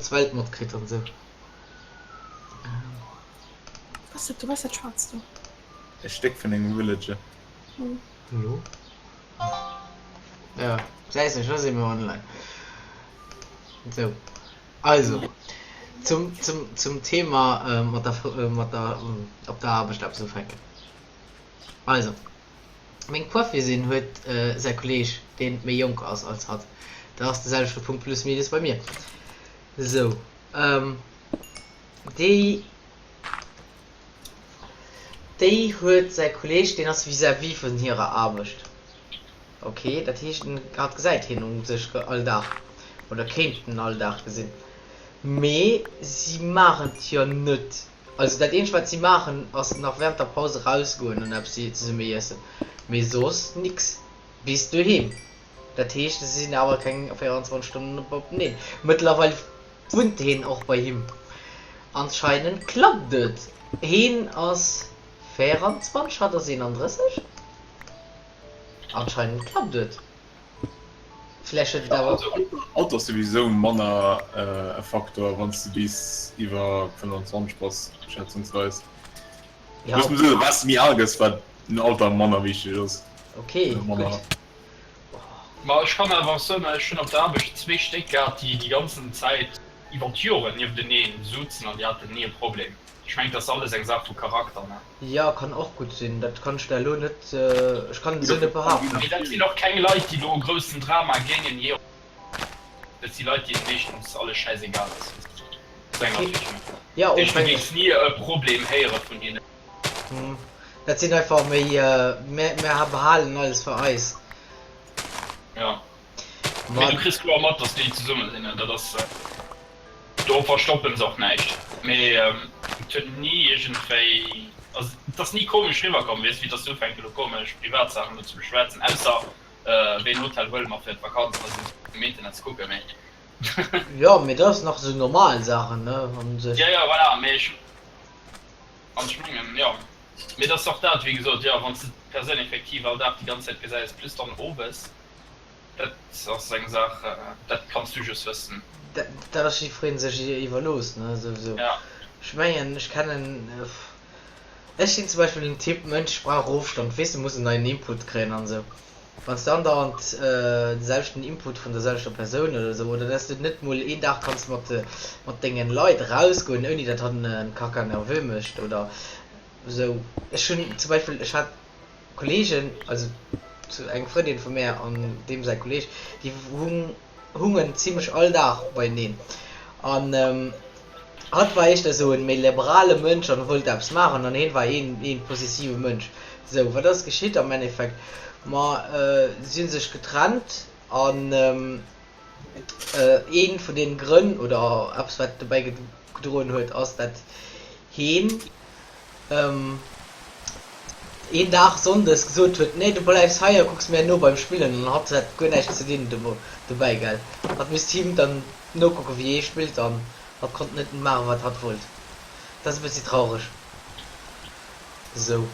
Ganz Welt matkritt an sou. Was dat do? Was dat schwarzt do? E Stéck vun engem Villager. Hallo? Ja, säis ech, lo si mir online. Sou, also, zum, zum, zum Thema mat der, mat der, op der Aarbecht eppes ufänken. Also, meng Coiffeusin huet säi Kolleg, dee méi jonk ass als hatt, dat ass de selwechte Punkt plus minus bei mir, sou, déi, déi huet säi Kolleg, deen ass vis-à-vis vun hirer Aarbecht, ok, dat heescht, hatt gesäit hien u sech all Dag oder kéint en all Dag gesinn, mee si maachen et jo net. Also dat eenzegt wat si maachen ass nach während der Paus erausgoen an eppes zesumme iessen, mee soss nix bis doheem. Dat heescht si sinn awer keng 24 Stonnen openeen. Mëttlerweil wunnt heen och bei him. Anscheinend klappt et. Heen ass 24, hatt ass 31. Anscheinend klappt et. Vläicht huet et awer. Alter ass souwisou manner e Faktor wann s de bis iwwer 25 bass, schätzungsweis. Ja. Muss man soen, wat s de méi al gëss, wat den Alter manner wichteg ass. Ok, gutt. Ma ech kann awer och soen, ech hunn op der Aarbecht zwee Stéck gehat, déi déi ganzen Zäit iwwer d'Joren niefteneen souzen an déi haten ni e Problem. Ech mengen, et ass alles eng Saach vu Charakter, ne? Jo, kann och gutt sinn. Dat kann ech der elo net, ech kann et esou net behaapten. Mee dat sinn och keng Leit, déi do e groussen Drama géingen jee op. Dat si Leit, deenen meeschtens alles schäisegal ass. Sou eng Art, wéi ech mengen. Jo, Dat heescht, du och géings ni e Problem héiere vun hinnen. Dat sinn einfach méi, mir behalen alles fir eis. Jo. Mee du kriss kloer mat, dass déi zesumme sinn. Dat ass. Do verstoppen se och näischt, mee et huet ni iergendwéi, also et ass ni komesch riwwer komm, weess, wéi dass se ufänken elo komesch Privatsaachen do ze beschwätzen, ausser wéi en Hotel huele mer fir d'Vakanz an esou um Internet ze kucken, mee. Jo, mee dat ass nach esou normal Saachen, ne, an sech. Jo, jo, voilà, mee ech, an ech mengen, jo, mee et ass och dat, wéi gesot, jo, wann s de d'Persoun effektiv all Dag déi ganz Zäit gesäis, plus dann owes. Dat ass eng Saach, dat kanns du just wëssen. Dat ass jiddwereen sech iwwerlooss, ne, souwisou. Ja. Ech mengen, ech kennen, ech sinn zum Beispill en Typ Mënsch, ech brauch Ofstand, weess de, muss en neien Input kréien an esou. Wann s de andauernd de selwechten Input vun der selwechter Persoun oder esou, oder dass de net mol een Dag kanns mat mat dengen Leit erausgoen, ouni dat hatt en Caca nerveux mécht oder esou. Ech hunn zum Beispill, ech hat. Kollegen, also eng Frëndin vu mär an deem säi Kolleg, déi hungen zimlech all Dag beieneen. An hatt war éischter esou en méi liberale Mënsch an wollt eppes maachen an hien war een een possessive Mënsch. Sou, wat ass geschitt am Endeffekt? Ma si hunn sech getrennt an een vun den Grënn oder eppes wat dobäi gedroen huet ass dat hien een Dag Sonndes gesot huet, nee du bleifs hei a kucks mär no beim Spillen an hatt hat guer näischt ze dinn dobäi gell. Hatt misst him dann nokucken wéi hee spillt an hatt konnt net maachen wat hatt wollt. Dat ass e bëssi traureg esou.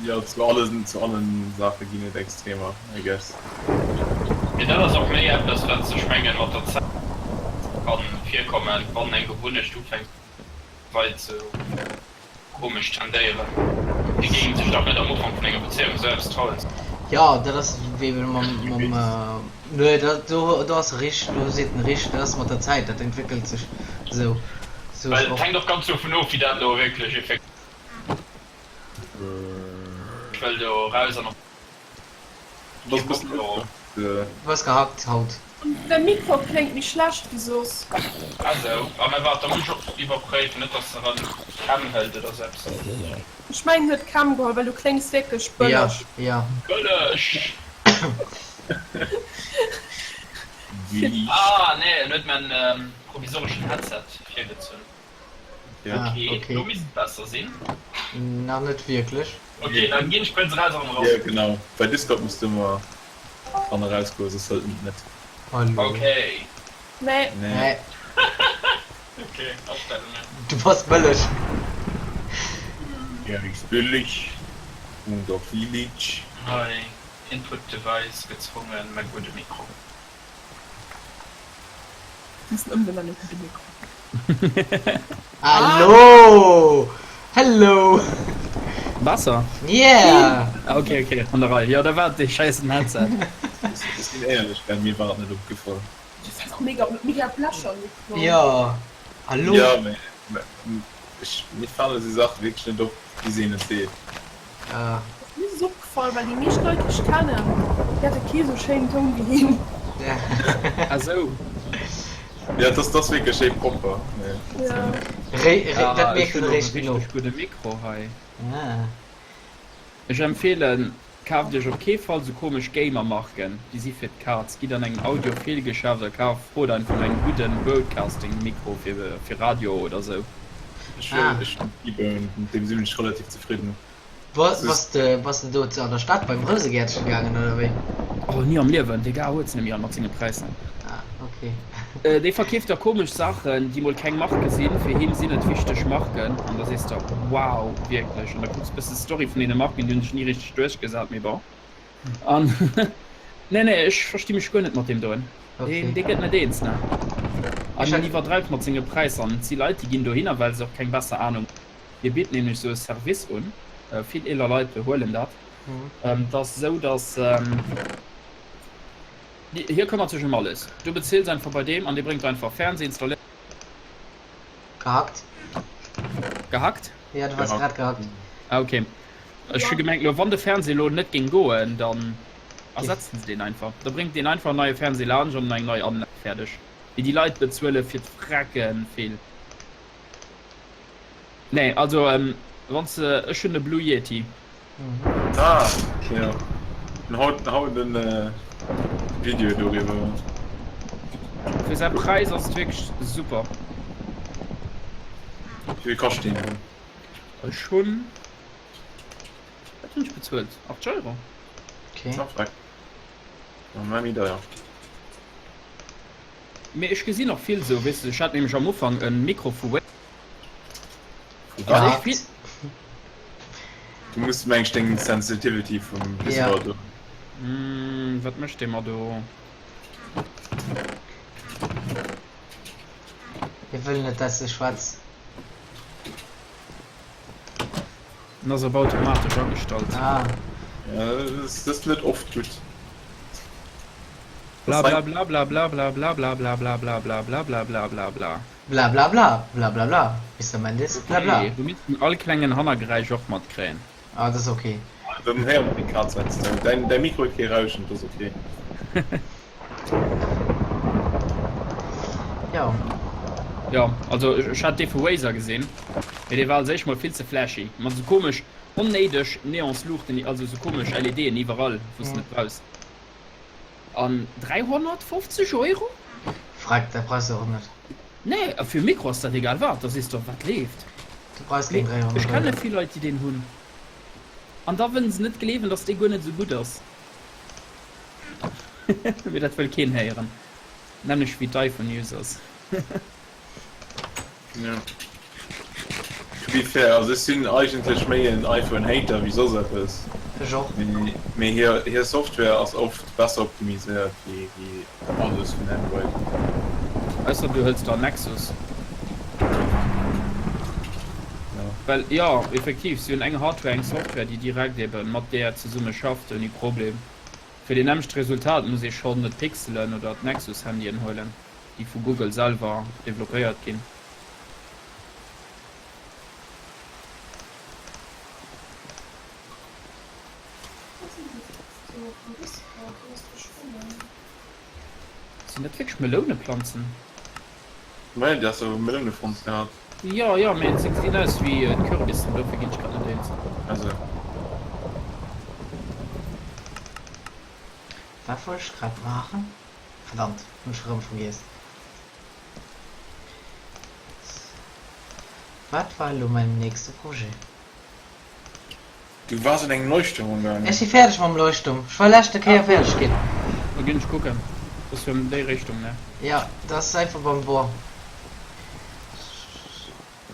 Jo, zu allen, zu allen Saache ginn et Extremer, I guess. Mee dat ass och méi eppes wat ech mengen mat der Zäit kann virkommen, wann eng Gewunnecht ufänkt Leit sou komesch tendéieren. Déi géingen sech dach net am Ufank vun enger Bezéiung sou eppes trauen. Jo, dat ass wéi mam, mam, nee, dat, do, do ass e richteg, do seet en richteg, dat ass mat der Zäit, dat entwéckelt sech sou, sou Well ech et och. hänkt och ganz dovun of, wéi dat elo wierklech effektiv. Ech wëll do raus an op. Bass bëssen Du bass gehackt haut. Däi Mikro kléngt méi schlecht wéi soss. Ah sou, ah mä waart, da muss ech och iwwerpréiwen, net dass se erëm Kämm hëlt oder sou eppes. Ech mengen huet Kämm geholl, well du kléngs wierklech bëlleg. Jo, jo. Bëlleg! Ah nee, en huet mäin provisoreschen Headset virgezunn. Ah, Okay, okay. lo misst et besser sinn. Nach net wierklech. Okay, dann ginn ech kuerz eraus an erëm Jo eran. genau, bei Discord muss de ëmmer ran eraus goen, soss hëlt en et net. Hallo. Okay. Nee. Nee. Nee. Okay, Astellungen. Du bass bëlleg. Er ist billig und auch billig. Hei, Input Device gezwungen, mä gudde Mikro. Missen ëmbenennen de Mikro. Hallo! Hello! Besser? Yeah! Ah, okay, okay, an der Rei. Jo, da war et dee schäissen Headset. Ech sinn éierlech, Ben, mir war et net opgefall. Du fäls och mega mega blecher Mikro. Jo, hallo! Jo, mee ech, mir fale sou Saache wierklech net op, bis een et seet. Ah. Mir ass es opgefall, well déi meescht Leit déi ech kennen, déi hate kee sou schéinen Toun wéi hien. Ah sou. Ja, dass dass wierklech schéi propper. Ja. Ré, ré, dat Ah, ech mierkt hunn en och e eréischt elo. richteg gudde Mikro hei. Ah. Ech empfehlen, kaaft iech op kee Fall sou komesch Gamer-Marken, déi si fir d'Kaz. Gitt an engem Audiophile-Geschäft a kaaft, frot einfach no engem gudden Broadcasting-Mikro fir fir Radio oder sou. Ech Ah. ech hunn T-Bone, mat deem sinn ech relativ zefridden. Bass de bass de do an der Stad beim Rousegäertchen gaangen oder wéi? Oh ni am Liewen, dee Gar huet se nemmi all mat senge Präisser. Ah ok. Dee verkeeft da komesch Saachen déi mol keng Marke sinn, fir him sinn et wichteg Marken an da sees de wow wierklech an da kucks bëssen d'Story vun deene Marken, déi hunn sech ni richteg duerchgesat mee bon an nee nee ech versti mech guer net mat deem doen, deen dee gëtt net eens ne an hien iwwerdreift mat senge Präisser an et si Leit déi ginn dohinner well se och keng besser Anung Hie bitt nämlech esou e Service un, vill eeler Leit huelen dat. Et ass esou, datt hie këmmert sech ëm alles. Du bezills einfach bei deem an dee bréngt einfach Fernseh, installéiert. Gehackt. Gehackt? Jo, du waars grad gehackt. Ah ok. Ech hu gemengt elo wann de Fernseh elo net géing goen, dann ersetzen se deen einfach. Da bréngt deen einfach en neie Fernseh laanscht an eng nei Anlag, fäerdeg. Mee déi Leit bezuele fir d'Frecken vill. Nee, also wann s de, ech hunn e Blue Yeti. Ah jo, en haut haut en Video doriwwer. Fir säi Präis ass et wierklech super. Wéivill kascht deen dann? Ech hunn, wat hunn ech bezuelt? 8 Euro. Okay. Ah freck, dann war méi deier. Mee ech gesinn och vill sou, weess de, ech hat nämlech am Ufank en Mikro vu Wave. Also ech vill. Du muss meng ech deng Sensitivity vum Discord ja. Mm, wat mécht dee mer do? Hie wëll net dass de schwätz. En ass op automatesch agestallt. Ah. Ja, dat ass net oft gutt. Bla bla bla bla bla bla bla bla bla bla bla bla bla bla bla bla bla. Bla bla bla bla bla bla Mister Mendes bla bla. Okay, du missten all klengen Hannergeräisch och matkréien. Ah, dat ass ok. Dann héiere mer deng Kaz heiansdo. Däin, däi Mikro huet kee Rauschen, dat ass ok. Jo. Jo, also ech hat dee vu Razer gesinn, mee dee war als éischt mol vill ze flashy, mat esou komesch onnéideg Neonsluuchten, also esou komesch LEDen iwwerall, wou s de net brauchs. An 350 Euro? Freck, dat brauchs de och net. Nee, a fir e Mikro ass dat egal wat, da sees de och wat leeft. Du brauchs keng 300 Euro. Ech kenne vill Leit déi deen hunn an da wëllen se net gleewen dass dee guer net esou gutt ass. Mee dat wëll keen héieren, nämlech wéi d'iPhone Users. Jo. To be fair, also ech sinn eigentlech méi en iPhone Hater wéi soss eppes. Ech och. Mee hir hir Software ass oft besser optimiséiert wéi wéi alles vun Android. Ausser du hëls der Nexus. Jo. Well jo, effektiv, si hunn eng Hardware, eng Software déi direkt eben mat där zesumme schafft ouni Problem. Fir deen nämmlechte Resultat muss ee schonn d'Pixelen oder d'Nexus-Handyen huelen. déi vu Google selwer developpéiert ginn. Sinn dat wierklech Melouneplanzen? Mä déi has de Meloune fonnt gehat. Jo, jo, mee se gesinn aus wéi Kürbissen, dofir ginn ech grad net eens. Also. Wat wollt ech grad maachen? Verdammt, hunn ech erëm vergiess. Wat war elo mäin nächste Projet? Du waars un engem Leuchtturm amgaangen. Ech si fäerdeg mam Leuchtturm. Ech war leschte Kéier fäerdeg ginn. Da ginn ech kucken. Dat ass jo an déi Richtung, ne? Jo, dat ass einfach beim Bor.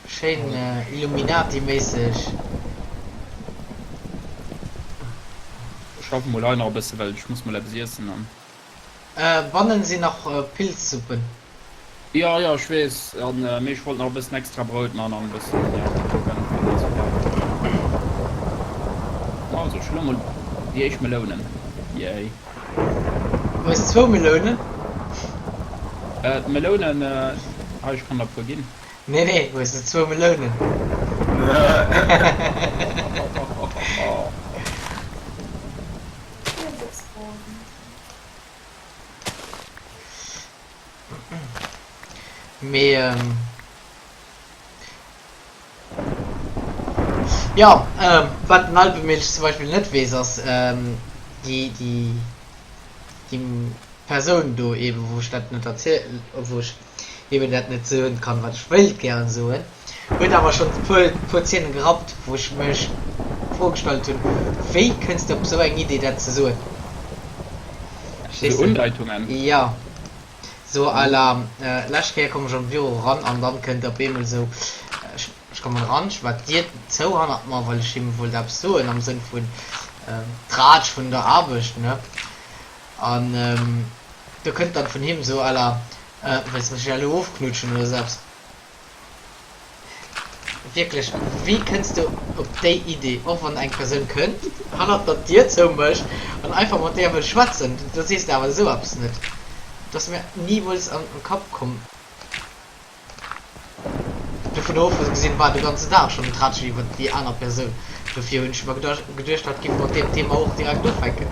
Schéin Illuminati-méisseg. Ech schaffen mol hei nach e bësse, well ech muss mol eppes iessen an. Bannen sinn nach Pilzsuppen. Jo, jo, ech weess. An, mee ech wollt nach e bëssen extra Brout man an e bëssen, jo, kucken, wat een esou brauch. Also, ech hu lo mol déi éischt Melounen. Yay. Hues zwou Melounen? D'Melounen, hei, ech kann der e puer ginn. Nee, nee, hues de zwou Melounen? Mee jo, wat den Alpemilch zum Beispill net weess ass, déi déi Persoun do eben, wou ech dat net erziel, wou ech eben dat net soen kann, wat ech wéilt gären soen, huet awer schonn e puer puer Zeenen gerappt, wou ech mech d'Fro gestallt hunn, wéi kënns de op esou eng Idee dat ze soen? Verstees de? Undeitungen? Jo, sou à la, lescht Kéier komm ech an de Büro eran an dann kënnt op eemol esou, ech ech kommen eran, ech war d'Dier zou hannert mer, well ech him wollt eppes soen am Sënn vun Tratsch vun der Aarbecht, ne? An do kënnt dann vun him sou à la, Wëlls mech elo ofknutschen oder sou eppes? Wierklech, wéi kënns de op déi Idee, och wann eng Persoun kënnt, hannert der d'Dier zoumécht an einfach mat där wëll schwätzen, da sees de awer esou eppes net. Dat ass mir nimools an de Kapp komm. Dovun ofgesinn war de ganzen Dag schonn en Tratschen iwwer déi aner Persoun, dofir hunn ech mer geduecht, hatt giff mat deem Thema och direkt ufänken.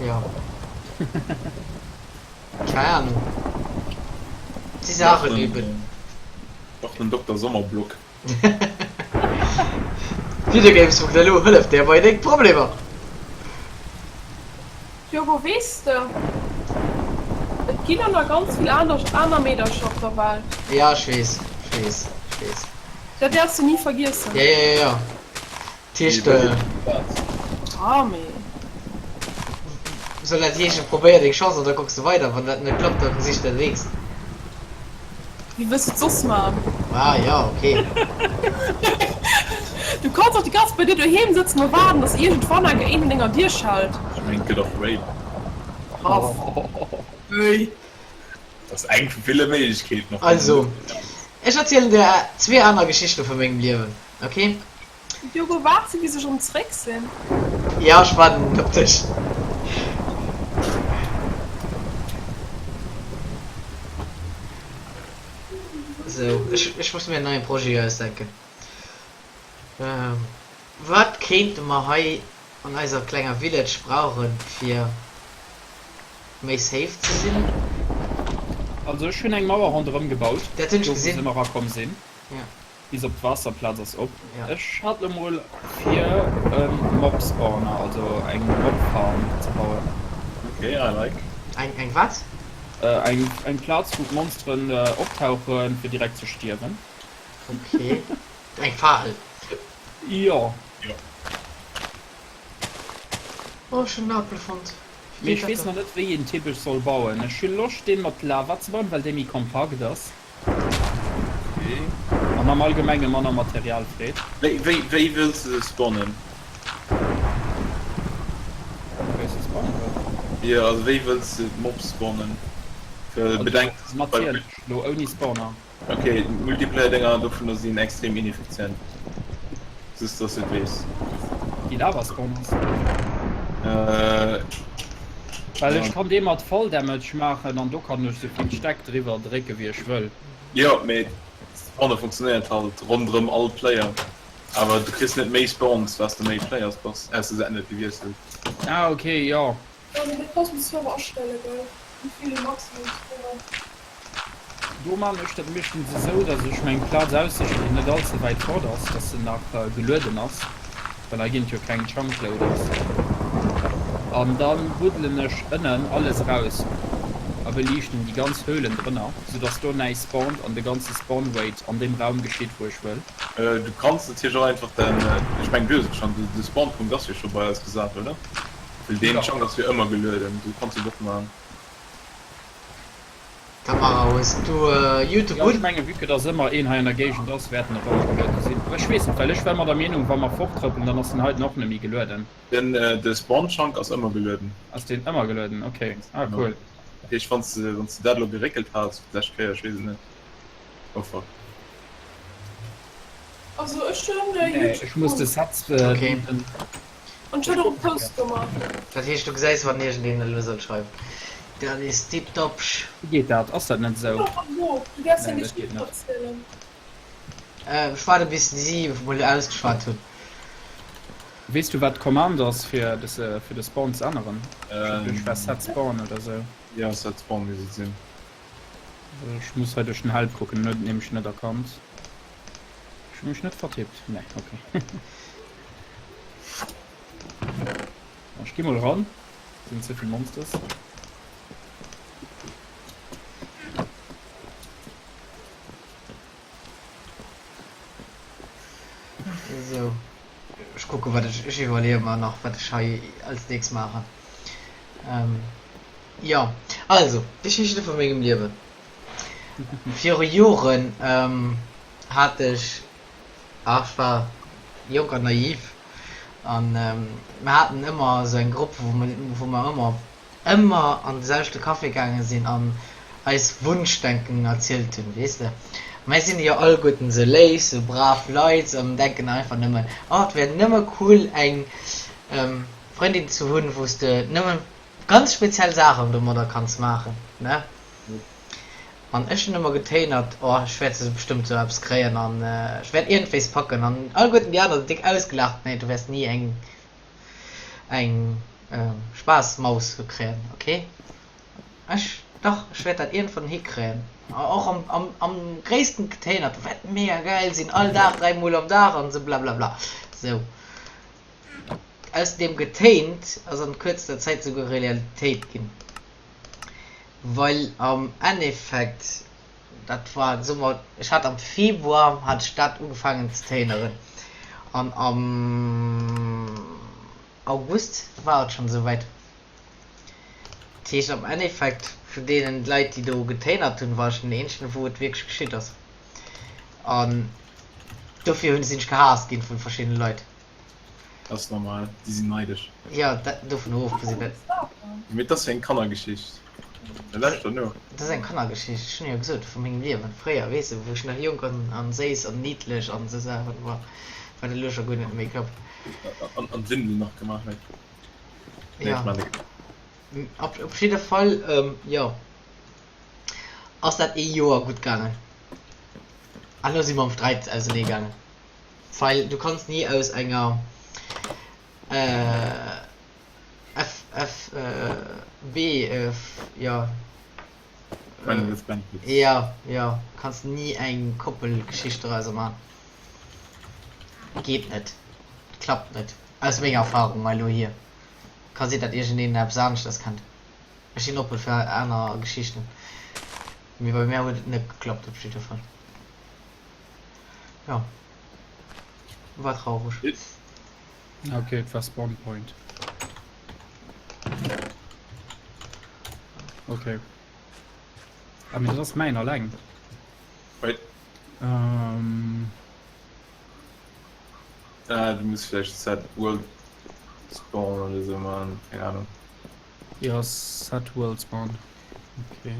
Jo, keng Ahnung, et si Saachen eben. Dach den Dokter Sommerblock. Videogames.lu hëlleft där bei deng Problemer! Diogo, weess de, et ginn och nach ganz vill aner aner Meedercher op der Welt. Ja, ech weess, ech weess, ech weess. Dat däerfs de ni vergiessen. Ja, ja, ja, ja. Dat heescht. Ah, mee. Soll dat heeschen, probéier deng Chance an da kucks de weider. Wann dat net klappt, da sich der nächst. Wéi wëlls de et soss man? Ah jo, ok. Du kanns och déi ganz bei dir doheem sëtzen a waarden, dass iergendwann enke een un denger Dier schellt. Ech mengen, et gëtt och Rape. Haff. Wéi? Dat ass eng vu ville Méiglechkeeten. Och Also, ech erzielen der zwee aner Geschichte vu mengem Liewen, ok? Diogo, waart se bis ech erëm zréck sinn. Jo, ech waarden op dech. Sou, ech, ech muss mir en neie Projet ausdenken. Wat kéinte mer hei an eiser klenger Village brauchen, fir méi safe ze sinn? Also ech hunn eng Mauer ronderëm gebaut, Dat hunn ech do wou se gesinn. ëmmer erakomm sinn. Ja. Bis op d'Waasserplaz ass op. Ja. Ech hat lo mol vir e Mob Spawner, also eng Mob Farm ze bauen. Ok, I like. Eng eng wat? Eng eng Plaz wou d'Monsteren optauchen fir direkt ze stierwen. Ok, eng Fal. Jo. Jo. Oh ech hunn en Apel fonnt. Mee ech weess nach net wéi een typesch soll bauen. Ech hu Loscht deen mat Lava ze bauen, well dee méi kompakt ass. An am Allgemenge manner Material freet. Wéi wëlls de se spawnen? Wéi ech se spawnen wëll? Jo, also wéi wëlls de d'Mobs spawnen? Well bedenk dass Also natierlech lo ouni Spawner. Ok, d'Multiplayer-Dénger dovunner sinn extrem ineffizient. Just dass du et weess. Déi Lava Spawners? Well ech kann dee mat Fall Damage maachen an do kann ech sou vill Stäck driwwer drécke wéi ech wëll. Jo, mee Spawne funktionéiert halt ronderëm all Player. Awer du kriss net méi Spawns wat s de méi Players bass, ausser se ännert déi Wiessel. Ah ok, jo. Jo, mee dat kanns du um Server astelle gell, wéi vill maximum Spawner. Do man ech dat meeschtens esou, dass ech mir eng Plaz aussichen, déi net all ze wäit fort ass, dass se nach gelueden ass, well hei ginn et jo keng Chunk Loaders. An dann buddelen ech ënnen alles eraus a beliichten déi ganz Höhlen drënner, sou dass do näischt spawnt an de ganze Spawn Rate an deem Raum geschitt, wou ech wëll. Du kanns natierlech och einfach den, ech mengen du hues et schonn, de Spawnpunkt ass jo scho bei eis gesat, oder? Well deen Chunk ass jo ëmmer gelueden, du kanns et och man. Tamara, hues du Youtube Jo, ech un? mengen, vue que dass ëmmer een hei an der Géigend ass, wäert en och ëmmer gelueden sinn. Ech weess net, well ech war ëmmer der Meenung, wa mer forttrëppelen, dann ass den heiten och net méi gelueden. Den de Spawn Chunk ass ëmmer gelueden. Ass deen ëmmer gelueden? Ok, ah cool. Dat heescht, wann s de, wann s de dat elo geréckelt has fir d'lescht Kéier, ech weess et net. Oh fuck. Also ech hunn Nee, YouTube ech muss de un. Sets Okay. den. An ech hunn och e Post gemaach. Dat heescht, du gesäis, wann iergendeen elo soll schreiwen. Dat is tiptop. Wéi geet dat? Ass dat net esou? Doch, elo. Du däerfs jo Nee, nicht dat geet net. miterzielen. Ech waarde bis si mol ausgeschwat hunn. Weess du wat d'Commande ass fir fir de Spawn ze änneren? Ech war set spawn oder sou. Jo set spawn misst et sinn. Ech muss hei duerch den Help kucken, en huet et nämlech net erkannt. Ech hu mech net vertippt, nee ok. Ech gi mol eran, sinn ze vill Monsters. Esou, ech kucke wat ech, ech iwwerleeë mer nach wat ech hei als nächst maachen. Jo, also d'Geschichte vu mengem Liewen. Viru Joren hat ech, ach ech war jonk an naiv an mir haten ëmmer esou eng Grupp wou mer wou mer ëmmer ëmmer an de selwechte Café gaange sinn an eis Wunschdenken erzielt hunn, weess de. Mär sinn jo alleguerten esou léif, esou brav Leit an denken einfach nëmmen, oh et wär nëmme cool eng Frëndin ze hunn, wou s de nëmme ganz speziell Saachen domadder kanns maachen, ne. An ech hunn ëmmer getéinert, oh ech wäert se bestëmmt esou eppes kréien an ech wäert iergendwéis packen an alleguerten déi aner déck ausgelaacht, nee du wäers ni eng eng Spaassmaus kréien, ok? Ech, dach, ech wäert dat iergendwann hikréien. Och am, am, am gréissten Getéinert, dat wäert mega gäil sinn, all Dag, 3 mol am Dag an esou blablabla. Sou. Aus deem Getéint ass an kuerzter Zäit souguer Realitéit ginn. Well am Endeffekt, dat war, soe mer, ech hat am Februar hat ech dat ugefaangen ze téineren an am August war et schonn esouwäit. Dat heescht am Endeffekt vun deenen Leit déi do getéinert hunn, war ech den eenzegen wou et wierklech geschitt ass an dofir hunn sinn ech gehaasst ginn vu verschiddene Leit. Dat ass normal, déi sinn neidesch. Jo, dat dovun ofgesinn, dat. Mee et ass jo eng Kannergeschicht. Da lauschter no. Dat ass eng Kannergeschicht, ech hunn jo gesot, vu mengem Liewen fréier, weess de, wou ech nach jonk an an séiss an niddlech an esou Saachen war, wat elo scho guer net méi klappt. An an d'Windel nach gemaach huet. Nee, Jo. ech man de. Op op jidde Fall, jo, ass dat ee Joer gutt gaangen. An elo si mer am Sträit ausenee gaangen. Well du kanns ni aus enger F F B jo Friend with benefits. Jo jo kanns ni eng Koppelgeschicht dorauser man. Geet net, klappt net aus menger Erfahrung mei elo hier. Ka sinn dat iergendeen eppes aneschters kennt. Ech sinn oppe fir aner Geschichten, mee bei mär huet et net geklappt op jidde Fall. Jo, war traureg. Ok, et war Spawn Point. Ok. Ah, mee dat ass mäin alleng. Wait. Ähm. Ah, du muss vläicht Set World Spawn oder sou man, keng Ahnung. Ja, Set World Spawn. Ok.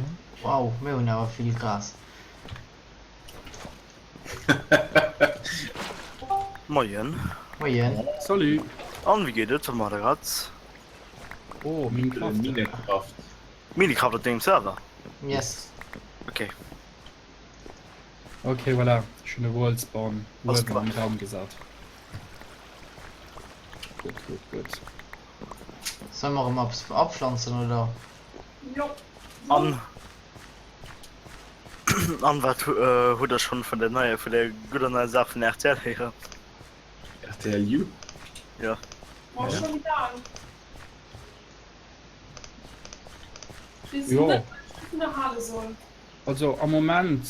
Wow, mir hunn awer vill Gras. Moien. Moien. Salut. An wéi geet et? Wat maacht der grad? Oh, Minecraft. Minecraft. Minecraft op dengem Server? Yes. Okay. Ok, voilà. Ech hunn e World Spawn Ass uewen am gemacht. Raum gesat. Gutt, gutt, gutt. Solle mer erëm eppes apflanzen oder? Jo. An An wat hutt der schonn vun der neier, vun der gudder neier Saach vun rtl héieren? Rtl You? Jo. Ma scho méi laang. Weess Jo. net wat ech dovunner hale soll. Also am Moment,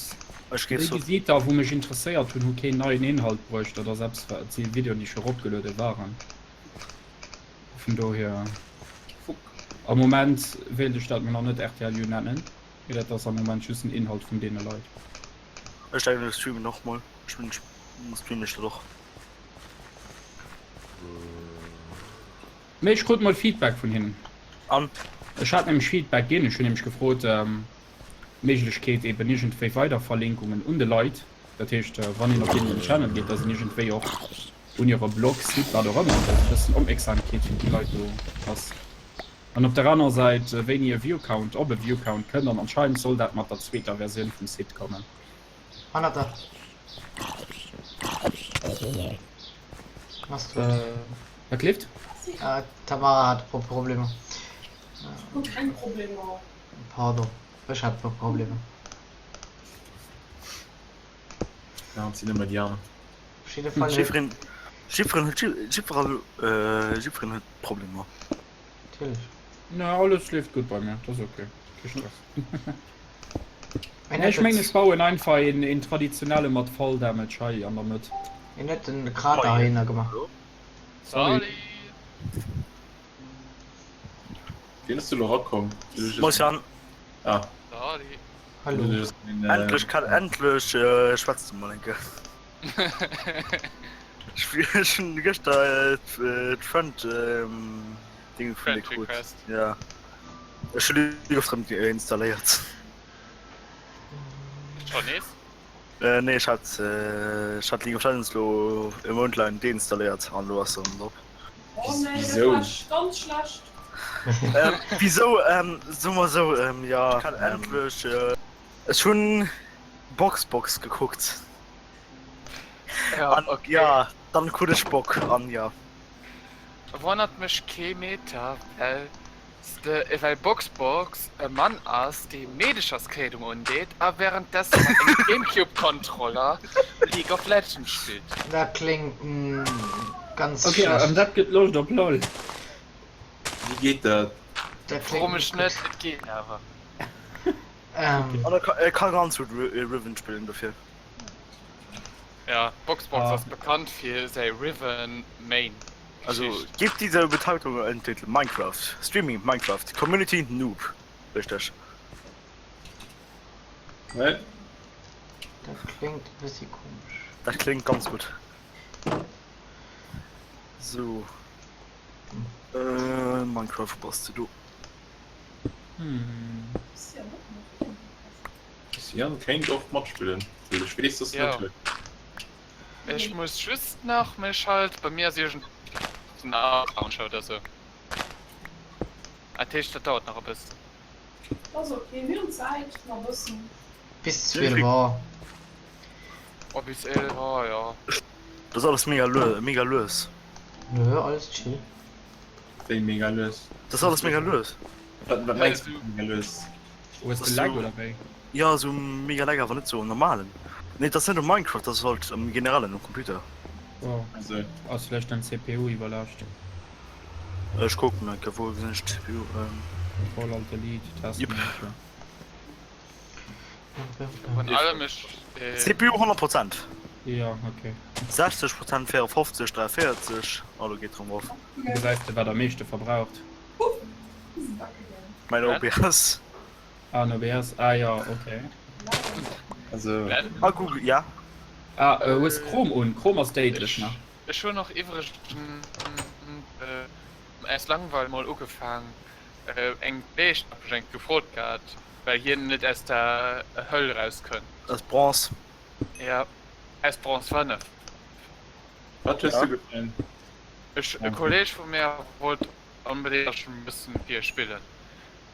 Ech géif déi soen. Gesiiter wou mech interesséiert hunn, hu keen neien Inhalt bruecht. Dat ass eppes wat si Videoen déi scho ropgeluede waren. Vun dohier, am Moment wéilt ech dat mol nach net rtl You nennen. Mee dat ass am Moment just den Inhalt vun deene Leit. Ech denken ech streamen och mol. Ech bin streamen ech dat och. Mee ech krut mol Feedback vun hinnen. An? Ech hat nämlech Feedback ginn. Ech hunn nämlech gefrot, d'Méiglechkeet eben iergendwéi Weiderverlinkungen un de Leit, dat heescht wann een op deenen hiren Channel geet, dass een iergendwéi och un hire Blog, Site, wat och ëmmer, dass e bëssen Opmierksamkeet fir déi Leit do ass. An op der anerer Säit wéini e View Count, ob e View Count kënnt, an anscheinend soll dat mat der zweeter Versioun vum Site kommen. Hannert der. Mach's gut. Wat leeft? D'Tamara hat e puer Problemer. Ech hu keng Problemer. Pardon, ech hat e puer Problemer. Ja, et sinn ëmmer déi aner. Op jidde Fall huet. Jifferen, jifferen huet, jifferen, jifferen huet Problemer. Natierlech. Na, alles leeft gutt bei mir, dat ass ok, kee Stress. Een Nee, ech huet mengen ech bauen einfach een, een traditionelle mat Fall Damage hei an der Mëtt. Een huet den Krater heihinner gemaach. Sorry. Wien ass do elo erakomm? Mois Jan. Ah. Hallo. Endlech kann endlech schwätzt du mol eng Kéier. Ech hunn gëschter d'Friend Ding vun dir krut. Ja. Ech hu League of rëm installéiert. Schon nees? Nee ech hat ech hat League of Legends lo e Mount laang deinstalléiert an lo ass se erëm drop. Oh nee, dat Wisou? war ganz schlecht. Wisou? Soe mer esou, jo endlech. Ech hunn Boxbox gekuckt Ja, an okay. jo dann krut ech Bock an jo. Wonnert mech kee Meter, well s de well Boxbox e Mann ass, dee Meedecherskleedung undeet a währenddessen mat engem Gamecube Controller League of Legends spillt. Dat kléngt ganz Ok, an schlecht. dat gëtt Loscht op LOL. Wéi geet dat? Dat Fro kléngt mech net net, gutt. et geet awer. Ähm. An e ka ganz gutt Riven spillen dofir. Ja, Boxbox Ah. ass bekannt fir säi Riven Main Also Geschicht. gebt dieser Beteiligung einen Titel Minecraft Streaming Minecraft Community Noob Richteg. Well. Dat kléngt e bëssi komesch. Dat kléngt ganz gutt. Sou Minecraft wou bass de do? Sian kéint och matspillen, well ech weess dass en Ja. et huet. Ech muss just nach mech halt, bei mir ass iergend en Account oder sou. Dat heescht dat dauert nach e bëssen. Ass ok, mir hunn Zäit nach e bëssen. Bis 12 Auer. Oh bis 11 Auer, jo. Dat ass alles mega lues, mega lues. Nö, alles chill. Wéi mega lues? Dat ass alles mega lues. Wat wat mengs du mat mega lues? Hues de Lag oder wéi? Jo esou mega lag awer net sou am normalen. Nee et ass net um Minecraft, dat ass halt am generellen um Computer. Oh, Also. ass vläicht dein CPU iwwerlaascht. Ech kucken eng Kéier wou gesinn ech d'CPU. Control Alt Delete Task Jep. Manager. Vrun allem ech. CPU 100 Prozent. Jo ok. 60 Prozent 54 43 oh lo geet rëm erof. Gesäis de wat am meeschte verbraucht? Mäin OBS. Ah en OBS, ah jo ok. Also. Ah Google, ja. Ah hues Chrome un? Chrome ass déidlech ne? Ech hunn och iwwregens aus Langweil mol ugefaang eng Kolleeg hat mech eng gefrot gehat, well hien net aus der Höll rauskënnt. Aus Bronze. Ja, aus Bronze 5. Wat hues du gefrot? Ech, e Kolleeg vu mär wollt onbedéngt dass ech e bëssen mat hir spillen.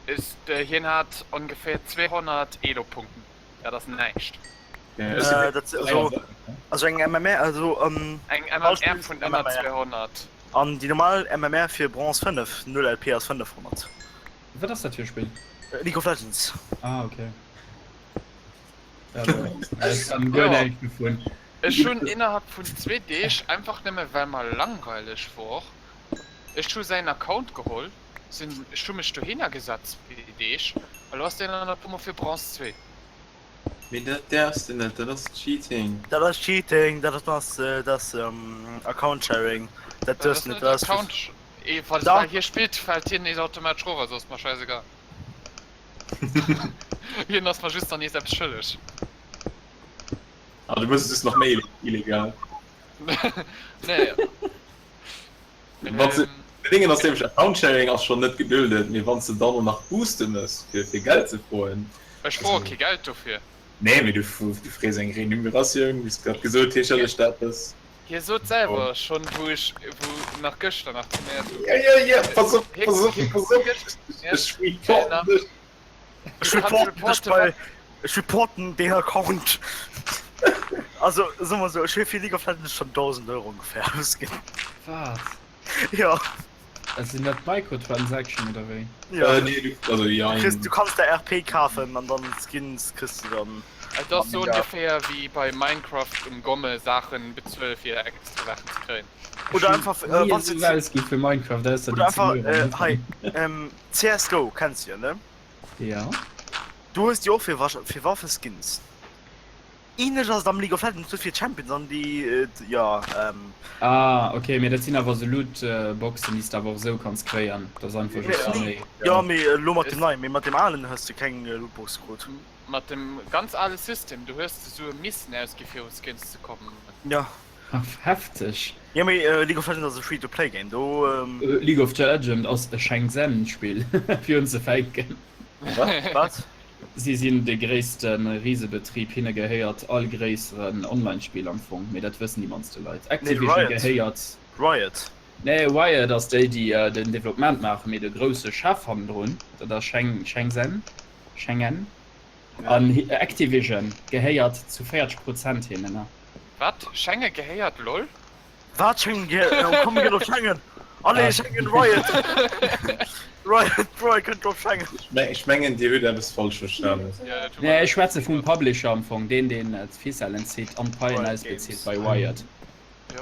Is, hien hat ongeféier 200 Elo-Punkten, dat ass näischt. Dat also, also eng MMR, also Eng MMR vun ënner 200. An déi normal MMR fir Bronze 5, 0 LP ass 500. Wat ass dat fir e Spill? League of Legends. Ah ok. Ech kann guer näischt dovun. Ech hunn innerhalb vun zwee Deeg, einfach nëmme well mer langweileg wor, ech hu säin Account geholl, sinn, ech hu mech dohinner gesat zwee Deeg, a lo ass deen an der Promo fir Bronze 2. Mee dat däerfs de net, dat ass Cheating. Dat ass Cheating, dat ass dat ass Account Sharing, dat duerfs de net. Dat ass net Account, well hie spillt fält hien nees automatesch erof, also ass mer scheißegal. Hien ass mer just dann nees eppes schëlleg. Ah, du mëss es just nach méi illegal. Nee. Wann se. Dingen ass nämlech Account Sharing ass schonn net geduldet, mee wann s de dann och nach booste mëss fir fir Geld ze froen. Ech froe kee Geld dofir. Nee, mee du du frees eng Renumeratioun, wéi s de grad gesot heescht dat ech dat dës. Hie sot selwer schonn, wou ech wou nach gëschter nach zu mär sot. Jo, jo, jo, pass op, pass op, pass op, ech reporten dech. Ech reporten dech bei, ech reporten deen Account. Also soe mer esou, ech hu fir League of Legends schonn 1.000 Euro ongeféier ausginn. Wat? Jo. Sinn dat Microtransaction oder wéi? Jo. Äh, nee, du, also Du jein. kriss, du kanns der RP kafen an dann Skins kriss du dann. Et ass sou ongeféier wéi bei Minecraft um Gomme Saachen bezuele fir extra Saachen ze kréien. Oder einfach, äh, wann du ausgi fir Minecraft ausser Oder déi 10 einfach, Euro äh, am Ufank. hei, ähm, CSGO kenns du jo, ne? Ja. Du hues déi och fir, fir Waffeskins. Ähnlech ass et am League of Legends, du hues fir Champions an déi, jo, ähm. Ah ok, mee dat sinn awer sou Lootboxen déi s de awer och esou kanns kréien, dat ass einfach just fir méi. Jo, mee elo mat dem neien, mee mat dem alen hues de keng Lootbox krut. Mat dem ganz ale System, do hues de Sue missen ausgi fir u Skins ze kommen. Jo. Hefteg. Jo, mee League of Legends ass e Free-to-play Game, do. League of Legend ass e Shenzhen-Spill fir unzefänken. Wat? Si sinn de gréisste Risebetrib, hinne gehéiert all gréisseren Online-Spill am Fong, mee dat wëssen déi mannste Leit. Activision gehéiert. Riot. Nee, Riot ass déi, déi den Developpement maachen, mee de grousse Chef hannendrun, dat ass Shenzhen, Schengen. An Activision gehéiert zu 40 Prozent hinnen. Wat? Schengen gehéiert? Lol. Wat Schengen gehéiert? Oh, komm mir ginn op Schengen! Allez Schengen Riot! Riot Riot kënnt op Schengen! Ech mengen dir hutt eppes falsch verstanen. Nee ech schwätze vum Publisher am Fong, deen deen d'Ficellen zitt an d'Paien ausbezilt bei Riot. Jo.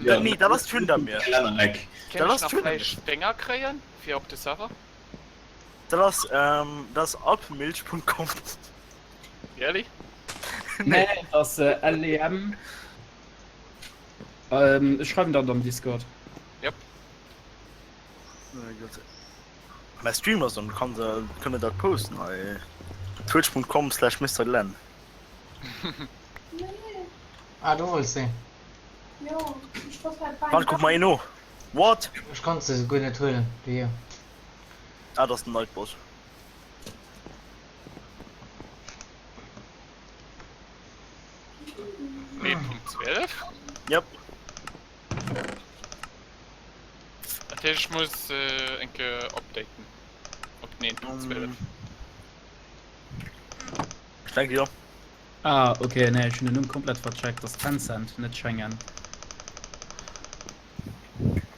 Ja, nee, dat ass Tryndamere. Lännereck. Kéint ech nach vläicht Dénger kréien fir op de Server? Dat ass dat ass alpenmilch.com. Really? Nee, dat ass LEM. Ech schreiwen dat am Discord. Yep. Mäi Stream ass on, kann se kënne dat posten hei twitch.com slash mrglenn. Ah do wolls de. Wart kuck mer een no. What? Ech konnt se guer net huelen déi hier. Ah dat ass den Nightbot. 1.12? Yep. Dat heescht, ech muss äh, eng Kéier updaten. Op den 1.12. Ech denke jo. Ah, ok, nee, ech hunn den Numm komplett vercheckt. Ass Tencent, net Schengen.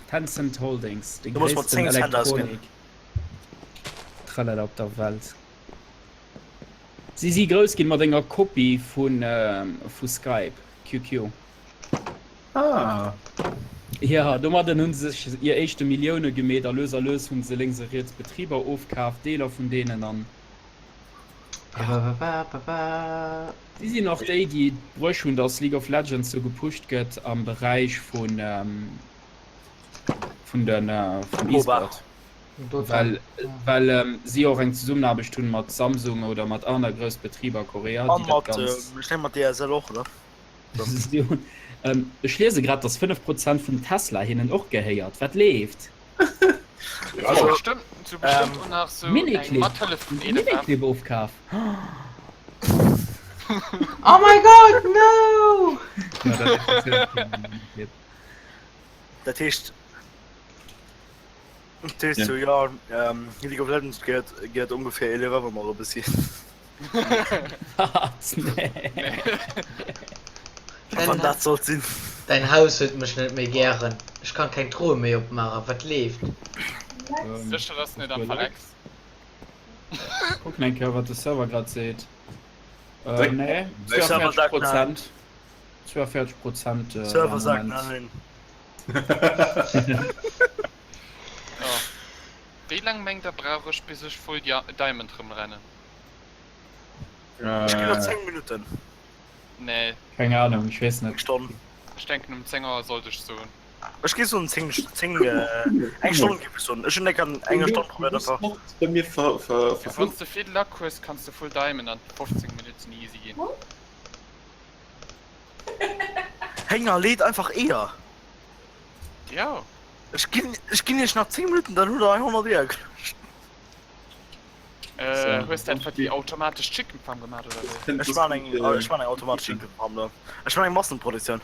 Tencent Holdings, de Du muss mat gréissten 10 Cent ausginn. Elektronik Tralala op der Welt. Si si grouss ginn mat enger Kopie vu vu Skype, QQ. Ah. Jo, domadden hu se sech hir éischte Millioune gemeet a lues a lues hu se lénks a riets Betriber ofkaf, Deeler vun deenen an. Si sinn och déi, déi et bruecht hunn, datt League of Legends sou gepusht gëtt am Beräich vun vun de vum E-Sport. Well, well si och eng Zesummenaarbecht hunn mat Samsung oder mat aner grouss Betriber a Korea, An déi dat mat, Ganzt. ech denke mat DSL och, oder? Si hunn, ech liese grad, dass 5 Prozent vum Tesla hinnen och gehéiert. Wat leeft? Also, bestimmt, so bestimmt och nach sou eng Miniclip, Mathëllef vun EDF. Miniclip ofkaf. Oh my god, no! Ja, dat ass natierlech keen Miniclip. Dat heescht, Dat heescht so, ja, ähm, League of Legends gehéiert, gehéiert ongeféier 11 awer nach e bëssi. Wat? Nee. Wann dat sollt sinn. Däin Haus huet mech net méi gären. Ech kann keng Truhe méi opmaachen. Wat leeft? Sécher dass net am Verlex. Kucken eng Kéier wat de Server grad seet. Äh, nee, Server 42 sagt nein. Prozent. 42 Prozent äh, Server am sagt Moment. nein. Oh. Wéi laang mengt der brauch ech bis ech full Dia Diamond rëm rennen? Ech ginn der 10 Minutten. Nee. Keng Ahnung, ech weess Eng net. Stonn. Ech denken um 10 Auer sollt ech soen. Ech gi soen 10, 10, eng Stonn géif ech soen. Ech hunn eng an enger Stonn probéiert einfach. Bei mir ver, ver, Ja, verflucht. wanns de vill Luck hues kanns de full Diamond an 15 Minutten easy ginn. Hénger leet einfach Eeër. Jo. Ech ginn, ech ginn iech nach 10 Minutten, dann hutt der 100 Eeër gelöscht. Äh, hues de etwa déi automatesch Chicken Farm gemaach oder wéi? Ech maan eng, ech maan eng automatesch Chicken Farm do. Ech maan eng Massenproduktioun.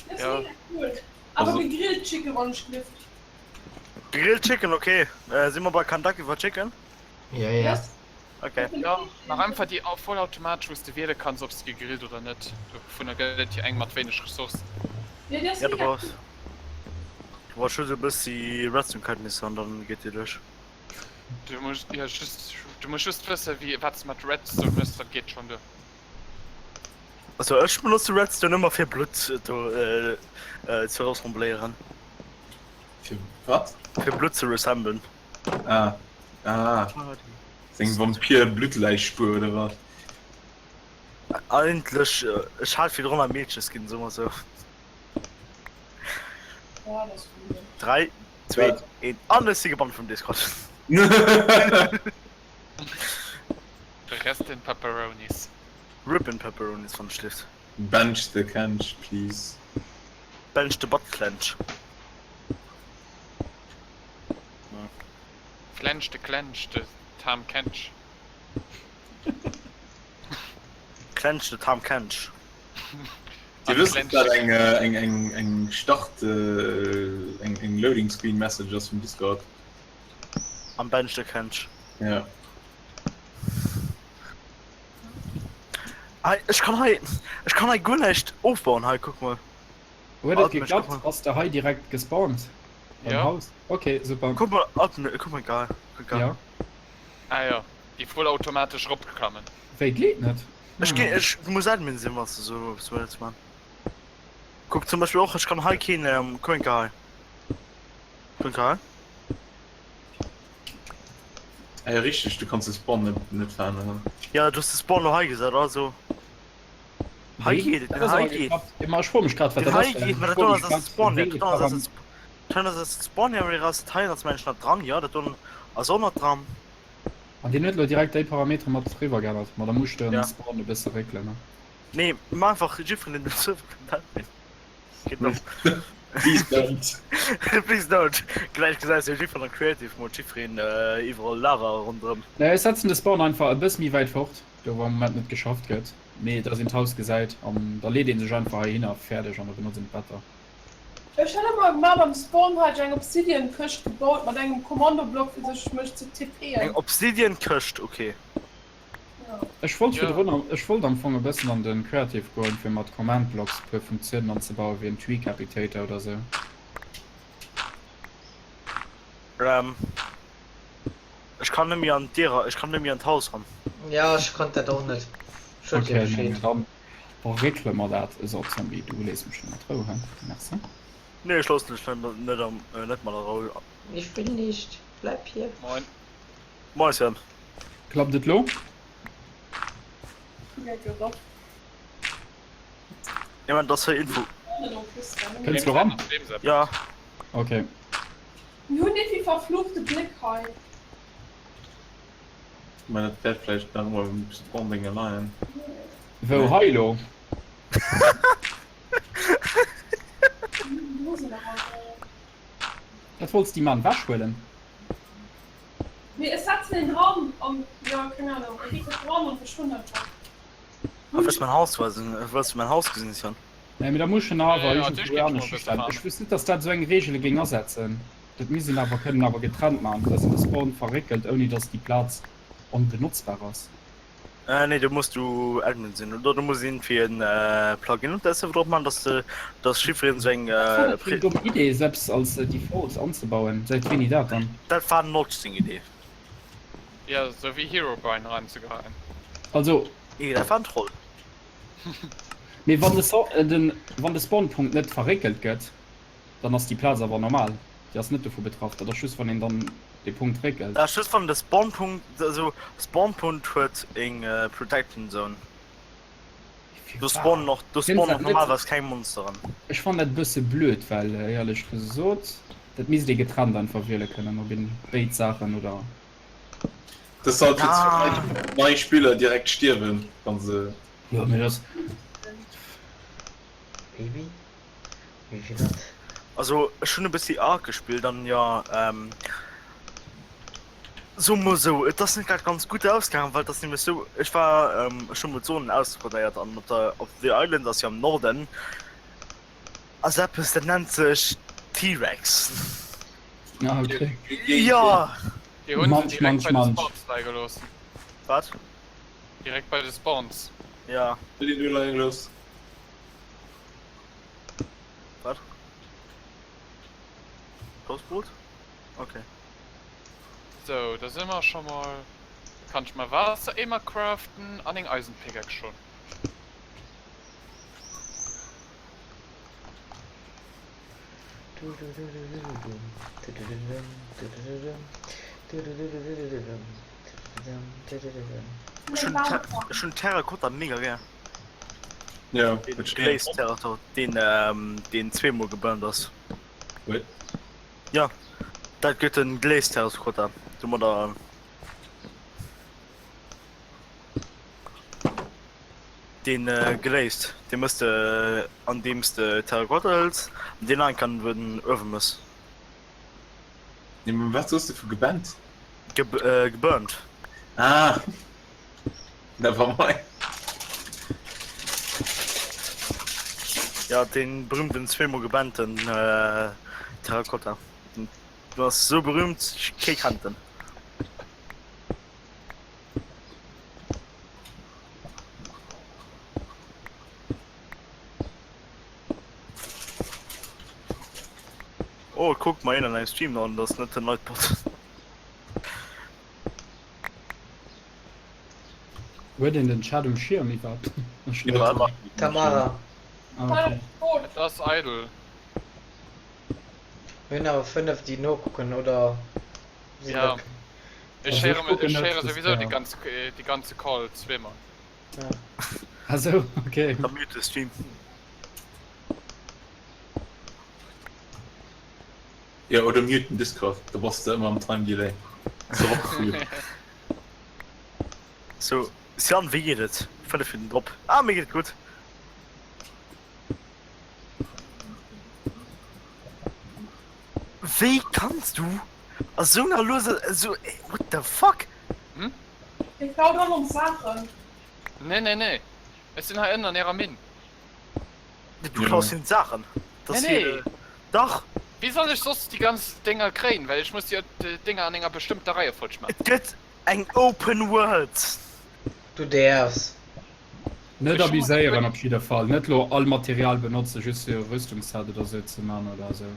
Dat ass mega cool. Awer gegrillt Chicken wann ech gelift. Gegrillt Chicken, okay. Äh, si mer bei Kentucky Fried Chicken? Ja, ja. Yes. Okay. Ja, mach einfach déi vollautomatesch, wou s de wiele kanns, ob s de gegrillt oder net. Dovunner gëtt et jo eng mat wéineg Ressourcen. Ja, déi ass Ja, du mega brauchs, cool. du brauchs just e bëssi Redstone-Kenntnisser an dann geet déi duerch. Du muss ja just, du muss just wësse wéi wat s de mat Redstone mëss, dat geet schonn duer. Also ech benotze Redstone ëmmer fir Blutt do ze ressembléieren. Fir wat? Fir Blutt ze ressemblen. Ah, ah. Seng Vampir-Bluttläichspuer oder wat? Eigentlech, ech hat virdrun am Meedcheskin, soe mer sou. Ja, dat ass cool. 3, 2, 1, an ech si gebannt vum Discord. Rest in Pepperonis. Rip in Pepperonis, wann et schléift. Bench the Kench, please. Bench the Butt Clench. Flench de Clench de Tam Kench. Clench de Tam Kench. Dir wësst dass dat eng eng eng eng Start eng eng Loading Screen Message ass vum Discord. Am Bench de Kench. Ja. Hei ech kann hei ech kann hei guer näischt ofbauen hei kuck mol. Huet et geklappt? Ass de hei direkt gespawnt beim Ja. Haus? Ok super. Kuck mol Admin kuck mol geil kuck geil. Ja. Ah jo, déi vollautomatesch eropgeklammen. Wéi gleet net? Ech ginn ech du muss Admin sinn wanns de sou eppes wëlls man. Kuck zum Beispill och ech kann hei keen kuck enke hei. Kuck enke hei. Ah jo richteg, du kanns de Spawn net net veränneren. Ja du hues de Spawn lo hei gesat also. Hei Wéi? geet et, Dat den ass hei awer geet. geklappt. Ma ech froe mech grad wat Den dat hei ass, well geet, ma ech dat froe do mech ass grad de Spawn, wéi dat do ass Param de Dann ass de Spawn Area ass dat hei ass mengen ech nach dran, jo dat do ass och nach dran. An deen huet elo direkt déi Parametere mat eriwwer geännert. Ma da muss ech den Ja. Spawn e bësse réckelen, ne? Nee, maach einfach jiddwereen deen den Server kënnt Admin. Geet och. Please don't. Please don't. Gläich gesäis du jiddwereen an Creative Mode, jiddwereen iwwerall Lava ronderëm. Nee, ech setzen de Spawn einfach e bësse méi wäit fort, do wou am Moment net geschafft gëtt, mee dass een d'Haus gesäit an da leet ee sech einfach heihinner, fäerdeg an da benotzt een d'Better. Ech hat emol gemaach, beim Spawn hat ech eng Obsidian Këscht gebaut mat engem Kommandoblock fir sech mech ze TPen. Eng Obsidian Këscht, ok. Jo. Ech wollt Jo. virdrun, ech wollt am Fong e bëssen an den Creative goen fir mat Command Blocks e puer Funktiounen anzebauen wéi en Treecapitator oder sou. Ähm, ech kann net méi an d'Dier, ech kann net méi an d'Haus ran. Ja, ech konnt dat och net. Sot dir Okay, nee, Bescheed. dann verréckele mer dat esou. Zombie, du léiss mech net mat Rou, he? Merci. Nee, ech loossen dech net, net am, net mat der Rou. Ich will nicht, bleib hier. Moin. Moin Sven. Klappt et lo? Ja, man, das war Info. Kënns lo ran? Ja. Okay. Mir hunn iergendwéi verfluchte Bléck hei. Mä dat wäert vläicht nach ëmmer um Spawn-Dénge leien. Wou hei lo? Dat wollts déi man wech huelen? Nee, ech setzen een dran an, jo, keng Ahnung, e geet dran an verschwënnt einfach. Ah, wëlls du mein Haus weisen? Wëlls du mein Haus gesinn, Sven? Nee, mee da muss en awer Ja, ja, iergendwou anescht stellen. Ech wusst net, dass dat esou eng Reegele géing asetzen. Dat misst een awer kënnen awer getrennt maachen, dass een de Spawn verréckelt, ouni dass déi Plaz onbenotzbar ass. Äh, nee, do muss du Admin sinn. Oder du muss iergendwéi en Plugin op däi Server drop maachen, dass de, dass jiddwereen esou eng. Dat war net eng domm Idee, selbst als Default anzebauen. Säit wéini dat dann? Dat war Notch seng Idee. Ja, sou wéi Herobrine reinzegeheien. Also. Nee, dat war en Troll. Mee wann de den wann de Spawnpunkt net verréckelt gëtt, dann ass déi Plaz awer normal, déi ass net dovu betraff. Dat ass just wann een dann dee Punkt réckelt. Dat ass just wann de Spawnpunkt, also Spawnpunkt huet eng Protection Zone. Do spawnen och do spawnen och normalerweis keng Monsteren. Ech fannen dat e bësse blöd, well éierlech gesot, dat misst ee getrennt einfach wiele kënnen, ob een béid Saachen oder. Das soll fir ah. nei Spiller direkt stierwen, wann se. Jo, mee das. Baby? Wéi vill dat? Also ech hunn e bëssi Ark gespillt an jo soe mol esou, et ass net grad ganz gutt ausgaangen, well et ass nämlech esou, ech war ech hu mol d'Zonen ausprobéiert an op der op The Island ass jo am Norden ass eppes dat nennt sech T-Rex. Ah okay. Jo. Déi hunn se Munch, direkt munch, bei de munch. Spawns leie gelooss. Wat? Direkt bei de Spawns. Ja. Huet een do leie gelooss? Wat? Toastbrot? Okay. Sou, da si mer scho mol. Da kann ech mer Waassereemer craften an eng Eisenpickaxe schon. Ech hunn Ech hunn Terrakotta mega gär. Ja, Den Glazed Terrakotta, deen deen zweemol geburnt ass. What? Ja, dat gëtt den Glazed Terrakotta. Domadder Deen glazed, dee mëss de andeems de Terrakotta hëls an deen aneren kann wou den Uewe mëss. Nee, mä wat soss de vu gebennt? Geburnt. Ah, never mind. Ja, dee berühmten zweemol gebannten Terrakotta. Den ass sou berühmt, kee kennt en. Oh, kuckt mal een an engem Stream an, das net den Nightbot. Huet een den Chat um Schierm iwwerhaapt? Ja. Tamara. Ah, okay. Et ass eidel. Mir hunn awer 5 déi nokucken, oder? Sinn Ja. dat. Ech Also ech schéiere kucken ech net schéiere souwisou déi bisher. ganz déi ganze Call zweemol. Ja. Ah sou, okay. Da mute de Stream. Ja, oder mute den Discord, da bass de ëmmer am Time Delay. Ass och cool. So, Sian, wéi geet et? 5 Minuten drop. Ah, mir geet et gutt. Wéi kanns du a sou enger lueser, esou, what the fuck? Hm? Hie klaut all ons Saachen. Nee, nee, nee. Ech sinn hei ënnen an ärer Minn. Du klaus him d'Saachen. Nee, nee. Dach. Wéi soll ech soss déi ganz Dénger kréien? Well ech muss jo d'Dénger an enger bestëmmter Reiefolg maachen. Et gëtt eng Open World. Du däerfs. Net abuséieren op jidder Fall. Net lo all Material benotzen just fir e Rüstungsset oder sou ze man oder sou.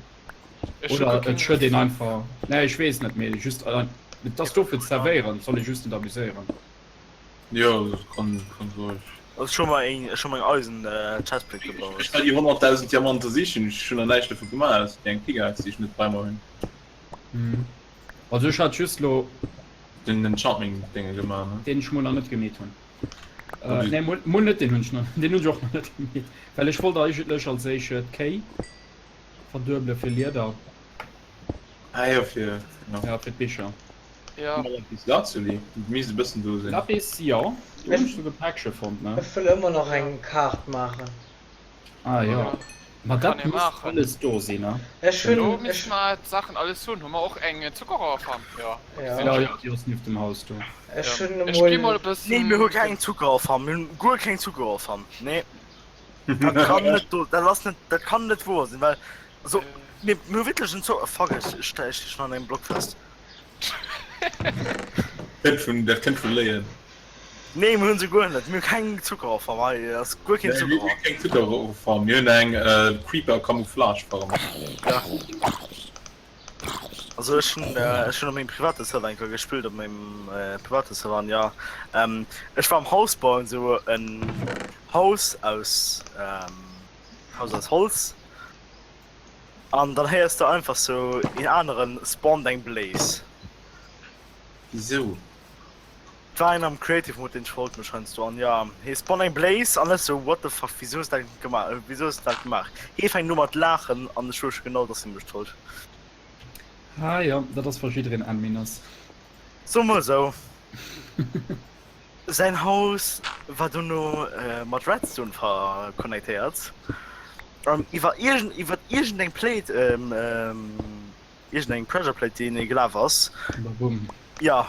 Oder et schëtt een einfach. Nee ech weess net mee just et ass do fir ze zerwéieren, et soll ee just net abuséieren. Jo dat kann kann sou. Also ech hu mer eng ech hu mer eng Eisen Chestplate gebaut. Ech war déi 100.000 Diamante sichen, ech hunn nach näischt dovu gemaach ausser déi eng Pickaxe déi ech net bei mer hunn. Also ech hat just lo. Den Enchantment Dénge gemaach ne? Deen ech mol nach net gemeet hunn. Äh, nee, mol, mol net, den hunn ech nach, den hunn ech och nach net gemeet. Well ech wollt eigentlech als éischt d'Kéi verduebele fir Lieder. Ah jo, fir, ja. Ja, fir d'Bicher. Ja. Lapis Lazuli, dat misst e bëssen do sinn. Lapis, jo, do hunn ech souguer e Päckche fonnt, ne? Ech wëll ëmmer nach eng Kaart maachen. Ah jo, ma Kann dat ee misst maachen. alles do sinn, ne? Ech hunn, Do ech. misste mer d'Saachen alles hunn. Hu mer och eng Zuckerrohrfarm? Jo. Ja. Ja, jo, déi ass nieft dem Haus do. Ech Ja. hunn Ech gi mol emol. e bëssen. Nee, mir hu keng Zuckerrohrfarm. Mir hunn guer keng Zuckerrohrfarm. Nee. Dat kann net do, dat ass net, dat kann net woer sinn, well, also, mir, mir hu wierklech en Zucker, fuck, ech, ech sti schon an engem Block fest. Kënnt vun, dat kënnt vu Léien. Nee, mir hunn se guer net. Mir hu keng Zuckerrohrfarm hei, ass guer keen Nee, mir Zuckerrohr. hu keng Zuckerrohrfarm, mir hunn eng Creeper Camouflage Farm. Ja. Also ech hunn ech hunn op mengem private Server eng Kéier gespillt, op mengem private Server an jo, ech war am Haus bauen, sou en Haus aus Haus aus Holz an dann héiers de einfach sou een aneren spawnt eng Blaze. Wisou? Et war een am Creative Mode deen ech wollt mech heiansdo an jo hee spawnt eng Blaze an ech sou what the fuck wisou hues de dat gemaach wisou hues de dat gemaach? Hee fänkt u mat laachen an ech wousch genau dass hie mech trollt. Ah jo, dat ass wa jiddereen Admin ass. Soe mer esou, säin Haus war dono mat Redstone verconnectéiert. An iwwer iergend, iwwer iergendeng Plate, iergendeng Pressure Plate, déi eenee gelaf ass. Boom. Jo,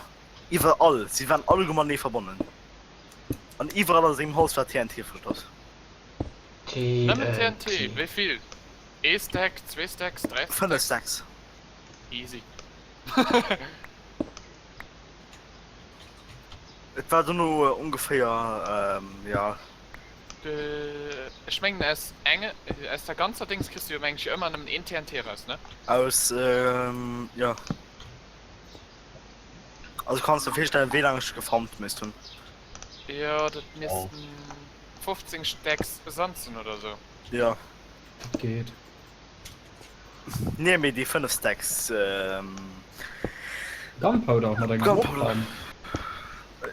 iwwerall. Si waren alleguer matenee verbonnen. An iwwerall a sengem Haus war TNT verstoppt. Nëmmen TNT? Wéi vill? Ee Stack, zwee Stacks, dräi Stacks? Fënnef Stacks. Easy. Et war dono ongeféier, jo. Ech mengen aus enge, aus der ganzer Dings kriss du jo meng ech ëmmer nëmmen een TNT raus, ne? Aus, jo. Also kanns de virstellen wéi laang ech gefarmt misst hunn. Jo, dat missten 15 Stacks Sand sinn oder sou. Jo. Dat geet. Nee mee déi 5 Stacks. Gunpowder mat enger Mobfarm.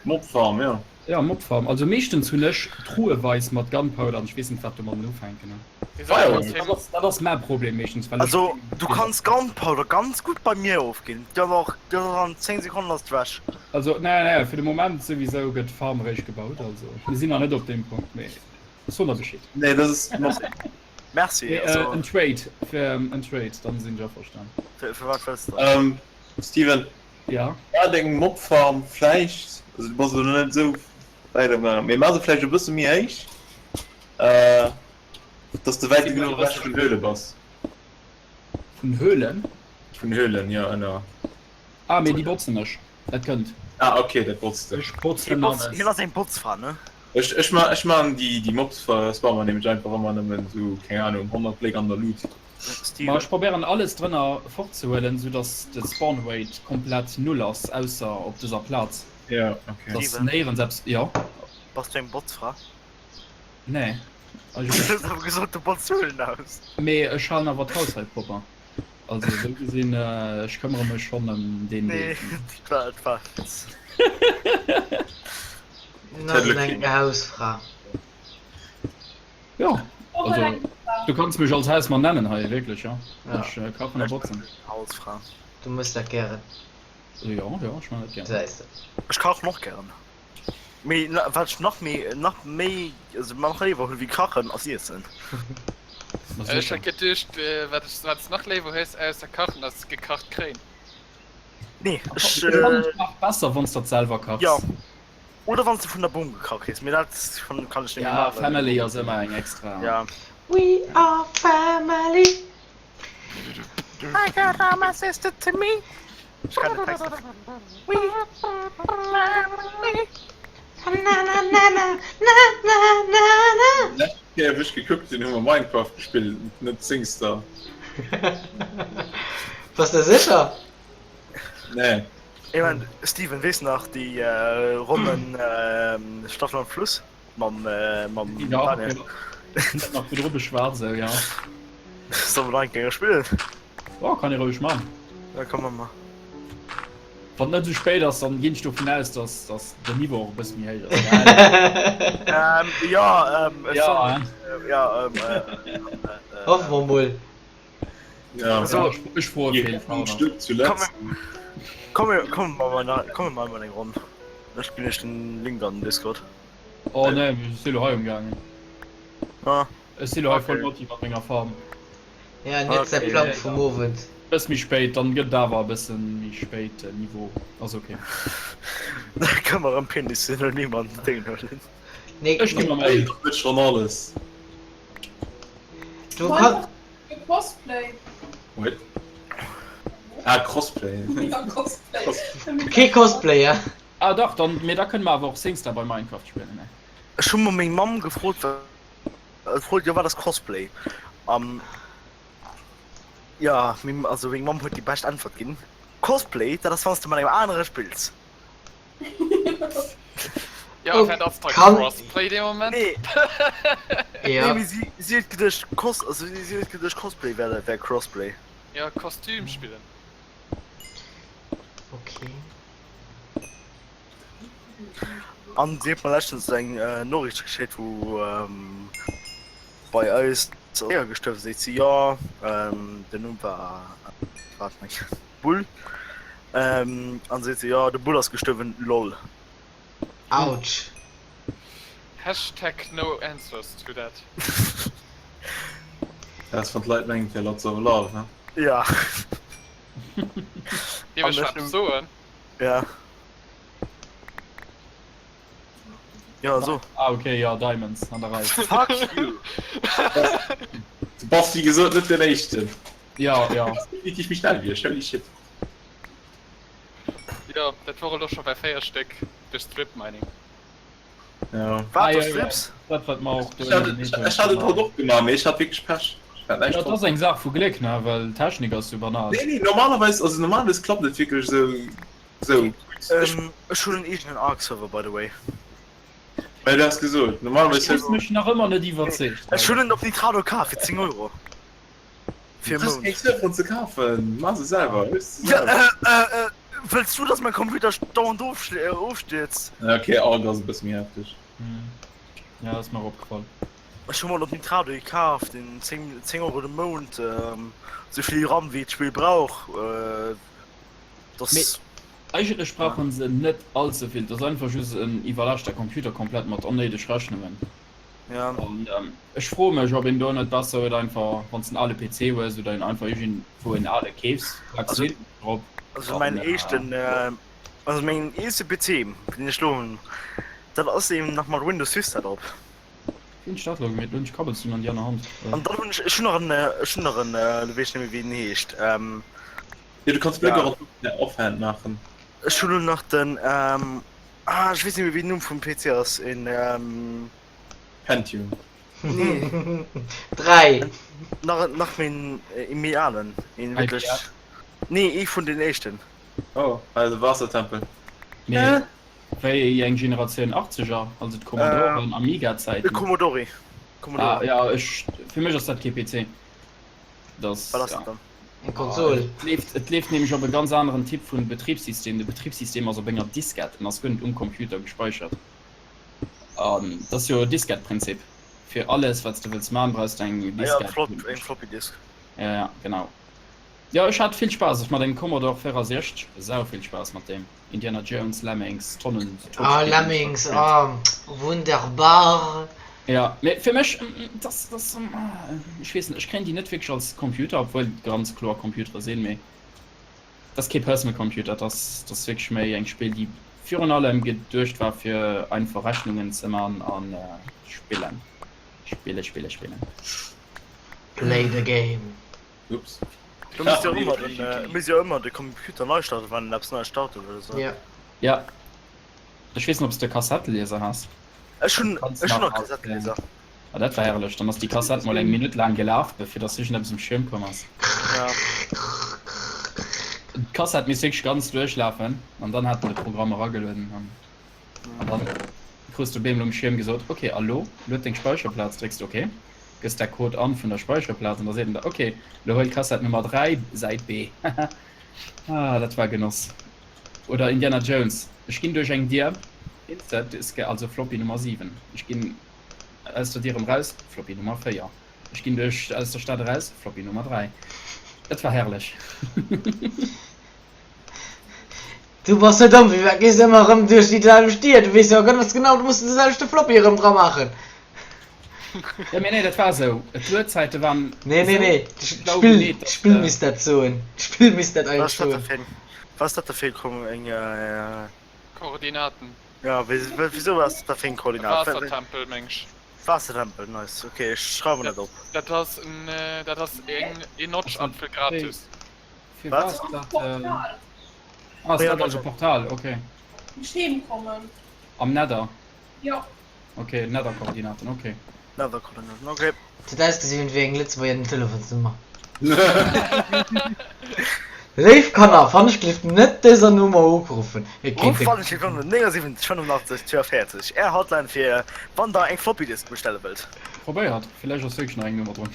Mobfarm, jo. Ja, Mobfarm. Also meeschtens hunn ech truheweis mat Gunpowder an ech weess net wat domadden ufänken. Fireworks. Dat ass mäi Problem meeschtens well ech. Also du kanns Gunpowder ganz gutt bei mir ofginn. Déi ass och, déi ass an 10 Sekonnen ass d'ewech. Also nee nee fir de Moment souwisou gëtt d'Farm eréischt gebaut, also mir sinn nach net op deem Punkt, mee soen der Bescheed. Nee dat ass merci. Merci. Mee Also en Trade fir en Trade, dann sinn ech averstan. fir fir wat wëlls de dann? Ähm Steven, Ja. war deng Mobfarm vläicht, also du bass elo net esou wäit am gaangen, mee mar se vläicht e bësse méi héich, äh, dass de wäit genuch ewech vun Höhle bass. Vun Höhlen? Vun Höhlen, jo, ënner. Ah, mee déi botzen ech. Dat kënnt. Ah, ok, dat botz de. Ech botzen alles. Hien ass eng Botzfra, ne? Ech, ech ma, ech man déi, déi Mobs spawnen nämlech einfach ëmmer nëmmen esou, keng Ahnung, 100 Bléck an der Luut. Ma ech probéieren alles drënner fortzehuelen, sou dass de Spawn Rate komplett null ass, ausser op dëser Plaz. Ja, ok. Dass néierens eppes, jo. Bass du eng Botzfra? Nee. Du hues awer gesot, du botz Höhlen aus. Mee ech halen awer d'Haus hei propper. Also esou gesinn, ech këmmere mech schonn ëm deen Deel. Nee, dat war, dat war e Witz. Hien ass eng Hausfra. Jo, also du kanns mech als Hausmann nennen hei, wierklech, jo. Ech kachen a botzen. Hausfra. Du mëss dat gären. Jo, jo, ech man dat gären. Säis de. Ech kachen och gären. Mee wat ech nach méi, nach méi, also nach léiwer hunn wéi kachen, ass iessen. Ech hat geduecht, wat ech, wat s nach léiwer hues ausser kachen, ass gekacht kréien. Nee, ech. Ech fannen et nach besser wann s dat selwer kachs. Jo, oder wann s de vun der Bom gekacht kriss, mee dat kann ech net méi Ja, maachen. Family ass ëmmer eng extra. Ja. We are family. I got all my sister to me. Ech kann den Text net. We family. Na na na na na na na na. Lescht Kéier wou ech gekuckt hunn, hu mer Minecraft gespillt, net Singstar. Bass de sécher? Nee. Ey man, Steven, weess nach déi Ronnen Staffel am Fluss? Mam, äh, mam ja, Daniel. Ja. Nach virdru beschwat sou, ja. Soll mer nach eng Kéier spillen? Oh, kann ee roueg man. Ja, komm, man mer. Wann et net sou spéit ass, dann ginn ech dovun aus, dass, dass den Niveau och e bësse méi héich ass. Ähm, ja, ähm, ech Ja, soll, hein? äh, ja, ähm, äh, äh, Hoffe mer mol. Ja. Also, Ja, ech froe Die fir een Hoffnung Favor. stirbt zuletzt. Komm, komm, komm, komm, mal, komm mal eng Ronn. Ech ginn iech den Link an den Discord. Oh nee, ech si lo hei umgaangen. Ah. Ech si lo hei voll Okay. motti mat menger Farm. Ja, en huet säi Okay. Plang vum Owend. Bëss méi spéit, dann gëtt et awer e bëssen méi spéit Niveau. Ass ok. Da kënne mer erëm Penis Synonym an den Ding huelen. Nee, Ech ginn mer Méi. Dat huet schonn alles. du kann. Cosplay. What? Ah, Crossplay. Ja, Cosplay. Kee Cosplay, ja. Ah dach, dann, mee da kënne mer awer och Singstar bei Minecraft spillen, ne? Ech hu mer meng Mamm gefrot, gefrot, jo wat ass Cosplay? An jo, meng, also meng Mamm huet déi bescht Äntwert ginn, Cosplay, dat ass wann s de mat engem anere spills. Jo, Oh, wat ass da kann- Crossplay dee Moment? Nee, nee, Ja. mee si, si huet geduecht Cos, also si huet geduecht Cosplay wär, wär Crossplay. Ja, Kostüm spillen. Okay. An si huet mer leschtens eng Noriicht geschéckt, wou bei eis e Déier gestuerwen ass. Seet si, jo, den Numm war, waart meng Bull. An seet se, jo, de Bull ass gestuerwen, lol. Autsch. Hashtag no answers to that. Dat ass wann d'Leit mengen et wär Lots of Love, ne? Ja. Dierf ech eppes soen? Ja. Ja, so. Ah okay, ja, Diamonds an der Rei. Fuck you! Du bass wéi gesot net den éischten. Ja, ja. Definitiv méi schnell wéi ech, holy shit. Jo, dat wor elo scho bei 4 Stéck duerch Strip Mining. Ja. Wat, Ah, du ja, ja. Strips? Dat wat mer och do Ech hat et, ech hat et haut och gemaach, mee ech hat wierklech Pech. Ech hat näischt Ja, dat ass eng Saach vu Gléck, ne, well d'Technik ass jo banal. Nee, nee, normalerweis, also normalerweis klappt et wierklech esou, esou gutt. Ech, Ähm, ech hunn en eegenen Ark-Server, by the way. well du has gesot, normalerweis Du hues mech nach ëmmer net iwwerzeegt. Ech hunn en op Nitrado kaf fir 10 Euro. Fir e Du brauchs Mount. keng Serveren ze kafen, maach se selwer, hues se Ja, selwer. äh, äh, äh, wëlls du, dass mein Computer dauernd ofschl- äh, ofstierzt? Ja, okay, Ark ass e bësse méi hefteg. Hm. Ja, ass mer opgefall. Ech hu mol op Nitrado gekaf, den 10, 10 Euro de Mount, ähm, souvill RAM wéi d'Spill brauch, äh, dass. Mee eigentlech brauchen se net all ze vill, et ass einfach just en iwwerlaaschter Computer komplett mat onnéideg Rechnungen. Ja. An ech froe mech ob een do net besser huet einfach wann s de en ale PC hues oder een einfach iergendwou en ale keefs, packs Also, Windows drop also mäin an éischten, also mengem eelste PC deen ech lo hunn, dat ass eben nach mat Windows Vista drop. Wéi hunn ech dat lo gemeet? Lo hunn ech Kabelzunn an déi aner Hand. An dann hunn ech, ech hunn nach en, ech hunn nach en, lo weess ech net méi wéi den heescht, Jo, du kanns Bléck ja. och offhand maachen. Ech hunn lo nach den, ah ech weess net méi wéi den Numm vum PC ass, en. Pentium. Nee. 3. Nach, nach méi en, ee méi alen, een wierklech, nee ee vun den éischten. Oh, also Waassertempel. Mee wéi eng Generatioun? Achtzeger, also d'Commodoren, Amiga-Zäiten? Commodore. Commodore. Ah ja, ech, fir mech ass dat kee PC. Das, Wat ass ja. dat dann? Eng Konsol. Et leeft, et leeft nämlech op e ganz aneren Typ vun Betribssystem. De Betribssystem ass op enger Diskett, en ass guer net um Computer gespeichert. An dat ass jo e Diskett-Prinzip. Fir alles wat s de wëlls man, brauchs de eng Ah ja, Diskett. Flop, eng Floppy Disk. Ja, ja, genau. Jo, ech hat vill Spaass mat engem Commodore 64, sau vill Spaass mat deem. Indiana Jones, Lemmings, Tonnen Ah, Toddspiller Lemmings, gespillt. ah, wunderbar. Ja, mee fir mech, das, das, ech weess net, ech kréien déi net wierklech als Computer, obwuel et ganz kloer Computere sinn, mee dat ass kee Personal Computer, dat ass, dat ass wierklech méi eng Spill, déi virun allem geduecht war fir einfach Rechnungen ze man an spillen, spille, spille, spillen. Play the game. Ups. Du muss jo ëmmer den, äh, muss jo ëmmer de Computer nei starten, wann en eppes Neies starte wëll oder sou. Ja. Ja. Ech weess net, ob s de Kassettelieser has. Ech hunn, Kanns ech hunn nach nach Kassettelieser. Ah, dat war herrlech. Dann ass déi Kassett mol eng Minutt laang gelaf, bevir dass iergendeppes um Schierm komm ass. Ja. D'Kassett misst wierklech ganz duerchlafen an dann hat en de Programm eragelueden an an dann krus de op eemol um Schierm gesot, ok, a lo lued deng Speicherplaz, drécks de ok. Gëss däi Code an vun der Speicherplaz an da seet en der, ok, lo huel Kassett Nummer 3, Säit B. Ah, dat war Genoss. Oder Indiana Jones, ech ginn duerch eng Dier, Insert Disk, also Floppy Nummer 7. Ech ginn aus der Dier erëm raus, Floppy Nummer 4. Ech ginn duerch aus der Stad eraus, Floppy Nummer 3. Dat war herrlech. Du bass sou domm, firwat gees de ëmmer erëm duerch déi selwecht Dier? Du weess jo ganz genau, du muss de selwechte Floppy erëm dra maachen. Ja, mee nee, dat war sou. D'Luedzäite waren Nee, nee, esou nee, schlau d'Spill, gemeet, dass d'Spill de. misst dat soen. D'Spill misst dat Was eigentlech ass dat da soen. fir eng, was ass dat da fir eng, eng, äh. Koordinaten. Ja, wisou ass dat da fir eng Koordinat? Waassertempel, meng ech. Waassertempel, nice. Ok, ech schreiwen dat op. Dat ass en, dat ass eng, een Notchapfel gratis. Fir Wat? was dat? Portal. Ah, ass dat also Portal, ok. Ech heem kommen. Am Nether? Jo. Ok, Nether-Koordinaten, ok. Nether-Koordinaten, ok. Et huet ausgesinn wéi eng Lëtzebuerger Telefonsnummer. Léif Kanner, fannechgelift net dëser Nummer ukruffen. Et Ruff kéint e. fannechgelift un 79 85 42, är Hotline fir wann der eng Floppy Disk bestelle wëllt. Probéiert, villäicht ass wierklech nach eng Nummer drun.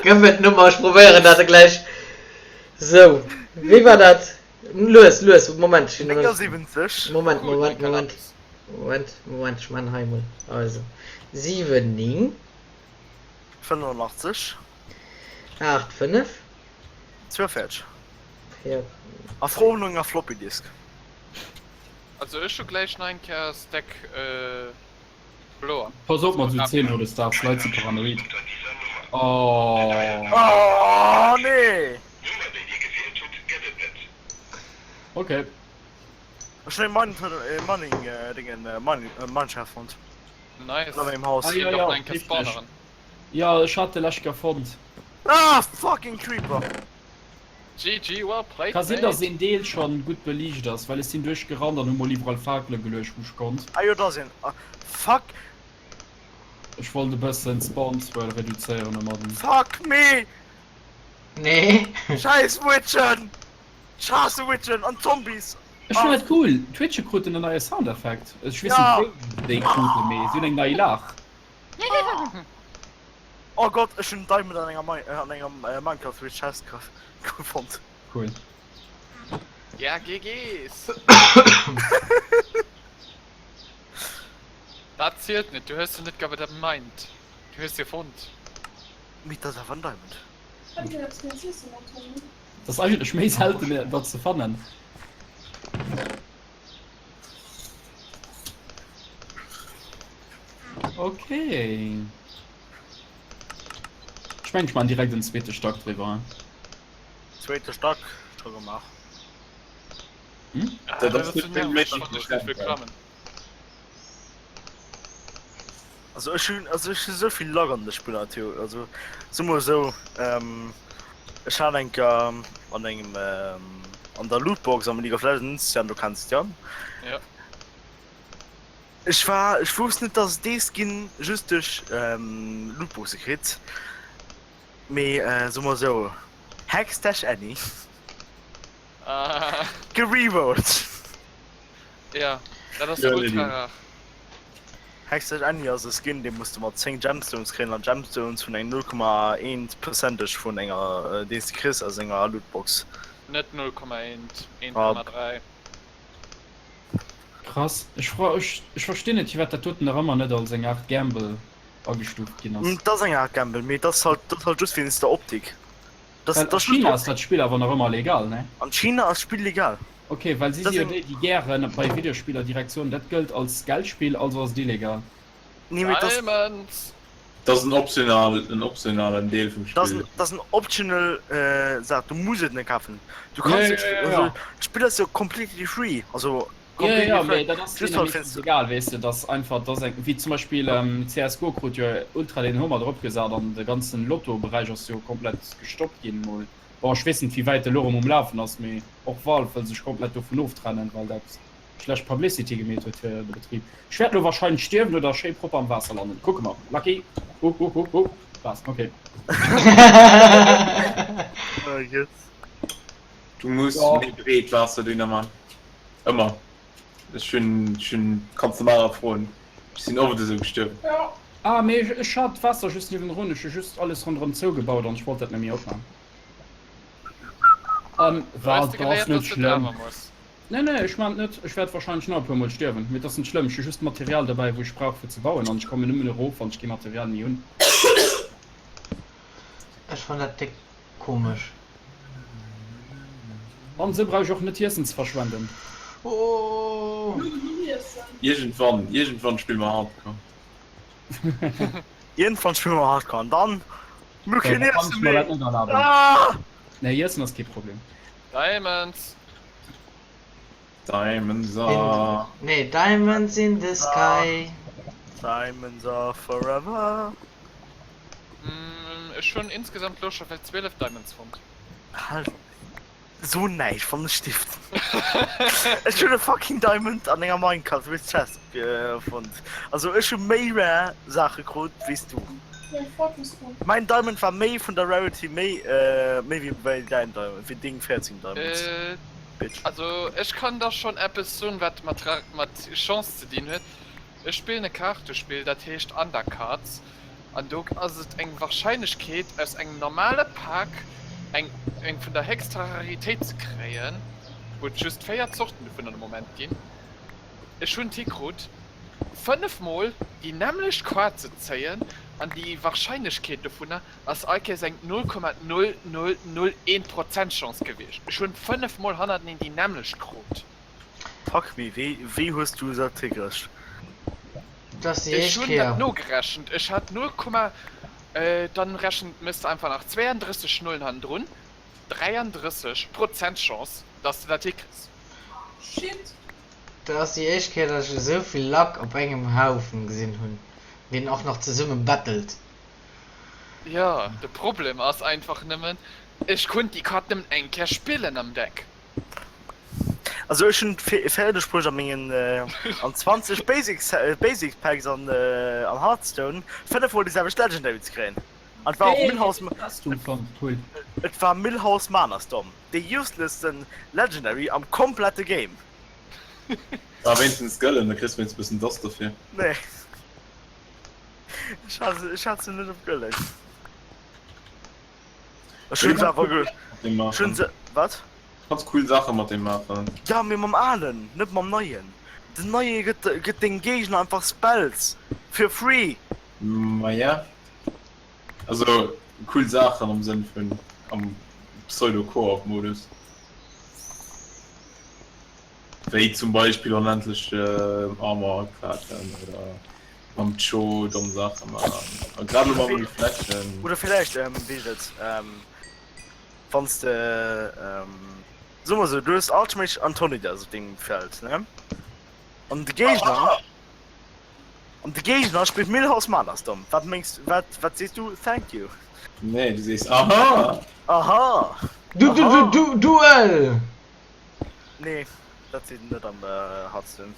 Gëff mir d'Nummer, ech probéieren dat gläich. Sou, wéi war dat? Lues, lues, Moment, ech hunn nach net. 79. Moment, Moment, Moment, Moment, Moment, ech man hei mol. Also, 7, 9. 85. 8, 5. 42. Jo. A fro no enger Floppy Disk. Also ech hu gläich nach eng Kéier Stack Bloer. Pass op mat sou Zeenmodesdaags, Leit si paranoid. Oh. Oh nee! Okay. Ech hunn e Mining Dingen Mineshaft fonnt. Nice. Ënner mengem Haus. Ah, ja, ja, richtig. Ja, ech hat de lech gefonnt. Ah fucking Creeper! GG, well played, Ka sinn dass mate. een Deel schon gutt beliicht ass, well ech sinn duerch gerannt an hu mol iwwerall Fakele geluecht wou ech konnt. Ah jo, da sinn. Ah fuck! Ech wollt e bëssen Spawn Swirl reduzéieren domadden. Fuck me! Nee. Scheiß Witchen! Ech haasse Witchen an Zombies! Ech fannen dat cool, d'Witche kruten en neie Soundeffekt. Ech weess Ja. net wéi déi kruten, mee si hunn eng nei Laach. Oh Gott, ech hunn en Diamond an enger Mi an enger Minecraft Witch Chest gefonnt. Cool. Ja, GG's! Dat zielt net, du hues se net gemined, du hues se fonnt. Mee dat ass awer en Diamond. Hat een eppes géint z'iessen mat Toni? Dat ass eigentlech méi selten dat ze fannen. Okay. Ech mengen ech man direkt en zweete Stack driwwer. Zweete Stack scho gemaach. Hm? Dat ass net vill méi wéi Also ech hunn also ech hu souvill Luck an de Spiller Theo also so mol esou ähm, ech hat eng Kéier an engem ähm, an der Lootbox am League of Legends Jan du kenns d'Jan Ja. Ech war ech wousst net dass et dee Skin just duerch ähm, Lootboxe kritt mee äh, so mol esou Hexdash Annie Ah. Gererollt. Ja, dat ass Ja, ultra Lady. rar. Hextech Annie ass e Skin dee muss de mat 10 Gemstones kréien an Gemstones hunn eng 0,1 Percentage vun enger dees de kriss aus enger Lootbox. Net 0,1, Ah. 1,3. Krass, ech fra ech ech verstinn net firwat dat doten nach ëmmer net als eng Art Gamble agestuuft ginn ass. Et ass eng Art Gamble, mee et ass halt dat ass halt just wéinst der Optik. Das, Well a das China ass dat Spill awer nach ëmmer legal, ne? An China ass d'Spill legal. Ok, well si Das si jo eng- déi, déi gären bei Videospiller direkt soen, dat gëllt als Geldspill, also ass et illegal. Nee, mee das, Diamonds! Dat ass en optional, en optionalen Deel vum das, Spill. das en optional äh, Saach. Du muss et net kafen. Du kannst Ja, et, ja, ja, also, ja. d'Spill ass jo completely free. Also Ja, completely ja, free. mee dat ass Just deene halt meeschtens wéinst- egal, weess de, dass einfach, dass eng, wéi zum Beispill ähm, CSGO krut jo ultra den Hummer drop gesat an de ganzen Lotto-Beräich ass jo komplett gestoppt ginn mol. Bon, ech weess net, wéi wäit de lo erëm um Lafen ass, mee och Valve wëll sech komplett dovun oftrennen, well dat schlecht Publicity gemeet huet fir de Betrib. Ech wäert lo wahrscheinlech stierwen oder schéi propper am Waasser landen. Kucke mer. Lucky. Hu hu hu hu. Spaß, okay. Oh Gott. Du muss Ja. méi breet Waasserdüner man. Ëmmer. Ech hunn, ech hunn, kanns de Mara froen, ech sinn oft esou gestuerwen. Ja. Ah, mee ech, ech hat d'Waasser just niewendrun, ech hu just alles ronderëm zougebaut an ech wollt dat net méi opman. An Du war hues de dat ass geléiert, net dass du et schlëmm. awer muss. Nee, nee, ech man et net. Ech wäert wahrscheinlech nach e puer mol stierwen, mee et ass net schlëmm. Ech hu just d'Material derbäi, wou ech brauch fir ze bauen an ech kommen nëmmen erof, wann ech kee Material méi hunn. Ech fann dat déck Komesch. An esou brauch ech och net Iessen ze verschwenden. Oh. Iergendwann, iergendwann spille mer Hardcore. Iergendwann spille mer Hardcore an dann mir Okay, keen da kann Iessen ech mer méi. dat net erlaben. Ah! Nee, Iessen ass kee Problem. Diamonds! Diamonds are. Nee, Diamonds in the sky. Diamonds are forever. Mm, ech hunn insgesamt lo scho well 12 Diamonds fonnt. Halt so näischt van de Stift. Ech hunn e fucking Diamond an enger Minecraft with Chest äh, fonnt. Also ech hu méi rare Saache krut wéi s du. Mein Fortress fonnt. Mein Diamond war méi vun der Rarity méi äh, méi wéi wéi däin Diamond, wéi deng 14 Diamonds. Äh, Bitch. also ech kann der schon eppes soen wat mat mat Chance ze dinn huet. Ech spillen e Kaartespill dat heescht Undercards an do ass et eng Warscheinlechkeet aus engem normale Pak eng eng vun der héchster Raritéit ze kréien, wou et just 4 Zorten dovunner de Moment ginn. Ech hunn et hikrut 5 mol déi nämmlecht Kaart ze zéien an déi Warscheinlechkeet dovunner ass all Kéiers eng 0,0001 Prozent Chance gewiescht. Ech hunn 5 mol hannerteneen déi nämmlecht krut. Fuck me, wéi wéi hues du dat hikricht? Dat ass déi Ech éischt hunn dat Kéier. nogerechent, ech hat 0,. Dann rechent, mëss de einfach nach 32 Nullen hannendrun, 33 Prozent Chance, dass de dat hikriss. Shit! Dat ass déi éischt Kéier, dass ech esou vill Lack op engem Haufen gesinn hunn, deen och nach zesumme battelt. Jo, de Problem ass einfach nëmmen, ech konnt déi Kart nëmmen eng Kéier spillen am Deck. Also ech hunn et fäerdeg bruecht a mengen an 20 Basic Basic Packs an an Hearthstone 5 mol déi selwecht Legendary ze kréien. An et war och Millhouse et war Millhouse Manastorm, dee uselessten Legendary am komplette Game. War wéinstens gëllen, da kriss wéinstens bëssen Dost dofir. Nee. Ech hat se, ech hat se net op gëllen. Ech hunn se awer ge, ech hunn se, wat? Kanns cool Saache mat deem maachen. Ja, mee mam alen, net mam neien. Den neie gëtt, gëtt dengem Géigner einfach Spells fir free. Maja, also cool Saachen am Sënn vun am Pseudo-Koop-Modus. Wéi zum Beispill onendlech Armor cracken oder mam Cho domm Saache maachen. A grad elo mam Reflection. Oder villäicht, wéi heescht et, wann s de, soe mer esou, du hues Archmage Antonidas op dengem Feld, ne? An de Géigner, an de Géigner spillt Millhouse Manastorm. Wat mengs, wat, wat sees du? Thank you. Nee, du sees aha! Aha! Du, du, du, du, Duell! Nee, dat seet en net am Hearthstone.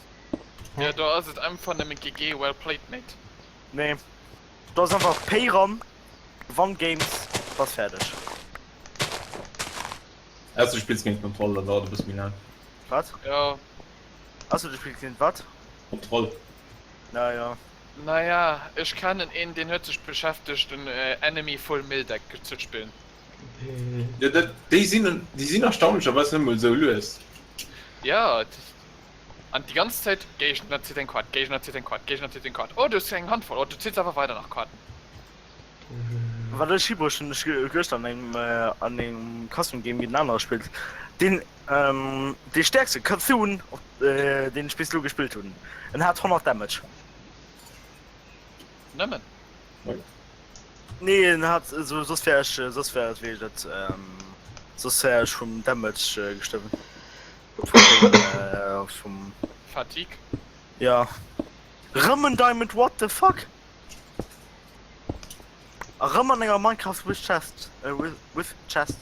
Jo, do ass et einfach nëmmen GG, well played mate. Nee, do ass einfach Pay ran, gewann Games, bass fäerdeg. Ausser du spills géint Kontroll, dann dauert e bësse méi laang. Wat? Jo. Ausser du spills géint wat? Kontroll. Ja, ja. Naja, ech kennen een, deen huet sech beschäftegt en Enemy Full Mill Deck ze spillen. Jo, dat, déi sinn, déi sinn erstaunlecherweis net mol esou lues. Jo, an déi ganz Zäit, Géigner zitt eng Kaart, Géigner zitt eng Kaart, Géigner zitt eng Kaart, oh du hues eng Handvoll, oh du zitts awer weider nach Kaarten. Wat ech hibruecht hunn, ech gëschter an engem an engem Custom Game géint en anere gespillt, deen dee stäerkste C'Thun deen ech bis elo gespillt hunn, en hat 100 Damage. Nëmmen? Nee en hat esou soss wär ech soss wär et wéi dat soss wär ech vum Damage gestuerwen vun dem vum Fatigue. Ja rëm en Diamond what the fuck a rëm an enger Minecraft with chest with chest.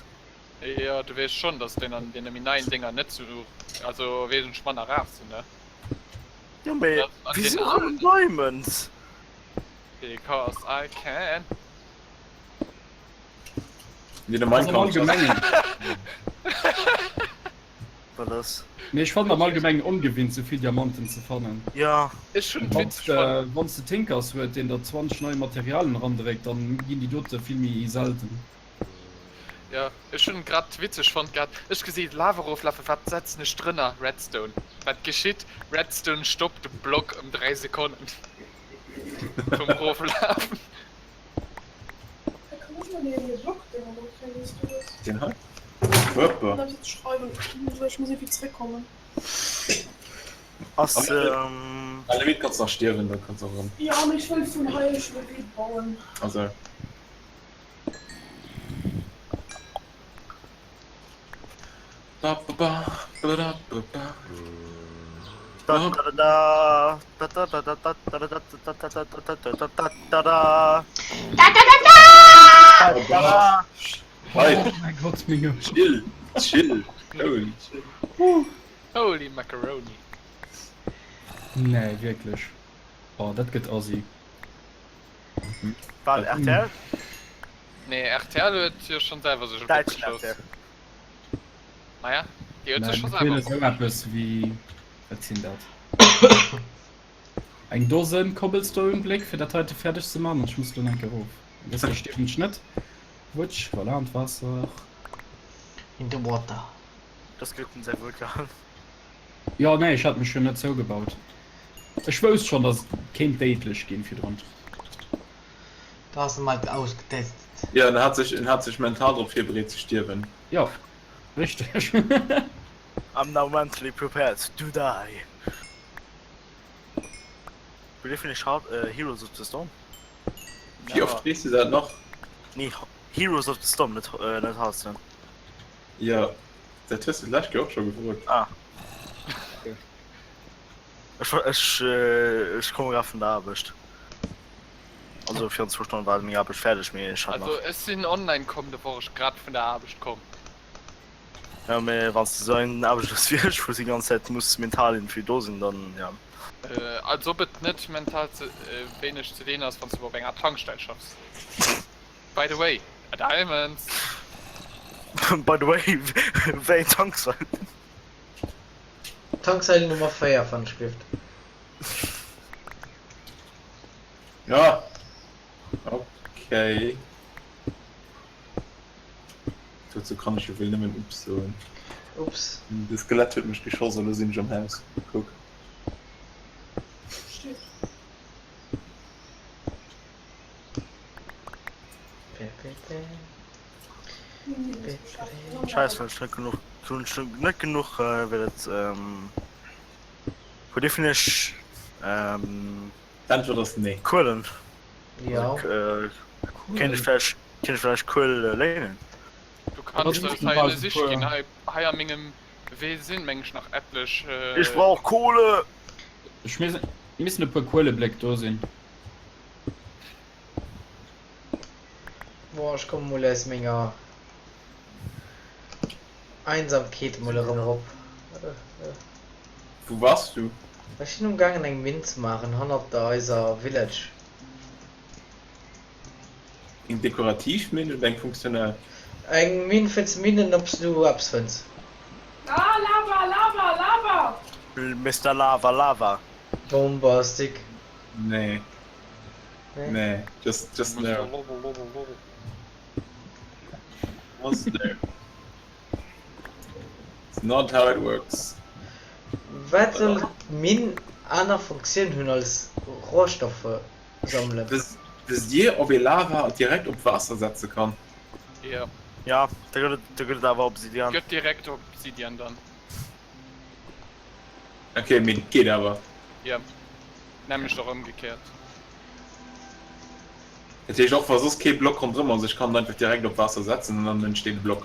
Jo du weess schonn dass deen an deene méi neien Dénger net sou also wesentlech manner rar sinn ne? Jo mee wisou rëm en Diamond? Because I can. Wéi de Minecraft. Wat ass? Mee ech fannen am allgemengen ongewinnt souvill Diamanten ze fannen. Ja. Ech hunn d'Witz schonn. Wanns de Tinkers huet deen der 20 nei Materialien erandréckt, dann ginn déi dote vill méi selten. Jo, ech hunn grad witzeg fonnt gehat. Ech gesi Lava roflafen, wat setzen ech drënner? Redstone. Wat geschitt? Redstone stoppt de Block ëm 3 Sekonnen vum roflafen. Den hei? Hoppa. Ass ähm. Limit kanns nach stierwen, da kanns och erëm. Jo, mee ech wëll vun hei, ech wëll bauen. Also. Chill, chill, holy shit. Holy macaroni. Nee, wierklech. Oh, dat gëtt assi. Wat, rtl? Nee, rtl huet jo schon selwer sech e Bock Däitschen geschoss. rtl. Naja, déi huet sech Mä scho mir selwer feelen e esou Bock eppes geschoss. wéi, wat sinn dat? Eng Dosen Cobblestone-Bléck, fir dat heite fäerdeg ze man. An ech muss elo nach eng Kéier erof. Am beschte stierwen ech net. Wutsch, voilà, an d'Waasser. In the water. Das gëtt en säi Vulkan. Jo, nee, ech hat mech jo net zougebaut. Ech wousst schon, dass et kéint déidlech ginn virdrun. Du has en mol ausgetestet. Jo, en hat sech, en hat sech mental drop virbereet ze stierwen. Jo, richteg. I'm now mentally prepared to die. Wéi finn ech Heroes of the Storm? Wéi oft weess du dat nach? Nee, Heroes of the Storm, net net Hearthstone. Jo, dat hues du d'lescht Kéier och scho gefrot. Ah. Ech ech ech komme grad vun der Aarbecht. Also virun zwou Stonnen war meng Aarbecht fäerdeg, mee ech hat nach. Also ech sinn online komm, do wor ech grad vun der Aarbecht komm. Ja, mee wann s de sou eng Aarbecht hues wéi ech, wou s de déi ganz Zäit muss mental irgendwie do sinn, dann ja. Als ob et net mental ze wéineg ze dinn ass, wann s du op enger Tankstell schaffs. By the way, Diamonds! By the way, wéi eng Tankstell? Tanksäil Nummer 4 fand ech gift. Ja. Okay. Dozou kann ech jo wuel nëmmen Ups soen. Ups. De Skelett huet mech geschoss a lo sinn ech am Haus. Kuck. Shit. Scheiss, hunn ech net genuch, hunn ech net genuch wéi dat huet ee vun iech D'Äntwert ass nee. Kuelen? Jo. Kéint ech vläicht, kéint ech vläicht Kuel léinen? Du kanns eis hei elo siche ginn, hei hei a mengem Wee sinn meng ech nach etlech. Ich brauch Kohle! Ech missen e puer Kuelebléck do sinn. Boah, ech komme mol aus menger Einsamkeet mol erëm erop. Wou wars du? Ech sinn um gaangen eng Minn ze maachen hannert der eiser Village. Eng dekorativ Minn oder eng funktionell? Eng Minn fir ze minnen obs du eppes fënns. Ah, Lava, Lava, Lava! Mister Lava, Lava. Bombastic. Nee. Nee, just, just no. Was there? It's not how it works. Wat soll d'Minn aner Funktioun hunn als Rohstoffe sammelen? Wësst Dir ob ee Lava direkt op Waasser setze kann? Jo. Ja, da gëtt et, da gëtt et awer Obsidian. Gëtt direkt Obsidian dann. Ok, mee et geet awer. Jo, nämlecht och ëmgekéiert. Dat heescht och wa soss kee Block ronderëm ass, ech kann en einfach direkt op Waasser setzen an dann entsteet e Block.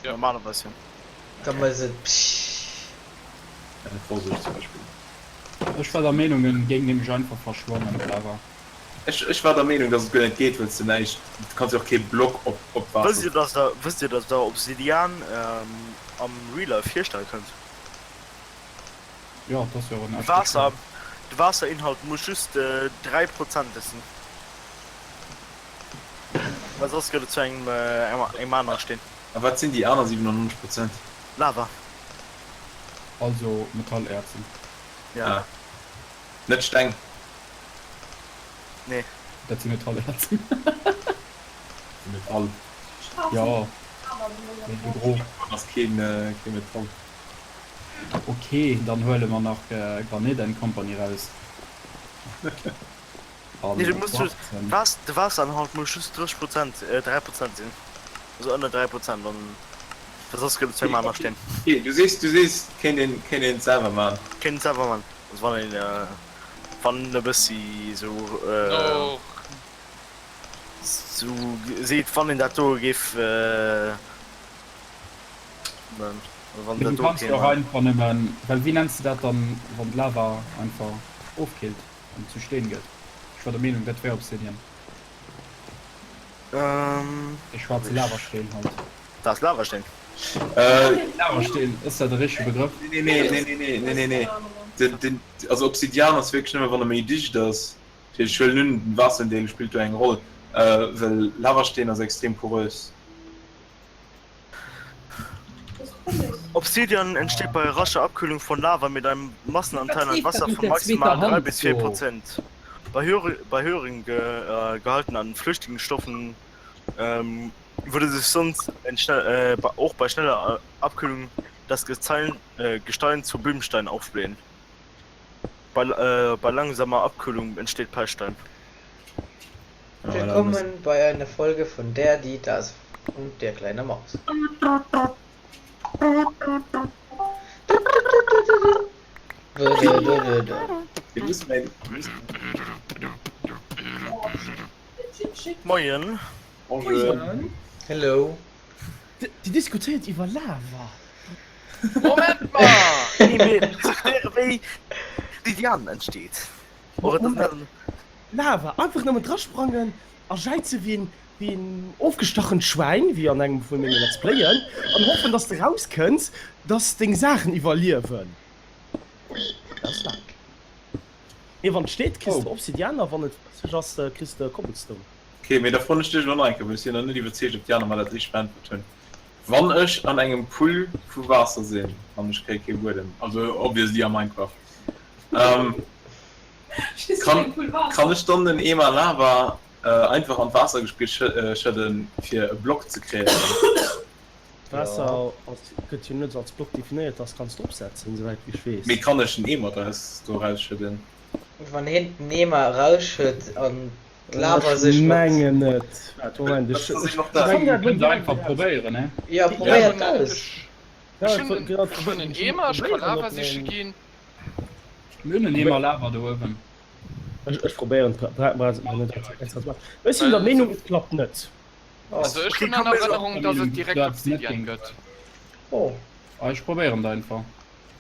Jo. Normalerweis jo. Da mécht et psscht. Eng Vorsicht zum Beispill. Ech war der Meenung en géing nämlech einfach verschwannen, d'Lava. Ech ech war der Meenung dass et guer net geet wëlls de näischt, du kanns jo och kee Block op op Wësst Waasser. dir dass der wësst dir dass der Obsidian am Real Life hierstelle kënnt? Jo, et ass jo och en De echte Waasser Steen. de Waasserinhalt muss just 3 Prozent sinn, well soss gëtt et zu engem engem anere Steen. A wat sinn déi aner 97 Prozent? Lava. Also Metallerzen. Ja. Ah. Net Steng? Nee. Dat si Metallerzen. Metall. Jo, mee de Gros. Ass keen keen Metall. Ok, dann huele mer nach Granit and Company raus. Nee, du musst just, Waas, de Waasseranhalt muss just 30 Prozent, 3 Prozent sinn. Also ënner 3 Prozent, dann, well soss gëtt et zu engem anere Steen. Ok, du sees, du sees, kéint een, kéint een et selwer man. Kéint een selwer man, also wann een, wann een e bëssi sou, sou seet, wann een dat do géif, Wann Mee du kanns jo och einfach nëmmen, well wéi nenns de dat dann, wann d'Lava einfach ofkillt an zu Steen gëtt? Ech war der Meenung dat wär Obsidian. Dee schwaarze Lavasteen halt. Dat ass Lavasteen. Lavasteen, ass dat de richtege Begrëff? Nee, nee, nee, nee, nee, nee, nee, nee. Den, den, also Obsidian ass wierklech nëmme wann e méi dicht ass. Ech huelen un, den Waasserendeel spillt do eng Roll, well Lavasteen ass extrem porös. Obsidian entsteht bei rascher Abkühlung von Lava mit einem Massenanteil an Wasser von maximal 3 bis 4 Prozent. Bei, höhere, bei höheren Ge äh, Gehalten an flüchtigen Stoffen ähm, würde sich sonst äh, auch bei schneller Abkühlung das Gestein, äh, Gestein zu Bimstein aufblähen. Bei, äh, bei langsamer Abkühlung entsteht Pechstein. Willkommen bei einer Folge von Der, die, das und der kleine Maus. Moien. Bonjour. Hello. Dir diskutéiert iwwer Lava. Moment mol! Nee, mir diskutéiere wéi Obsidian entsteet. Och et ass net. Lava, einfach nëmmen drasprangen a jäize wéi en wéi en ofgestachent Schwäin, wéi an engem vu menge Let's Playen, an hoffen dass de rauskënns, dass deng Saachen iwwerliewen. Dat ass Lava. Nee, wann et steet, kriss de Obsidian a wann et flësseg ass, kriss de Cobblestone. Ok, mee da froen ech dech elo nach eng Kéier, well ech sinn nach net iwwerzeegt, ob déi aner mer dat richteg beäntwert hunn. Wann ech an engem Pull vu Waasser sinn an ech kréie kee Buedem, also obviously a Minecraft, kann kann ech dann den Eemer Lava einfach an d'Waasser schëdden, fir e Block ze kreéieren? Waasser ass, gëtt jo net als Block definéiert, dass kanns drop setzen, souwäit wéi ech weess. Mee kann ech den Eemer draus do erausschëdden? Wann hien den Eemer erausschëtt an d'Lava sech Ech mat. mengen net. Waart, Moment, ech Dat ass och ech dat. fannen dat Kënnt net einfach probéieren, he? Jo, probéiert aus. Ech hunn ech hunn en Eemer, ech ka Lava siche ginn. Mir hunn en Eemer Lava do uewen. Ech ech probéieren et. Ech sinn der Meenung, et klappt net. Also ech hunn an Erënnerung, dass et direkt Obsidian gëtt. Oh. Ah, ech probéieren et einfach.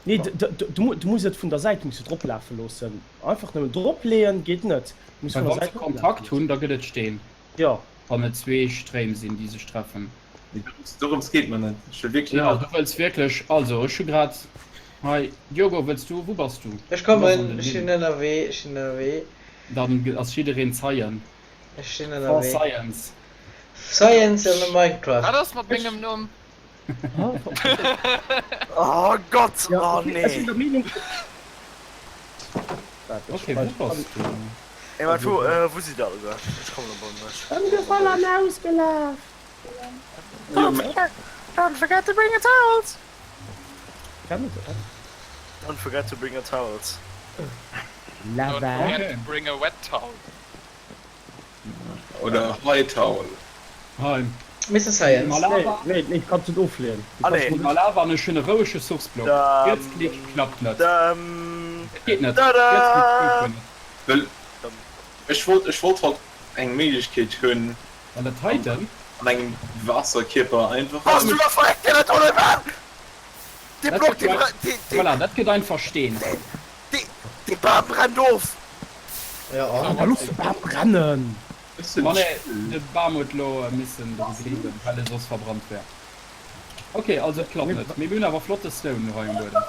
Nee, du muss et vun der Säit muss du drop lafe loossen. Einfach nëmmen drop leeën geet net. Du muss Well vun der wann se Säit drop Kontakt lafen hunn, da gëtt et Steen. Jo. Wann et zwee Stréim sinn, déi sech treffen. Mee dorëms geet mer net. Ech wëll wierklech Jo, nëmmen. du wëlls wierklech. Also, ech hu grad hei. Diogo, wëlls du? Wou bass du? Ech Du bass an kommen, den ech sinn Minen. ënnerwee, ech sinn ënnerwee. Dann ass jiddereen Zeien. Ech sinn For ënnerwee. Science. Science an the Minecraft. Wat ass mat mengem Numm? Oh Gott, Ja, oh okay, ech sinn nee. der Meenung. Waart, ech Okay, wou schreiwen. bass du? Ey, wat, wou, äh, wou sidd der alleguer? Ech kommen op mech. Ëmgefall an ausgelaf. Jo, mä. Don't forget to bring your towels! Kann et, wat? Don't forget to bring your towels. Don't Lava. forget Okay. to bring a wet towel. Oder High Towel. Hi. Mister Science. Malava. Nee, nee, kanns du ofleeën. Allez. Malava an ech hunn e rouege Source-Block. Rietsklick klappt net. Et geet net. Rietsklick geet net. Well ech wollt, ech wollt halt eng Méiglechkeet hunn. An dat heiten? An engem Waasserkierper einfach. Bass du da verreckt fir dat donnen Mann? Dee Block, dee brennt, dee, dee. Voilà, dat gëtt einfach Steen. Dee, dee Bam brennt of! Ja, an? Da looss de Bam brennen! Ma nee, de Bam huet lo missen dru gleewen, well e soss verbrannt wär. Ok, also et klappt net. Mee mir hunn awer flotte Stone hei um Buedem.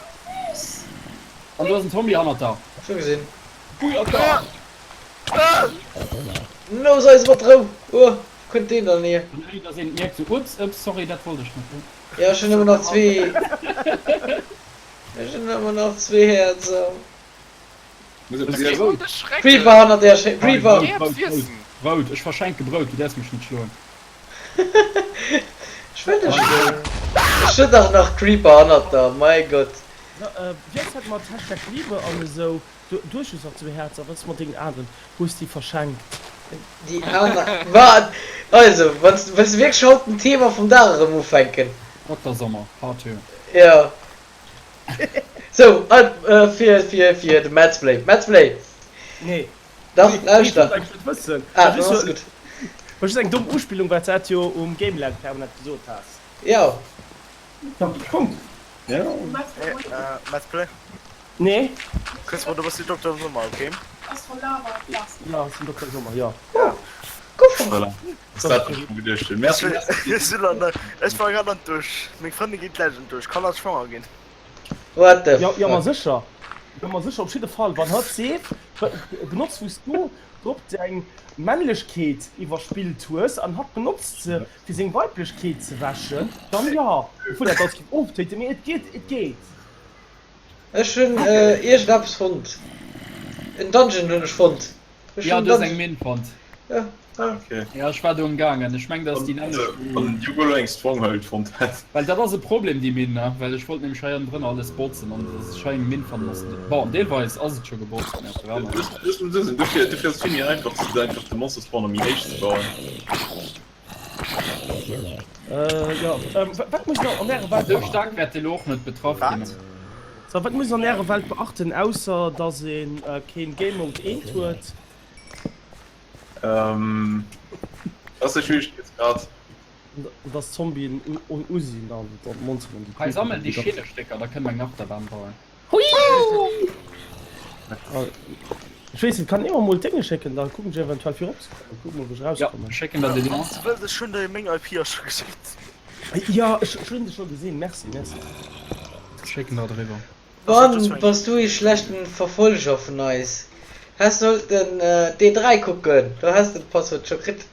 An do ass en Zombie hannert der. Scho gesinn. Bujaka! No, sei se mat Rou! Uah, wou kënnt deen dann hier? An ouni dass een et mierkt, sou, Ups, ups, sorry, dat wollt ech net. Ja, ech hunn nëmmen nach zwee. Ech hunn nëmmen nach zwee Häerzer. Creeper hannert der Sch Creeper! Brout, Brout, Brout, ech verschenke Brout, du däerfs mech net schloen. Ech wëll dech schloen. Ech hunn dach nach Creeper hannert der, mei Gott. Wéi ass dat mat Hashtag Liebe an esou? Du hues just nach zwee Häerzer, wat ass mat deenen aneren? Hues déi verschenkt? Déi aner, wat? Also, wanns, wëlls de wierklech haut den Thema vum Dag erëm ufänken? Dokter Sommer, Part 2. Jo. Sou, äh, fir, fir, fir de Madsplay. Madsplay! Nee. Dach, Nee, ech lauschter. wollt eigentlech net wëssen. Ah, Dat dann ass ass jo gutt. war just eng domm Uspillung, wat s dat jo um Gameland permanent gesot has. Jo. Ja, Punkt. Ja. Hey, äh, Madsplay? Nee. Chris, du bass de Dokter Sommer, okay? Ass von Lava Glas. Ja, ass den Dokter Sommer, jo. Voilà. Ass dat wat ech mer geduecht hunn. Merci. Ech sinn an der, ech war grad an d'Dusch. Meng Frëndin geet gläich an d'Dusch. Kann hatt schwanger ginn? What the Jo, jo, ma fuck? sécher. Jo, ma sécher, op jidde Fall. Wann hatt Seef benotzt, wou s du drop deng Männlechkeet iwwerspillt hues, an hatt benotzt se, fir seng Weiblechkeet ze wäschen, dann jo. Obwuel dat alles géif oftöten, mee et geet, et geet. Ech hunn iergendeppes fonnt. En Dungeon hunn ech fonnt. Ech Ja, hunn du hues eng Dungeon. Minn fonnt. Ja, ah. Okay. Ja, ech war do emgaangen. Ech meng, dat ass déi nämmlecht wou. Wann den Hugo elo eng Stronghold fonnt hätt. Well dat ass e Problem, déi Minn, ne? Well ech wollt nämlech hei ënnendrënner alles botzen an dass ech hei eng Minn fannen ass. Bon, deelweis ass et scho gebotzt, mä op der anerer Säit. Ech muss soen, dofir dofir ass et vill méi einfach, ze einfach de Monster Spawner méi héich ze bauen. Jo, wat muss een an ärer Welt Esou staark wäert de lo och net betraff ginn. So, wat muss een an ärer Welt beachten, ausser dass ee keen Game Mode 1 huet? Ähm, ass der Schwierigkeetsgrad? Dass d'Zombien u sinn an d'Monsteren déi. Hei sammel déi Schielestécker, da kënne mer eng Achterbahn bauen. Ech weess net, kann ee mer mol d'Dénge schécken, da kucken ech eventuell fir eropzekommen. Kucken mol wou ech erauskommen. Jo, schécken der de Link. Wanns de wëlls, ech hunn der meng IP och scho geschéckt. Jo, ech hunn se scho gesinn, merci, merci. Schécken der et eriwwer. Wann bass du ee schlechten Verfolger vun eis. Häss sollten d'E3 kucken, do häss de d'Passwuert scho kritt.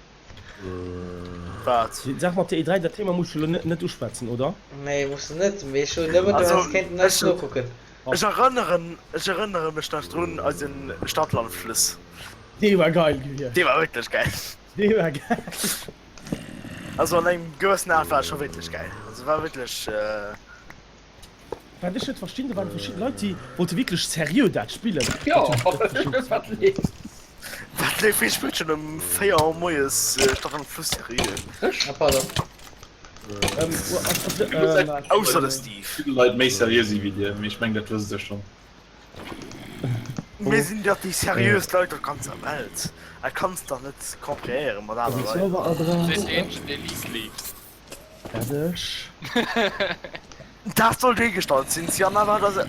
Wat? D'Saach mat der E3, dat Thema muss ech elo net uschwätzen, oder? Nee, muss de net, mee ech soen nëmmen, du häss kéinten eis nokucken. Ech erënneren, ech erënnere mech nach drun, eisen Stadlandfluss. Dee war geil gewiescht. Dee war wierklech geil. Dee war geil. Also an engem gewëssen Aart war et scho wierklech geil. Also war wierklech. Wat ech net verstinn, do waren verschidden Leit déi wollte wierklech seriö dat spillen. Jo, wat leeft? Wat leeft? Wee spillt schon um 4 Auer moies Stadt am Fluss seriö? Ech? Ah pardon. Ausser de Steve. Vill Leit méi seriö si wéi dir, mee ech meng dat wësst der schon. Mir sinn dach déi seriöst Leit op ganzer Welt. Dat kanns dach net comparéieren mat aner Leit. Seet deen, dee League leeft. Fäerdeg. Dat soll duergestallt sinn, Sianna, wat ass.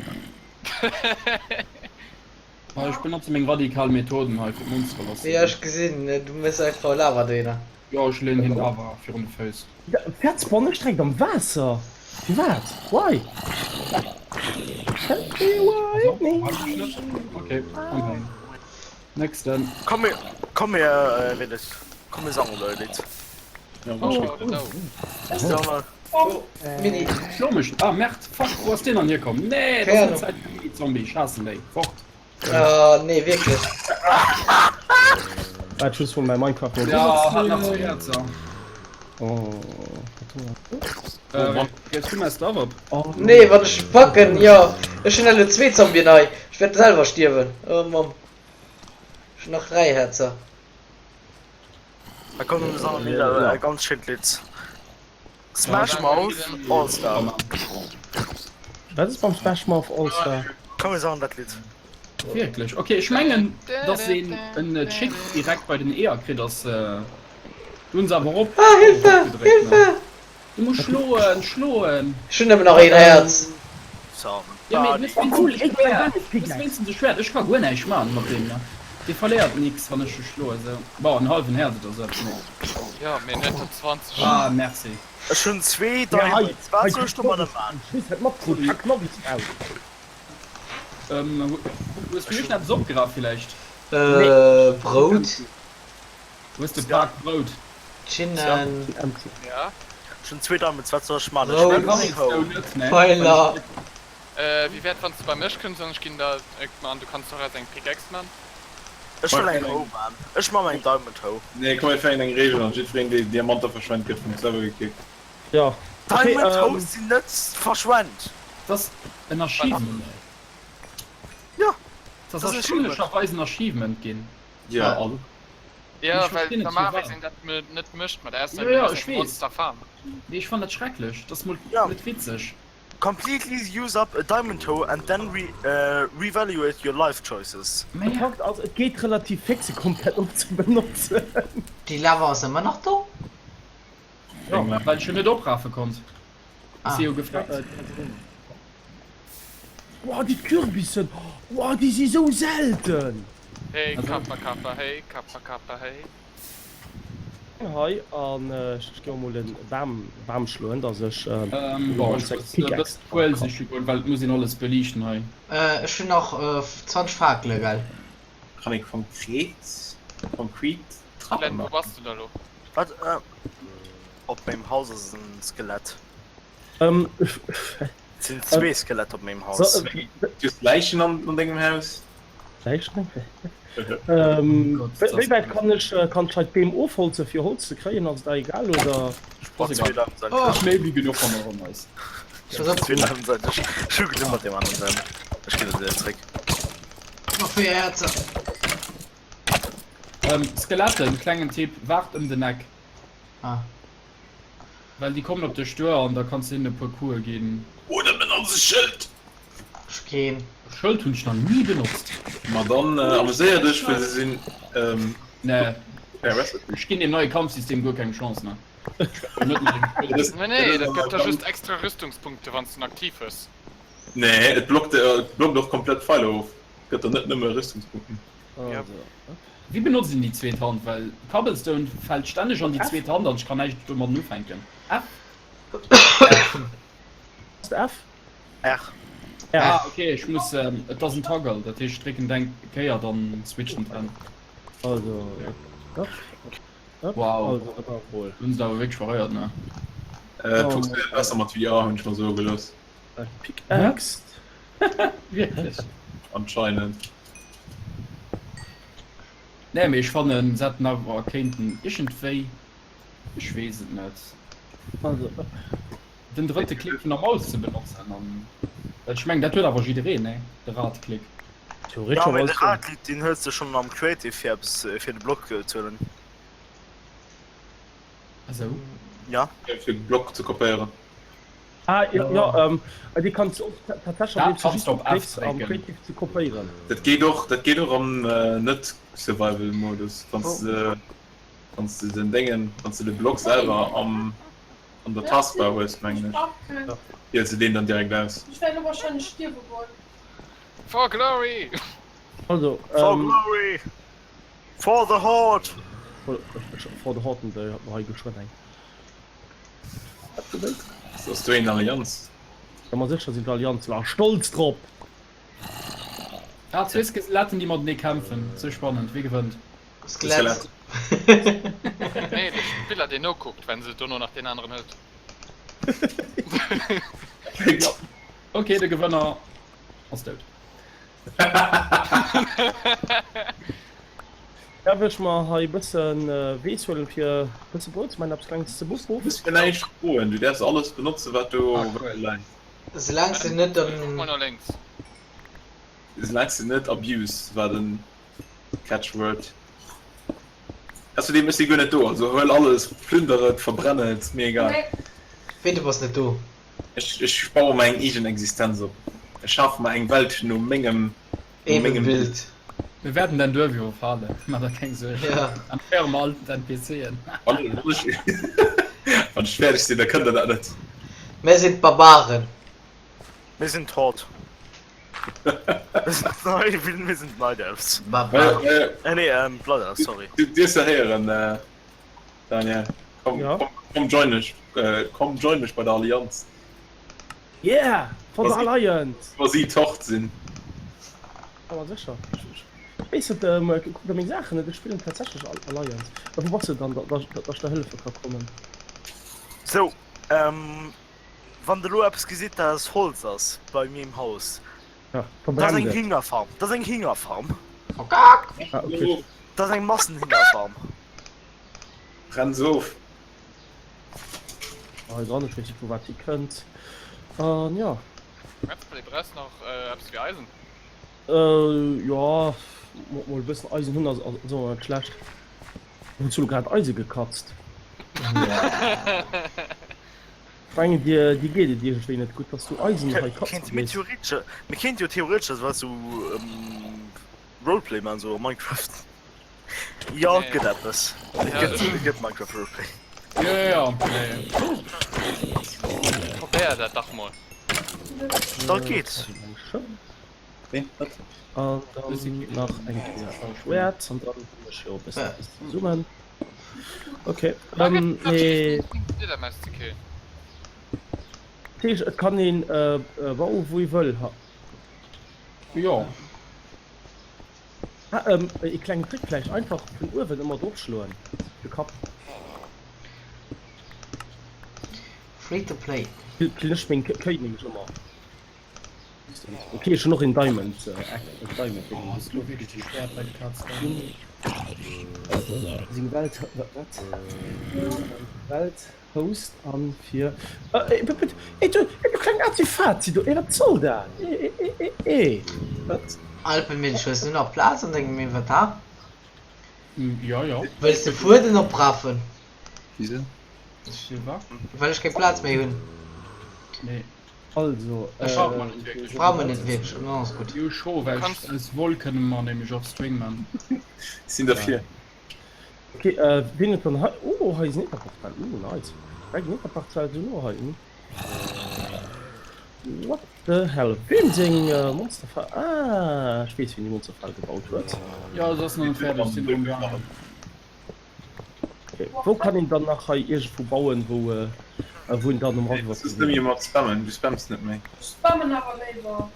Ah, ech benotze meng radikal Methoden hei fir d'Monstere lass ze Jo, ginn. ech gesinn, du méchs einfach Lavadéiner. Jo, ech leeën him Lava virun de Féiss. Pferd spawn ech direkt am Waasser? Firwat? Why? Tell me why Also, hab ich net. Okay, am Hang. Nächsten. Komm mir, komm mir, wéi dat, komm mir sangen elo e Lidd. Oh, Mini. Schlo mech. Ah, Merd, fuck, wou ass deen dann hierkomm? Nee, dat ass net Zäit fir Mini-Zombie. Ech haassen déi. Fort. Ah, nee, wierklech. Waart, ech muss mol mäi Minecraft mol Ja, hat nach zwou Häerzer. Oh, Äh, gëss du mäi Stuff op? Nee, wann ech packen, jo. Ech hunn elo zwee Zombien hei. Ech wäert selwer stierwen. Oh, Mamm. Ech hunn nach 3 Häerzer. Da kommen wir sangen wieder e ganz schéint Lidd. Smash Mouth All Star. Wat ass beim Smash Mouth All Star? Komm mir sangen dat Lidd. Wierklech? Ok, ech mengen dass een en Chick direkt bei den Eeër kritt ass. Du hunn se awer op. Ah, Hilfe! Hilfe! Du muss schloen, schloen! Ech hunn nëmmen nach een Häerz. Ja, mee du hues Cool, wéinstens ey, e Schwäert. Dennis Du hues Pickaxe. wéinstens e Schwäert. Ech ka guer näischt maachen mat deem. Dee verléiert nix, wann ech e schloe. Sou, bon, en hallwen Häerz oder sou eppes, mee. Jo, mee net der 20. Ah, merci. Ech hunn zwee Ja, hei, Diamonds. Wat hei, soll ech domadder man? Ech weess net matkrut, Chuck Norris aus. Ähm, hues du iergendeppes opgeraf villäicht? Äh, Brout. Hues de Pak Brout? Chinnen. Ja. Ech hunn zwee Diamonds, wat soll ech man? Ech Brout. hunn eng Hoe. Pfeiler. Wéi wäert wanns de bei mech kënns an ech ginn der an du kanns doraus eng Pickaxe man? Ech wëll eng Hoe man. Ech man eng Diamond Hoe. Nee, komm mir féieren eng Regel an, jiddwereen dee Diamanter verschwent gëtt vum Server gekickt. Ja. Okay, Diamond ähm. Hoes sinn net verschwent. Dat ass en Achievement. Ja. Dat ass erstaunlecherweis en Achievement ginn. Ja. Ja, Ech well verstinn net normalerweis firwat. een dat net mécht, mat ausser Ja, du ja, hues ech eng weess. Monster Farm. Nee, ech fannen dat schrecklech. Dat ass mol Ja. net witzeg. Completely use up a diamond hoe and then re revaluate your life choices. Mä De Fakt ass, et geet relativ fix se komplett opzebenotzen. Déi Lava ass ëmmer nach do? Jo, well ech jo net oprafe konnt. Ech si jo gefreckt. Wow, déi Kürbissen, wow, déi si sou selten! Hey Kappa Kappa hey Kappa Kappa hey. Hei an ech gi och mol en Bam Bam schloen, dass ech Bon, ech muss e bëssen Kuel siche goen, well et muss een alles beliichten hei. Ech hunn nach 20 Fakele, gell? Kann ee konkret concrete Trappe Glenn, wou maachen? bass du da lo? Wat? Op mengem Haus ass en Skelett. Et sinn zwee Skelett op mengem Haus. Du hues Läichen an dengem Haus? Läichen? Wéi wäit kann ech kann ech hei d'Beem ofholzen fir Holz ze kréien? Ass et da egal oder? Ass egal. Ech méi wéi genuch ronderëm eis. Ech hu genuch mat deem aneren. Ech ginn et wieder zréck. Nach 4 Häerzer. Skeletten, klengen Tipp, waart ëm den Eck. Ah. Well déi kommen op dech duer an da kanns de hinnen e puer Couë ginn. Oder benotz e Schëld! Ech keen. E Schëld hunn ech nach ni benotzt. Ma dann ameséier dech, well se sinn. Nee. Ech ginn deem neie Kampfsystem guer keng Chance, ne. Nee, nee, dat gëtt der just extra Rüstungspunkte wann s de en aktiv hues. Nee, et blockt, et blockt och komplett Pfeiler of. Gëtt der net nëmme Rüstungspunkten. Wéi benotzt een déi zweet Hand? Well Cobblestone fällt stänneg an déi zweet Hand an ech kann näischt domadden ufänken. F? F? R. Ah ok, ech muss, et ass en Toggle, dat heescht ech drécken eng Kéier, dann switchen d'Hänn. Also, F, F, Wow, also et hunn se awer wierklech verréiert, ne? Et funktionéiert besser mat VR, hunn ech mer soe gelooss. Pickaxe. Wierklech? Anscheinend. Nee, mee ech fannen se hätten awer kéinten iergendwéi, ech weess et net, Also, den drëtte Klick vun der Maus ze benotzen an, well ech mengen dat huet awer jiddereen, nee, de Radklick. Ja, mee theoretescherweis de schon. Radklick deen hues de schonn am Creative fir eppes fir de Block ze huelen. Esou? Ja. Fir Block ze kopéieren. Ah, jo, jo, ähm, déi kanns du och tatsächlech Dat andeems du kanns just du op F klicks am drécken. Creative ze kopéieren. Dat geet och, dat geet och am Net-Survival-Modus, wann s de, wann s de den Déngen, wann s de de Block selwer am, an der Taskbar hues, mengen ech, wiels de deen dann direkt aus. Ech wäert elo wahrscheinlech stierwe goen. For glory! Also, For ähm. glory! For the Horde! For the Horde, déi hat mer hei geschwënn eng. Ass do een Allianz? Ja ma sécher sinn d'Allianzler a stolz drop! Ah, zwee Skeletten déi matenee kämpfen, sou spannend, wie gewënnt? Skelett. Nee, de Spiller deen nokuckt, wenn se dono nach deen aneren hëlt. Ok, de Gewënner ass dout. Därf ech mer hei bëssen Weess huelen fir bësse Brout ze man, eppes klenges ze Du muss fir näischt froen, du däerfs alles benotzen wat do läit. Soulaangs de net Kuck am. mol no lénks. Soulaangs de net abuse war den Catchword. Ausserdeem ech si guer net do, also huel alles, plünder et, verbrenn et, mir egal. Wéi du bass net do? Ech ech baue mer eng eegen Existenz op. Ech schafe mer eng Welt no mengem no mengem Bild. Mir wäerten däin Duerf iwwerfalen, maach der keng Suerg. Ja. Dann féiere mer all d'NPCen. Wann ech wann ech fäerdeg sinn, da kënnt der dat net. Mir sinn d'Barbaren. Mir sinn d'Horde. Mir sinn d'Nei, mir sinn d'Night Elves. Barbaren. Äh, nee, ähm, Blood Elves, sorry. Du dierfs se héieren, Daniel. Komm, Ja. komm, komm join mech, komm join mech bei der Allianz. Yeah! For the Alliance! Wa si d'Horde sinn. Awer sécher. Weess de, kuck der meng Saachen net, ech spillen tatsächlech Alliance. A wou bass de dann, datt ech der hëllefe ka kommen? Sou, wann der elo eppes gesitt, dat aus Holz ass bei mir im Haus, Ja, dat ass verbrennt eng et. Hingerfarm. Dat ass eng Hingerfarm. Ah, okay. Dat ass eng Massenhingerfarm. Brenn se of. Hei dran, ech weess net vu wat déi kënnt. An jo. Let's Play, brauchs nach eppes fir Eisen? Jo, mol e bëssen Eisen hunn ass ass och net schlecht. Hues du lo grad Eise gekatzt? Ech mengen dir dir geet et iergendwéi net gutt, dass du Eisen hei katze Mir gees. theoretesch, mir kéinte jo theoretesch also wat sou Roleplay man sou a Minecraft. Jo, et gëtt eppes. Et gëtt, et gëtt Minecraft Roleplay. Jo, jo, jo. Probéier dat dach mol. Dat geet. An dann nach eng Kéier Schwäert an dann hunn ech jo e bëssen eppes zesummen. Okay, ähm, nee. Dat heescht, et kann een bauen, wou ee wëll. Jo. Ah, ähm, ee klengen Trick vläicht, einfach vun uewen ëmmer drop schloen, de Kapp. Free to play. Killen ech meng Kéi nämlech ëmmer. Okay, ech hunn och een Diamond, äh, Diamond Ding. Oh, ass lo wierklech déi Schwäert bei de Kaz da? Seng Welt, wat? Welt. Host an fir Ey du kleng Azifazi do, ey wat soll dat? Eeeeee wat? Alpenmilch, hues du nach Plaz an dengem Inventar? Jo jo. Wëlls de Fueden oprafen? Wisou? Well ech keng Plaz méi hunn. Nee. Also, Ech brauch mer net wierklech. Brauch mer net wierklech, no ass gutt. Jo scho, well aus Woll kënne mer nämlech och String man. Sinn derfir. Ok, äh, wien huet dann hei... Oh, hei ass en Netherportal. Uh, nice. Direkt en Netherportal esou no hei. Hm. What the hell? Wem seng äh, Monsterfal... Ah, ech weess, wien déi Monsterfal gebaut huet. Jo, se ass nach net fäerdeg, sinn drun gaangen. Okay. Wou kann een dann nach hei iergendwou bauen, wou, äh, wou een dann um Rand Das ist net méi mat spammen, du spamms net méi. Spammen awer léiwer.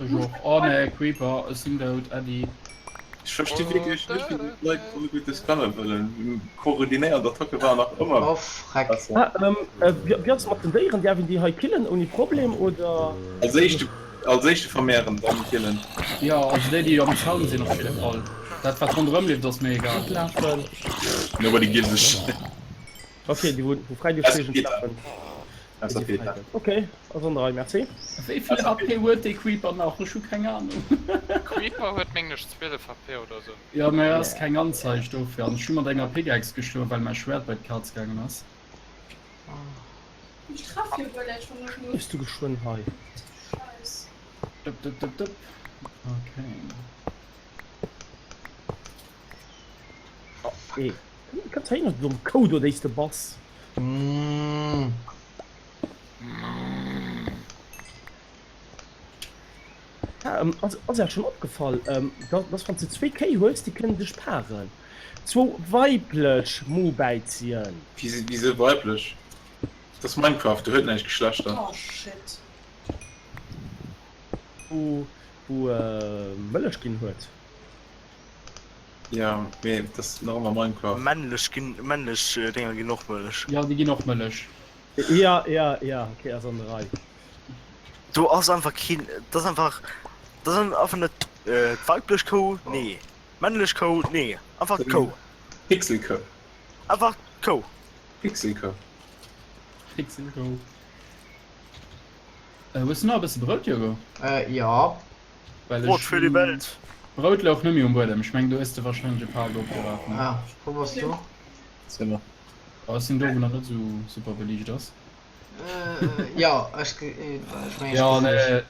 Ech och. Oh nee, Creeper, ech sinn dout, Äddi. Ech versti wierklech net wéi déi Leit alleguerte spamme wëllen. Koordinéiert Attacke waren nach ëmmer Oh freck. besser. Ah, ähm, äh, wéi ass et mat den Déieren? Däerf een déi hei killen ouni Problem, oder? Als éischte, als éischte vermehren, dann killen. Jo, also déi déi am Zaun sinn op jidde Fall. Dat wat ronderëm leeft ass mir egal. Lafen. Nobody gives a shit. Okay, déi wou wou fräi duerch Ausser d'Géigend Peter. lafen. Ausser Déi si Peter. fräi. Okay, ass an der Rei, merci. Wéi vill HP huet dee Creeper nach? Ech hu keng Ahnung. Creeper huet mengen ech 12 HP oder sou. Jo, mä ass keng Anzeig dofir. An ech hu mat enger Pickaxe geschloen, well mäi Schwäert bei d'Kaz gaangen ass. Ech treff jo guer näischt wann ech muss. Liefs du geschwënn hei? Scheiss. Dëpp dëpp dëpp dëpp. Okay. Oh, ee. Kannst hei nach dumm Kou do déis de bass. Mm. Ja, ähm, ass, ass Iech schon opgefall, ähm, dass, dass wann s de zwéi Kéi hues, déi kënnen sech paaren. Zwou weiblech Mobäizien. Wisou weiblech? Dat ass Minecraft, do huet näischt Geschlechter. Oh shit. Wou, wou Mëllech ginn huet. Ja, mee dat ass nach ëmmer Minecraft. Männlech ginn, männlech Dénger ginn och Mëllech. Jo, déi ginn och Mëllech. Ja, ja, ja, okay, ass an der Rei. Do ass einfach keen, dat ass einfach, dat ass einfach net d'weiblech Kou, nee, männlech Kou, nee, einfach d'Kou. Pixelkou. Einfach d'Kou. Pixelkou. Pixelkou. Hues du nach e bësse Brout, Diogo? Jo. Well Brot ech fir déi hunn Welt. Brout louch net méi um Buedem. Ech mengen do hues de wahrscheinlech e Pak opgeraf, ne? Ah, wou bass du? Zimmer. Oh, ech sinn do wou nach net sou super beliicht ass. Jo, ech ech mengen ech Jo, gesinn nee, dech.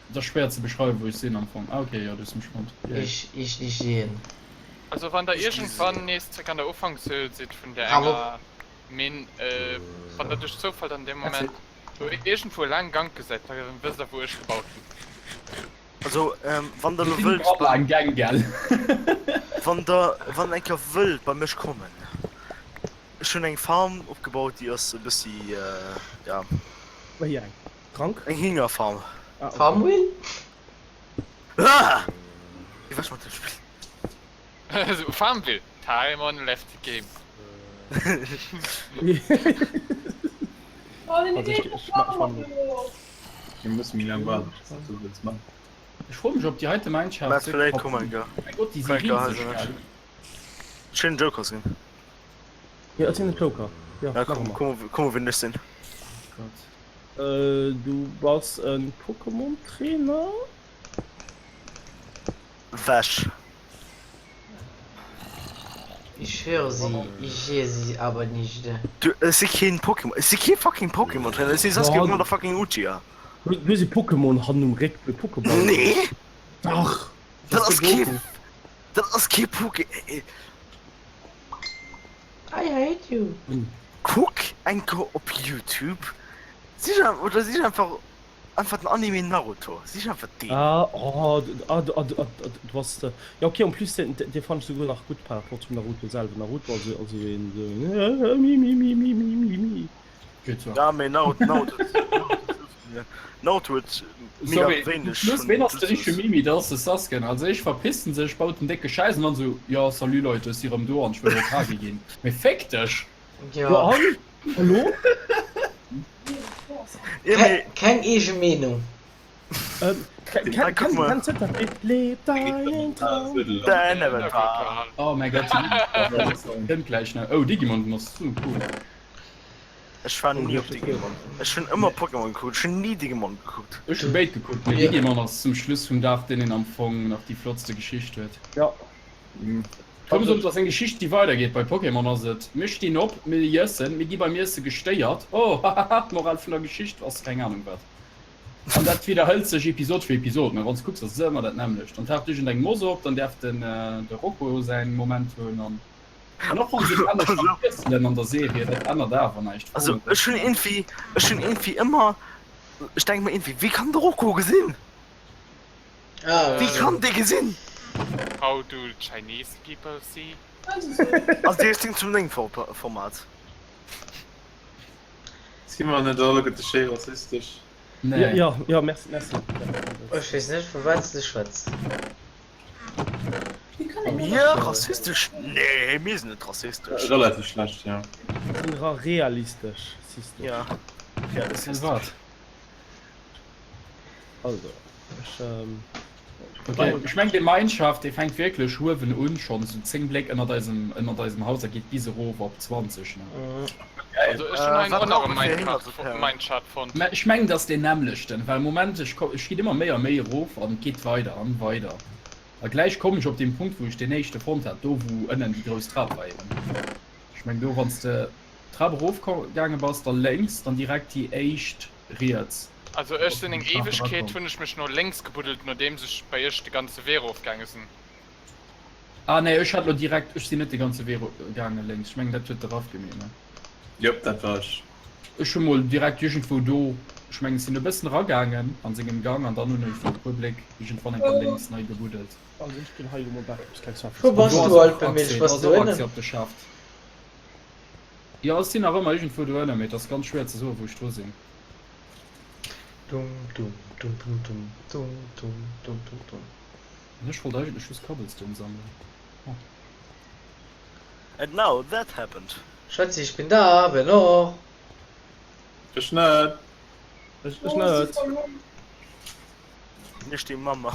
et ass schwéier ze beschreiwen wou ech sinn am Fong. Ah ok, jo, du hues mech fonnt. Yay. Ich, ich dich sehen. Also wann der iergendwann nees zréck an der Ufankshöhl sidd vun där Bravo. enger Minn, wann der duerch Zoufall dann dee Merci. Moment do iergendwou e laange Gank gesäit, da wësst der wou ech gebaut hunn. Also wann der Mir lo sinn wëllt grad bei laang Gäng, gell? wann der wann eng Kéier wëllt bei mech kommen, ech hunn eng Farm opgebaut déi ass e bëssi ja. Wéi eng? Krank? Eng Hingerfarm. Ah okay. Farmville? Ah! Ewech mat dem Spill. Farmville, Timon left the game. Oh, den Also ich, Idee ich, ich, ich, Mir musse méi laang waarden, bis dat esou wëlls man. Ech froe mech ob déi heite Mä Mineshaft vläit komm eng Kéier. Mein Gott, déi si Komm eng Kéier riseg, hei, gell? Schéinen Joker sinn. Ja, ech sinn den Joker. Ja, Ja, nach komm, ëmmer. komm, komm, wien ech sinn. Gott. Äh, du bass en Pokémon-Trainer? Wäsch. Ich höre sie, ich sehe sie aber nicht. Du, ech si keen Pokémon, ech si kee fucking Pokémon Trainer, ech si Sasuke motherfucking Uchiha. Du hues e Pokémon hannen um Réck, e Pokéball. Nee! Dach! Dat ass kee, dat ass kee Poké. I hate you. Kuck eng Kéier op YouTube, sich oder sich einfach Einfach den Anime Naruto, sich einfach deen. Ah, oh, ah, du, ah, du, ah, du bass de. Ja, okay, en plus, deen, deen fand ech souguer nach gutt par rapport zum Naruto selwer. Naruto, also, also een, esou, mi, mi, mi, mi, mi, mi, mi. Geet so. Ja, mee Naruto, Naruto, Naruto huet mega Sorry, wéineg plus vun ween ass de richtege Jutsus. Mimi? Dat ass de Sasuke. Als éischt verpisst en sech, baut en décke Schäiss an dann esou, jo, salut Leute, ech si rëm do an ech wëll Hokage ginn. Mee féck dech! Jo, Ja. an? Hallo? Ja, mee Keng eege Meenung. Ähm, Da guck mal. Kennst du dat Lied? Leb deinen Traum. Dein Avatar. Oh mäi Gott, kënnt gläich nach. Oh, Digimon ass sou cool. Ech war ni op Digimon. Ech hunn ëmmer Pokémon gekuckt, ech hunn ni Digimon gekuckt. Ech hu béid gekuckt, mee Digimon ass zum Schluss vum Dag deen een am Fong nach déi flottste Geschicht huet. Ja. Komm soen, et ass eng Geschicht déi weidergeet. Bei Pokémon ass et, mir stinn op, mir iessen, mir gi beim Iesse gestéiert, oh hahaha, d'Moral vun der Geschicht ass keng Ahnung wat. An dat widderhëlt sech Episod fir Episod, mä wann s kucks ass et ëmmer dat nämmlecht. Dann taucht iergendeng Moss op, dann däerf den de Rocco säin Moment hunn an. An och wann se et anescht verwiesselen an der Serie, dat ännert awer näischt. Also ech hunn iergendwéi, ech hunn iergendwéi ëmmer, ech denke mer iergendwéi, wéi kann de Rocco gesinn? Ah, Wéi kann dee gesinn? How do Chinese people see? Also dee ass zum 9 Format. Si mer net alleguerte schéi rassistesch? Nee. Jo, jo, merci, merci. Ech weess net vu wat s de schwätz. Mir rassistesch? Nee, mir sinn net rassistesch. Relativ schlecht, jo. Mir sinn ra realistesch, sistesch. Ja, realistesch. Wat? Also, ech, ähm. Okay, ech meng dee Mineshaft dee fänkt wierklech huewen un schonn esou 10 Bléck ënnert eisem ënnert eisem Haus a geet bis erof op 20 ne. Also ech hunn hei Wat och nach brauch e e fir Hénger Minecraft ze pären? Mineshaft fonnt. Mä ech mengen et ass deen nämmlechten, well Moment ech ko ech ginn ëmmer méi a méi erof an et geet weider an weider a gläich kommen ech op dee Punkt wou ech deen éischte fonnt hat, do wou ënnen déi grouss Trap war eben. Ech meng do wann s de d'Trap erof ko gaange bass, da lénks, dann direkt déi éischt riets. Also ech sinn eng Ewegkeet hunn ech mech no lénks gebuddelt nodeems ech bei iech de ganze Wee rof gaange sinn. Ah nee, ech hat lo direkt, ech sinn net de ganze Wee rof gaange lénks, ech mengen dat huet de Raff gemeet ne? Jop, dat war ech. Ech hu mol direkt iergendwou do, ech mengen ech sinn e bëssen eragaangen an sengem Gang an dann hunn ech e puer Bléck iergendwann eng Kéier lénks nei gebuddelt. Also ech ginn hei elo mol bak eppes klengs Wou An bass do du ass och Alpemilch? Accès, do Bass ass du och ënnen? Accès op de Schaft. Jo ech sinn nach ëmmer iergendwou do ënnen, mee et ass ganz schwéier ze soen wou ech dru sinn. Dum dum dum dum dum dum dum dum dum dum. An ech wollt eigentlech just Cobblestone sammelen. Oh. And now that happened. Schatzi, ich bin da, wer noch? Ech net. Ech, ech net. Nicht die Mama.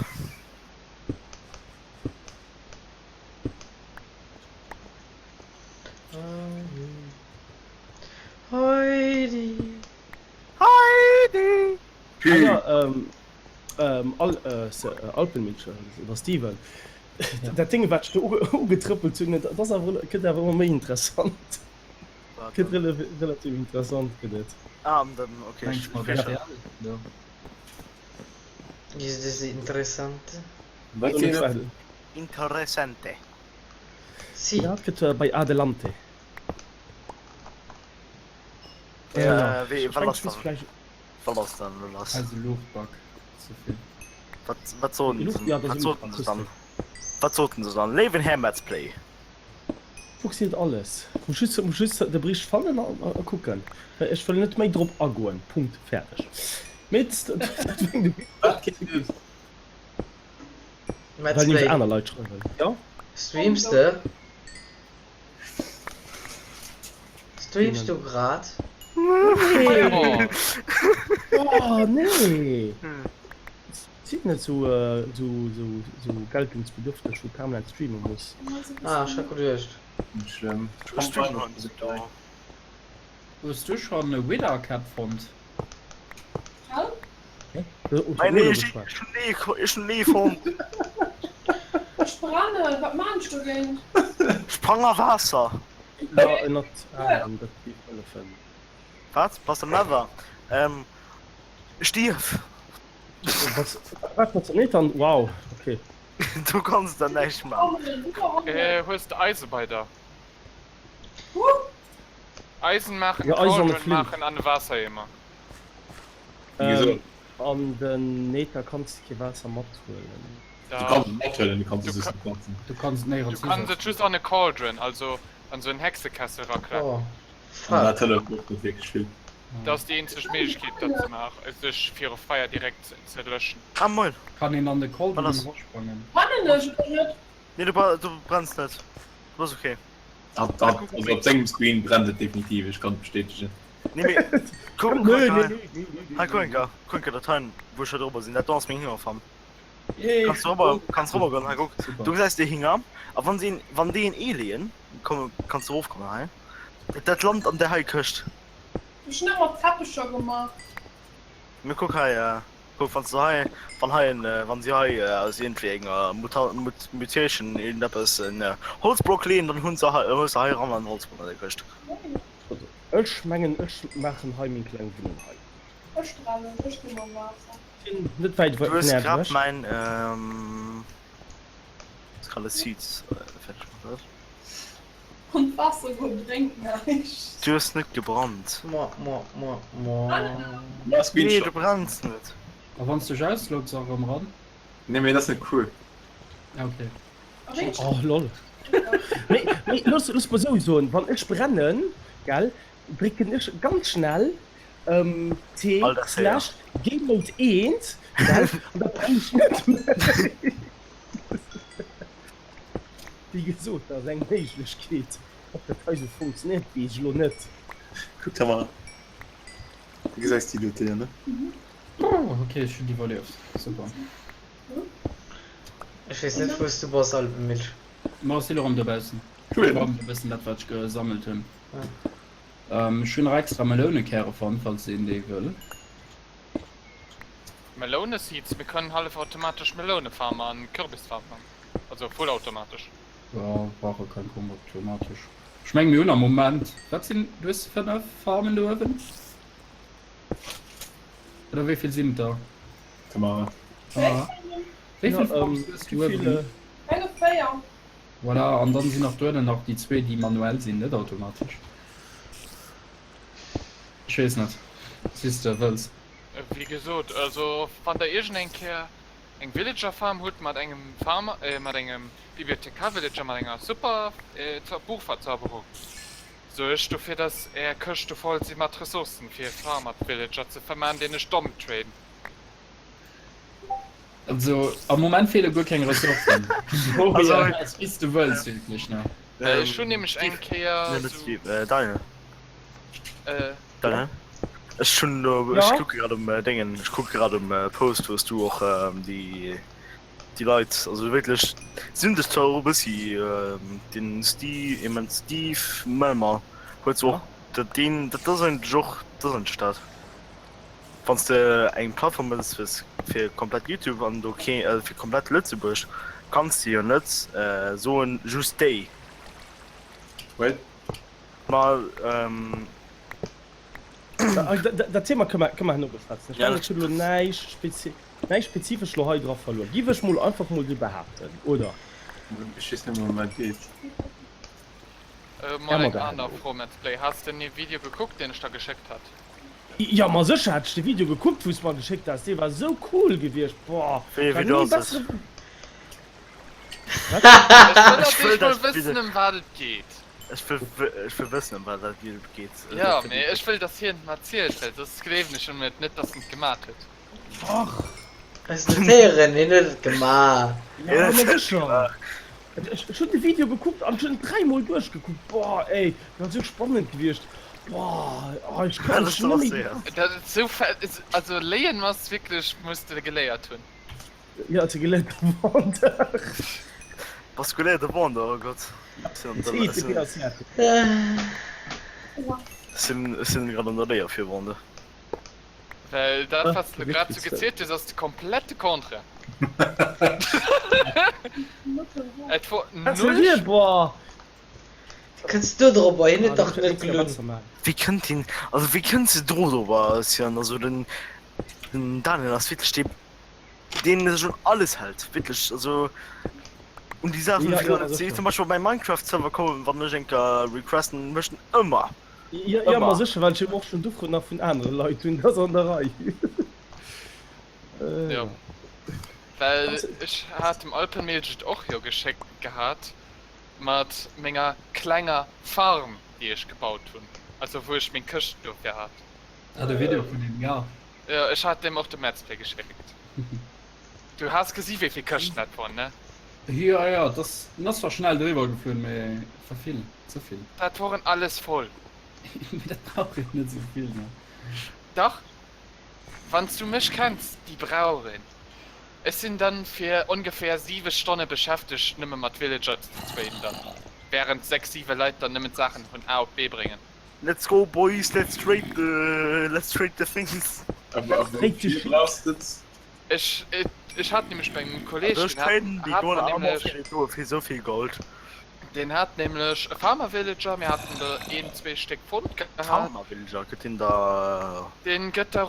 Heidi. Heidi! Ah ja, ähm, ähm, Al, äh, S- äh, Alpenmeedchen oder Steven. Dat Ding, wat ech do uge ugetrëppelt hunn, dat ass awer, gëtt awer ëmmer méi interessant. Wat Gëtt dann? rela relativ interessant, gëtt et. Ah, an dann, okay, Mengs ech, mat ech RTL? Ja. Ist das interessant? Wat Soll geet ech et? well? Interessante. Si. Ja, et gëtt äh, bei Adelante. Ja, wéi, Ech wat mengen, ass ech muss dann? vläicht. Wat ass dann elo lass? Eise Luuchtbug ze vill. Wat, wat soten Luucht, se, ja, dat wat ass soten se dann? Luuchtbug, Wat soten se dann? Léiwen Här Metzplay. Fuchs seet alles. Muss just, muss just de Bericht fannen a, a kucken. Well ech wëll net méi drop agoen. Punkt. Fäerdeg. Mee dat wéng de Wat geet et? Well nämlech Metzplay. aner Leit schreiwen. Jo? Streams de? Streams du grad? Nee! Oh nee! Sidd net sou sou sou sou geltungsbedürfteg wou permanent streamen muss. Ah, ech hat geduecht. Net schlëmm. Ech streamen hei net do. Hues du schon e Wither-Cap fonnt? Hei nee, ech hunn ee, ech hunn ee fonnt. Ech brennen, wat maan ech dogéint? Sprang a Waasser! Jo, ënnert Aarem, dat géif hëllefen. Wat? Bass am Nether? Ähm, stierf! Was? Wat mat der Nathan? Wow, okay. Du kanns da näischt man. Äh, hues de Eise bei der? Eisen maachen, Ja, Eisen an e Cauldron Flint. maachen an e Waassereemer. Ähm, an den Nether kanns de kee Waasser mathuelen. Du kanns et mathuelen, du kanns et just net notzen. Du kanns et néierens Du kanns et just an e Cauldron, also an sou en Hexekessel raklappen. Oh, An dat fuck. hëlleft och net wierklech vill. Dat ass déi eenzeg Méiglechkeet dat ze maachen, sech viru Feier direkt ze löschen. Ah moin. Kann een an de Cauldron Wat ass? erasprangen? Brennen ech oder net? Nee, du, du brenns net. Du bass okay. Hat, hat, also op sengem Screen brennt et definitiv, ech kann et bestätegen. Nee, mee kuck, Nee, kuck, nee, hei, nee, nee, nee, hei, kuck, enker, kuck enker dat hei, wou ech hei drobber sinn, dat do ass meng Hingerfarm. Yay, Kanns du robber, kanns robber goen, hei kuck, Super. du gesäis déi Hinger, a wann si, wann déi en Ee leeën, komm, kanns du erofkommen hei, dat, dat lant an där hei Këscht. Ech hunn ëmmer Teppecher gemaach. Mee kuck hei, kuck, wann s du hei, wann hei en, wann si hei aus iergendwéi enger Muta, Mut, Mutation iergendeppes en Holzblock leeën, dann hunn se hei, hues de hei eran en Holzblock an der Këscht. Also, ech mengen, ech maachen hei meng kleng Wunneng hei. Ech brennen, ech ginn am Waasser. Sinn net wäit Du vun hues Är grad ewech. mäin, ähm, hues grad e Seeds fäerdeg gemaach, oder? An d'Waasser goe bréngt näischt. Du hues net gebrannt. Moi moi moi moi. Nee, du brenns net. A wanns dech ausloggs a rëm ran? Nee mee dat ass net cool. Ah ok. Oh lol. Mee mee looss looss mol sou soen, wann ech brennen, gell, drécken ech ganz schnell T slash Gamemode 1, gell, an da brenn ech net méi. Wéi gesot, dat ass eng Méiglechkeet. Ob dat hei sou funktionéiert, weess ech elo net. Kuck Tamara, du gesäis déi dote jo, ne? Ok, ech hunn iwwerlieft. Super. Ech weess net wous du bass, Alpenmilch. Ma ech sinn erëm dobaussen. Ech räumen e bëssen dat wat ech gesammelt hunn. Ech hunn nach extra Melounekäre fonnt, falls een déi wëll. Melouneseeds, mir kënnen hallef automatesch Meloune farmen an Kürbis farmen. Also vollautomatesch. Jo, brauche keng automatesch. Ech mengen mir hunn am Moment, wat sinn, du hues 5 Farmen do uewen? Oder wéi vill sinn et der? Tamara. Tamara. Wéi vill Farms hues du uewen? Eng op 4. Voilà, an dann sinn nach duerno nach déi zwee déi manuell sinn, net automatesch. Ech weess net, wéi s de wëlls. Wéi gesot, also wann der iergend eng Kéier eng Villager Farm hutt mat engem Farmer, mat engem Bibliothekar Villager mat enger super Buchverzauberung, suergt dofir dass är Këschte voll si mat Ressourcen fir e Farm mat Villager ze vermaan deen ech domm traden. Also am Moment feele guer keng Ressourcen. Also wéi s de wëlls wierklech ne. Ech hunn nämlech eng Kéier sou. Daniel. Daniel. Ech hunn elo, ech kucke grad um Déngen, ech kucke grad um Post wou s du och déi déi Leit, also wierklech si hunn dech zwar och e bëssi, den Steve, ement Steve Melmer huet se och, dat deen, dat ass eigentlech och, dat ass eigentlech dat. Wann s de eng Plattform wëlls fir komplett Youtube an do kee fir komplett Lëtzebuerg, kanns de jo net soen just déi. Wait. Ma Dat Thema kënne mer herno beschwätzen. Ech mengen, ech hunn elo näischt näischt spezifesch elo hei dra verluer. Giff ech mol einfach mol esou behaapten, oder? Ech weess net méi ëm wat et geet. Mol eng aner Fro, Metzplay, Has de den Video gekuckt, deen ech der geschéckt hat? Jo ma sécher hat ech de Video gekuckt wous mer geschéckt has, dee war sou cool gewiescht, boah Wéi ee war Video ni ass dat? bessere Ech wëll Ech wëll natierlech mol dat wëssen Video. ëm wat et geet. Ech wëll ech wëll wëssen ëm wat dat Video geet. Jo mee ech wëll dass hien et mer zielt, well soss gleewen ech em et net dass en et gemat huet. Och. Ech notéieren, hien huet et gemaach. Ja, ma sécher. Ech hunn de Video gekuckt an ech hunn en dräimol duerchgekuckt. Boah, ey, dat ass esou spannend gewiescht. Boah, oh, ech kann mech net méi. Dat ass esou fett. Also léien ass wierklech, muss de geléiert hunn. Ja, de geléierte Vendeur. Bass geléierte Vendeur, oh Gott. Ech sinn grad an der Léier fir Vendeur. Well dat wat s de grad sou gezielt hues ass de komplette Contraire. Et wor null. Boah. Kënns du dorobber? Hien huet dach net gelunn. Wéi kënnt hien, also wéi kënns de dro dorobber Sian? Also den den Daniel ass wierklech dee deen sech un alles hält, wierklech, also un déi Saachen, déi virun zum Beispill op mäi Minecraft Server kommen, wann ech eng Kéier requesten, mécht en ëmmer. Jo, jo, ma sécher, well ech jo och schonn d'Ufro nach vun anere Leit hunn, dat ass an der Rei. Jo, well ech hat dem Alpenmilch et och jo geschéckt gehat mat menger klenger Farm, déi ech gebaut hunn, also wou ech meng Këscht dofir hat. Ah, de Video vun deem, jo. Jo, ech hat deem och de Metzplay geschéckt. Du has gesi wéi vill Këschten dat woren, ne? Jo, jo, et ass, en ass zwar schnell driwwer geflunn, mee et war vill. Ze vill. Dat woren alles voll. Mee dat brauch een net esou vill, ne? Dach, wanns du mech kenns, déi brauch een. Ech sinn dann fir ongeféier 7 Stonne beschäftegt nëmme mat Villager ze traden dann, während 6, 7 Leit dann nëmmen d'Saachen vun A op B bréngen. Let's go boys, let's trade the, let's trade the things. Awer wéi vill brauchs de? Ech, ech hat nämlech bei engem Kolleg, Ech deen hat, traden déi hat goen mer awer nämlech. fir déi doe fir esou vill Gold. Deen hat nämlech e Farmer Villager, mir haten der een, zwee Stéck fonnt gehat. Farmer Villager, gëtt deen der. Deen gëtt der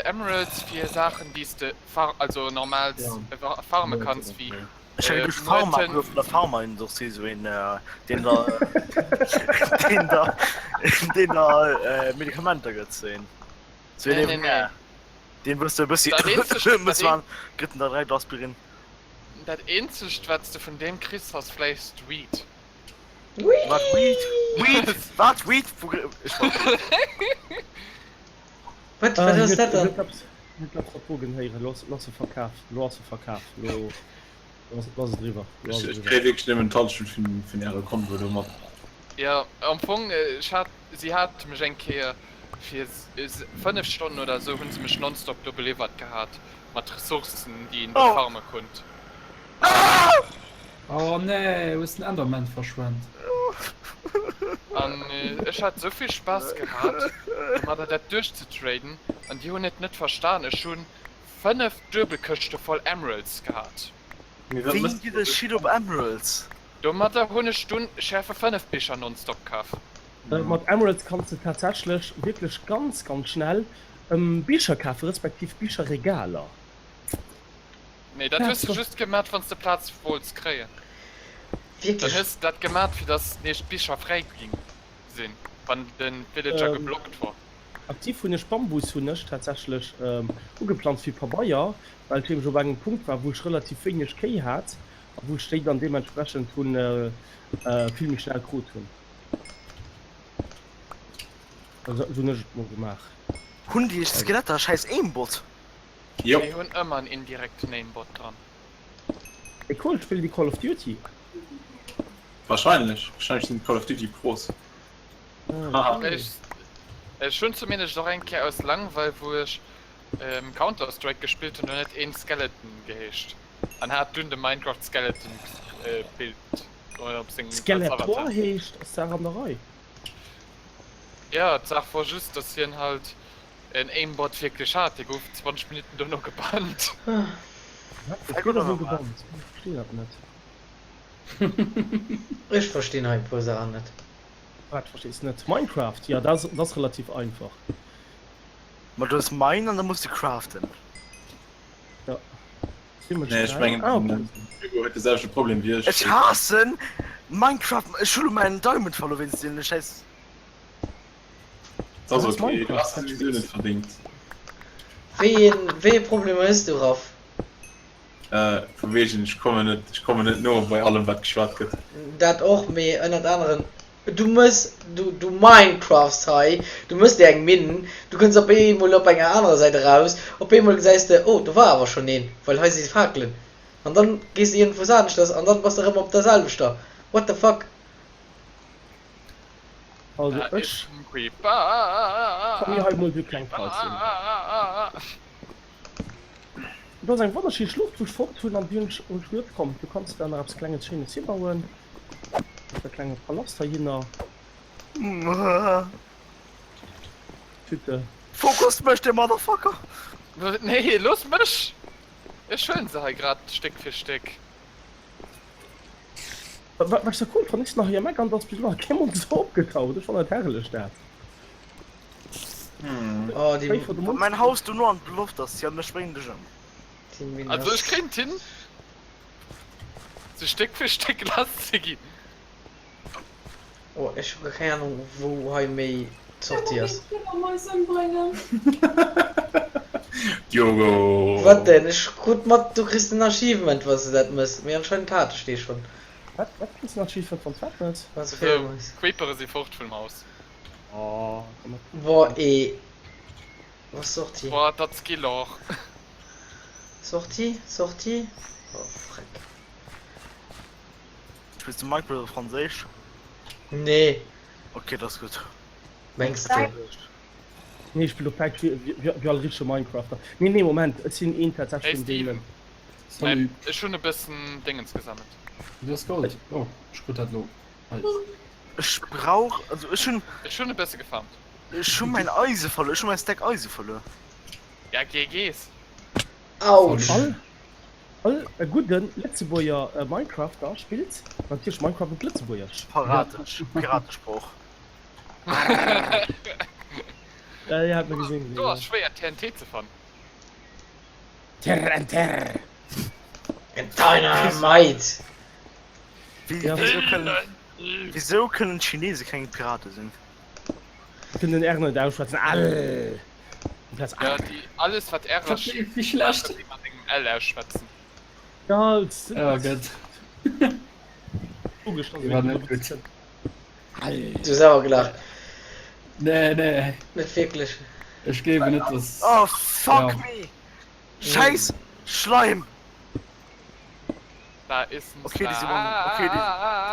Emeralds fir Saachen déi s de far, also normal farme kanns wéi. Ech hat geduecht Pharma, wou vun der Pharmaindustrie sou een deen der deen der deen der Medikamenter gëtt sou een sou een Nee, nee, nee. deen wous de e bëssi Dat eenzegt, dat muss een man gëtt en der direkt Aspirin. Dat eenzegt wat s de vun deem kriss ass vläicht Weed. Wat Weed? Weed? Wat Weed? Wou ech war. Wat, wat ass dat dann? Huet eppes mat Drogen héieren. Lo ass e verkaf. Lo ass e verkaf. Lo ass et eriwwer. Lo ass et Ech eriwwer. kréie wierklech nëmmen d'Hallschent vun äre Konvo do mat. Jo, am Fong, ech hat, si hat mech eng Kéier fir 5 Stonnen oder esou hu se mech nonstop do beliwwert gehat mat Ressourcen, déi een do farme konnt. Oh nee, hues den Enderman verschwent. An ech hat esou vill Spaass gehat domadder dat duerchzetraden an déi hunn et net verstan. Ech hunn 5 Duebelkëschte voll Emeralds gehat. Wéi geet e Shit op Emeralds? Domadder hunn ech dunn Schärfe 5 Bicher nonstop kaf. Mat Emeralds kanns de tatsächlech wierklech ganz ganz schnell Bicher kafen, respektiv Bicherregaler. Nee, dat hues de just gemat wanns de Plaz wollts kréien. Dann Wierklech? hues de dat gemat fir dass nees d'Bicher fräi ginn sinn wann den Villager geblockt wor. Aktiv hunn ech Bambus hunn ech tatsächlech ugeplanzt fir Pabeier, well ech nämlech op engem Punkt war wou ech relativ wéineg Kéi hat a wou ech déi dann deementsprechend hunn vill méi schnell krut hunn. Esou hunn ech et mol gemaach. Hunn déi Skeletter schäiss Aimbot? Jop. Déi hunn ëmmer en indirekten Aimbot dran. Ey cool, spillen déi Call of Duty? Wahrscheinlech, wahrscheinlech sinn Call of Duty Pros. Haha. Ech hunn zumindest och eng Kéier aus Langweil wou ech Counter Strike gespillt hunn, do huet een Skeleton geheescht an hat dunn de Minecraft Skeleton Bild op sengem als Skeletor Avatar. heescht, ass d'Saach an der Rei. Jo, d'Saach wor just dass hien halt En Aimbot wierklech hat, dee gouf 20 Minutten dono gebannt. Wat? Wéi gëtt elo gebannt? Ech verstinn dat net. Ech verstinn hei e puer Saachen net. Wat verstees de net? Minecraft? Jo, dat ass relativ einfach. Ma du hues Mine an da muss de craften. Jo. Nee, ech mengen, Ah, okay. Hugo huet de selwechte Problem wéi ech. Ech haassen Minecraft, ech hu lo mäin Diamond verluer wéinst deene schäiss. Das ass okay, du hast sowieso net verdingt. Wéi een, wéi ee Problem hues du, Raph? Äh, vu wegen, ech kommen net, ech kommen net no bei allem wat geschwat gëtt. Dat och, mee ënnert aneren, du mëss, du, du minecrafts hei, du mëss dir eng Minn, du kënns op eemol op enger anerer Säit eraus, op eemol gesäis de, oh, do war awer schonn een, well hei si Fakelen, an dann gees de iergendwous aneschters an dann bass de erëm op der selwechter. What the fuck? Also ech kann mir hei mol sou kleng Paus hunn. Do ass eng wonnerschéi Schlucht wou ech fonnt hunn an déi hunn ech hunn ech geduet komm du kanns der nach eppes klenges schéines hibauen. E klenge Palast heihinner. Tüte. Fokus mech de Motherfucker! Nee looss mech! Ech huelen se hei grad Stéck fir Stéck. Wat ech sou cool fannen, ech sinn nach hei am Eck an et ass bis elo nach kee Monster opgetaucht. Ech fannen dat herrlech dat. Oh, déi, Wéi vor de Wann mäin Monster. Haus dono an d'Loft ass, Yann, ech bréngen dech ëm. déi Minn Also ech ass. kréien et hin se Stéck fir Stéck lass ze ginn. Oh, ech hu guer keng Ahnung wou hei méi d'Sortie ass. Diogo! Wat denn? Ech krut mat du kriss den Achievement wanns de dat mëss, mee anscheinend hat ech dee schonn. Wat? Wat kriss den Achievement wanns wat mëss? Wanns de Esou, Fehler mëss. Creepere si fort vum Haus. Oh, komm mat. Boah ee. Wo ass Sortie? Boah, dat Skill och. Sortie? Sortie? Oh freck. Spills du Minecraft op Franséisch? Nee. Ok, dat ass gutt. Mengs du? Nee, ech spillen op Däitsch, wéi all richtege Minecrafter. Nee, nee, Moment, ech sinn een tatsächlech Hey vun deenen. Steven, Salut. ech hunn e bëssen Dingens gesammelt. Du hues Gold? Oh, ech krut dat lo. Hei. Ech brauch, also ech hunn. Ech hunn e bësse gefarmt. Ech hu mäin Eise verluer, ech hu mäin Stack Eise verluer. Ja, GG's. Autsch! All All e gudden Lëtzebuerger Minecrafter spillt natierlech Minecraft op Lëtzebuergesch. Paratesch, Piratesprooch. Ja, ja, hat mer gesinn. Do ass schwéier TNT ze fannen. Terr en terr. Dynamite! Wisou kënnen d'Chinese keng Pirate sinn? Kënnen den R net ausschwätzen. L amplaz Ja, A. déi alles wat R ass, Wéi schlecht. maachen déi mat engem L ausschwätzen. Ja, et Oh Gott. logesch, dass Déi war net gutt. L. Du hues awer gelaacht. Nee, nee. Net wierklech. Ech gleewen net, dass. Oh fuck Ja. me! Scheiß Schleim! Da ist ein Okay, déi sinn one, okay, déi,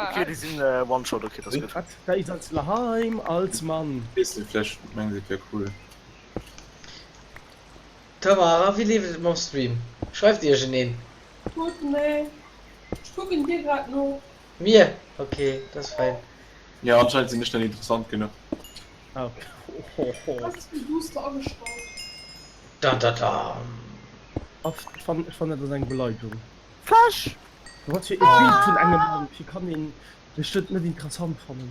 okay, déi sinn äh, one shot, okay, das ist gut. Wat? Da ist als Laheim als Mann. Weess net, vläicht mengen se et wär cool. Tamara, wéi leeft et mam Stream? Schreift iergendeen? Gutt, nee. Ech kucken dir grad no. Mir? Ok, dat ass fein. Jo, anscheinend sinn ech net interessant genuch. Ah, Was ist fir Booster agestallt? Dam dam dam. Ech fannen dat ass eng Beleidegung. Flash! Wat fir e Bild vun engem Mann, wéi kann een sech dat net interessant fannen?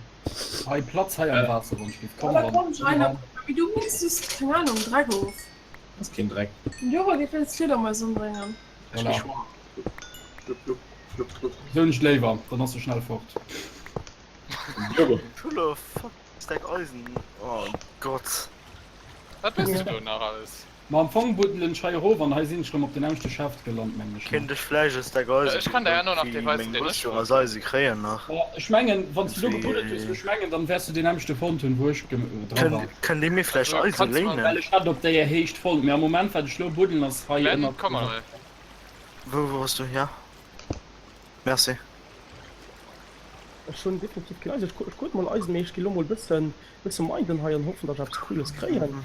Hei Platz hei am Waasser wann ech Komm da komm Rainer, wéi du misst just keng Ahnung Dreck of. Ass keen Dreck. Den Jora geet wéinst Fliedermais ëmbréngen. Voilà. Sou hunn ech léiwer, dann ass se schnell fort. Pull fuck Stack Eisen oh Gott. Wat wëlls du do nach alles? Ma am Fong buddelen ech hei erof an hei sinn ech rem op den emschte Shaft gelant mengen ech. Kéint ech vläicht e Stack Eisen Ech kann der herno nach dee weisen deen ech aus Eise kréien nach? Ma ech mengen wanns du do gebuddelt hues, ech mengen dann wärs du deen emschte fonnt hunn wou ech dra war. Kënnt dir mir vläicht Eise léinen? Well ech hat op déier Héicht fonnt, mee am Moment wat ech lo buddelen ass hei Glenn ënnert. komm emol. Wou wou bass du? Ja merci. Ech hunn definitiv keen Eisen. Ech kucken mol Eisen, mee ech gi lo mol bëssen bësse minen hei an hoffen, datt ech eppes Cooles kréien.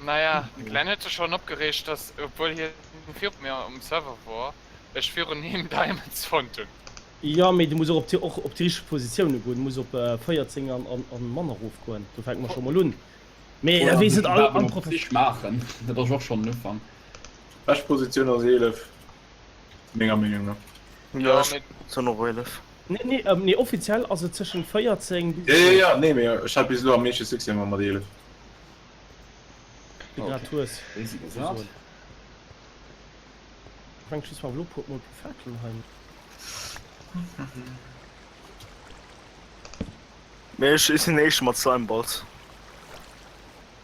Naja, de Glenn huet sech schonn opgereegt, dass, obwuel hien viru mir um Server wor, ech virun him Diamonds fonnt hunn. Jo, mee du muss och op déi och op déi richteg Positioune goen. Du muss op 14 an an manner erof goen. Do fänke mer scho mol un. Mee da weess et all all Oder Zich maachen, dat ass och schonn en Ufank. Bescht Positioun ass 11, menger Meenung no. Jo, ech soen och 11. Nee, nee, nee, offiziell ass et tëschent 14 bis. Jo, jo, jo, nee, mee ech hat bis elo am meeschte Succès ëmmer mat 11. Wéi grad hues. Wéi si gesat. Fänk just mal lo puer mol puer Fakelen hei. Mee ech sinn den éischte mat Slimeballs.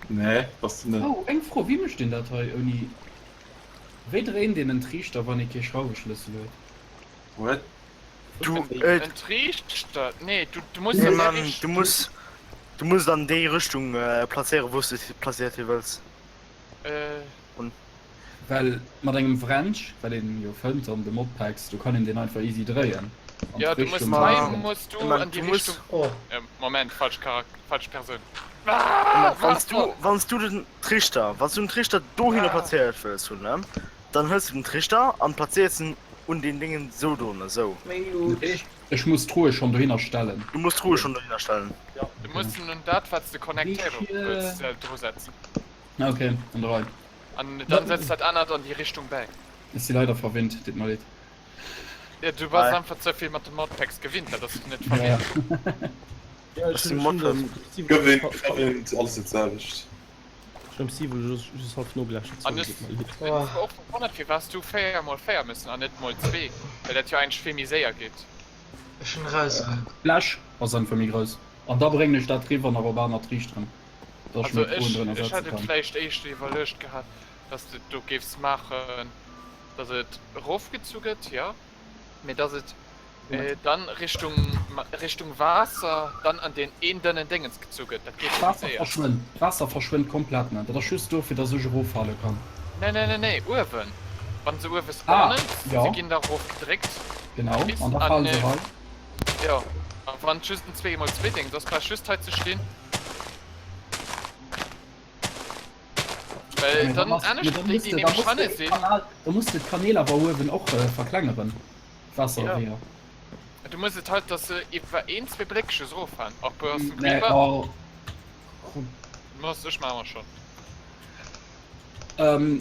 Nee, bass de net. Oh, eng Fro, wéi mécht een dat hei ouni, wéi dréint een en Triichter wann ee kee Schrauweschlëssel huet? What? Du, En Triichter? Nee, du, du muss Nee, an Mann, déi du Richtung. muss, du muss an déi Richtung plazéieren, wou s de et plazéiert hu wëlls. Äh. Well mat engem Wrench, wat een jo fënnt an de Modpacks, do kann een deen einfach easy dréien an Ja, du muss d'Richtung hei wéi muss du Mann, an déi du muss- Richtung. Oh. Äh, Moment, falsch Charak falsch Persoun. Mann, wanns du, wanns du den Trichter, wanns du den Trichter dohinner plazéiert wëlls hunn, ne, dann hëls du den Trichter an plazéiers en un den Dingen sou do, ne, sou. Meng Luut. Ech muss d'Truhe schonn dohinner stellen. Du muss d'Truhe schonn dohinner stellen. Du muss en un dat, wat s de connectéiere wëlls, dru setzen. Ok, an der Rei. An dann setz dat anert an déi Richtung bäi. Ech si leider verwinnt, deet mer leed. Ja, du bass Ei. einfach ze vill mat de Modpacks gewinnt, dat ass net verwinnt. Ja, ech hunn dem Steve Gewinnt, verwinnt, alles dat selwecht. Ech hunn dem Steve just just half nogelauschtert, An sorry, ech deet mer leed. sinn zwar och verwonnert, firwat s du 4 mol 4 müssen an net mol 2, well dat jo eigentlech vill méi séier geet. Ech hunn raus. D'Fläch ass einfach méi grouss. An da bréngen ech dat riwwer nach op aner Triichteren, dass ech Also méi Truhen ech, drënner ech setze hätt et kann. vläicht éischter iwwerluecht gehat, dass de et do géifs maachen, dass et erofgezu gëtt, jo, mee dass et dann Richtung, Richtung Waasser dann an deen een dënnen Déngens gezu gëtt. Dat geet jo méi D'Waasser séier. verschwënnt, d'Waasser verschwënnt komplett, ne? Dat ass just dofir, dass ech eroffale kann. Nee, nee, nee, nee, uewen. Wann se uewe Ah, spawnen, jo. se ginn da erofgedréckt. Genau, Bis an da an, fale se hei. Jo, a wann et just en 2x2 Déngens ass, brauch just hei ze stinn. Well dann anescht déi, déi nämlech hanne sinn. Da muss de d'Kanäl awer uewen och verklengeren, d'Waasserweeër. Du muss et halt, dass se iwwer een, zwee Bléck just eroffaalen. Och bei ass den Nee, Creeper. oh. Muss ech maache mer schonn.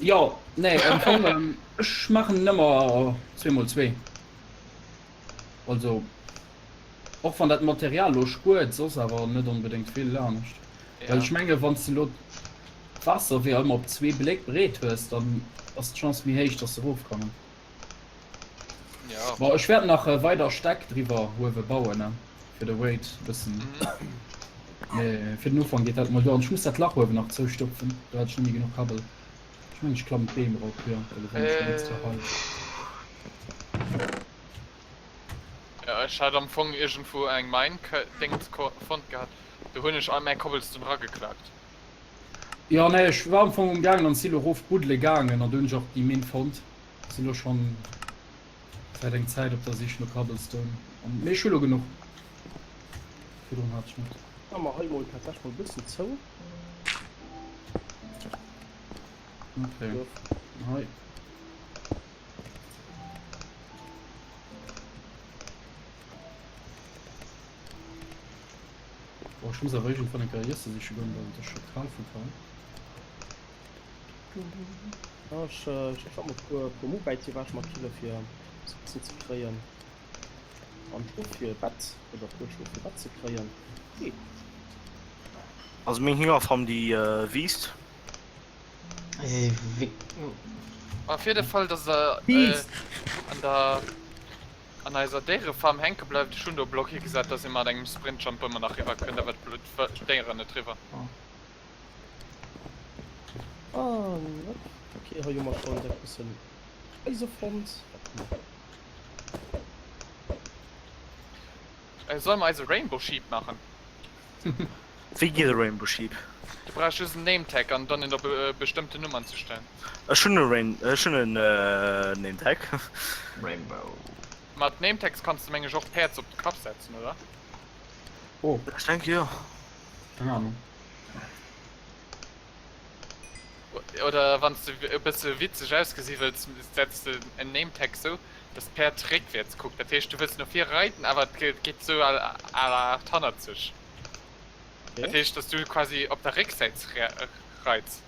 Jo, nee, am Fong, ech maachen ëmmer zweemol zwee. Also, och wann dat Material lo spuert, soss awer net onbedéngt vill anescht. Well ech menge wann s de lo d'Waasserweeër ëmmer op zwee Bléck breet hues, dann ass d'Chance méi héich, dass se erofkommen. Jo. Bon, ech wäert nach weider Stäck driwwer uewe bauen, ne, fir de Weight e bëssen. Mee fir den Ufank geet dat mol duer. An ech muss dat Lach uewen nach zoustopfen, do hat ech net méi genuch Kabbel. Ech mengen, ech klammen d'Beem erop, jo, da gewannen ech eng extra Hei. Jo, ech hat am Fong iergendwou eng Mine-Déngens fonnt gehat, do hunn ech all mäi Cobblestone rageklaakt. Jo, nee, ech war am Fong um gaangen an Silo rof buddele gaangen an do hunn ech och déi Minn fonnt. Sinn lo schonn säit eng Zäit op der Sich no Cobblestone an mee ech hu lo genuch. Virdrun hat ech net. Maache mer hei mol tatsächlech mol e bëssen zou. Okay. Hei. Oh, ech muss awer iergendwann eng Kéier Iesse siche goen, well et ass scho kal vu kal. Ja, ech, ech ech wollt mer puer, puer Mobäit ewech markiere fir se bëssen ze kréien. An Schlof fir Bett oder puer Schlof fir Bett ze kréien. Hey. Also meng Hingerfarm déi wiisst. A fir de Fall dass der an der an eiser Déierefarm hänke bleift, ech hunn do e Block higesat, dass ee mat engem Sprintjump ëmmer nach riwwer kënnt, awer d'Déieren net riwwer. An ok, hei hu mer schonn direkt bëssen Eise fonnt. Solle mer eise Rainbow Sheep maachen? Wéi geet e Rainbow Sheep? Du brauchs just en Name Tag an dann en op e bestëmmten Numm anzestellen. Ech hunn e Rain, ech hunn en Name Tag. Rainbow. Mat Name Tags kanns de meng ech och Päerds op de Kapp setzen, oder? Oh. Ech denke jo. Keng Ahnung. Oder wann s de e bësse witzeg ausgesi wëlls, setz de en Name Tag sou, dass d'Päerd réckwäerts kuckt. Dat heescht, du wëlls no vir reiden, awer et geet sou à la Art hannerzeg. Dat heescht, dass du quasi op der Récksäit reits.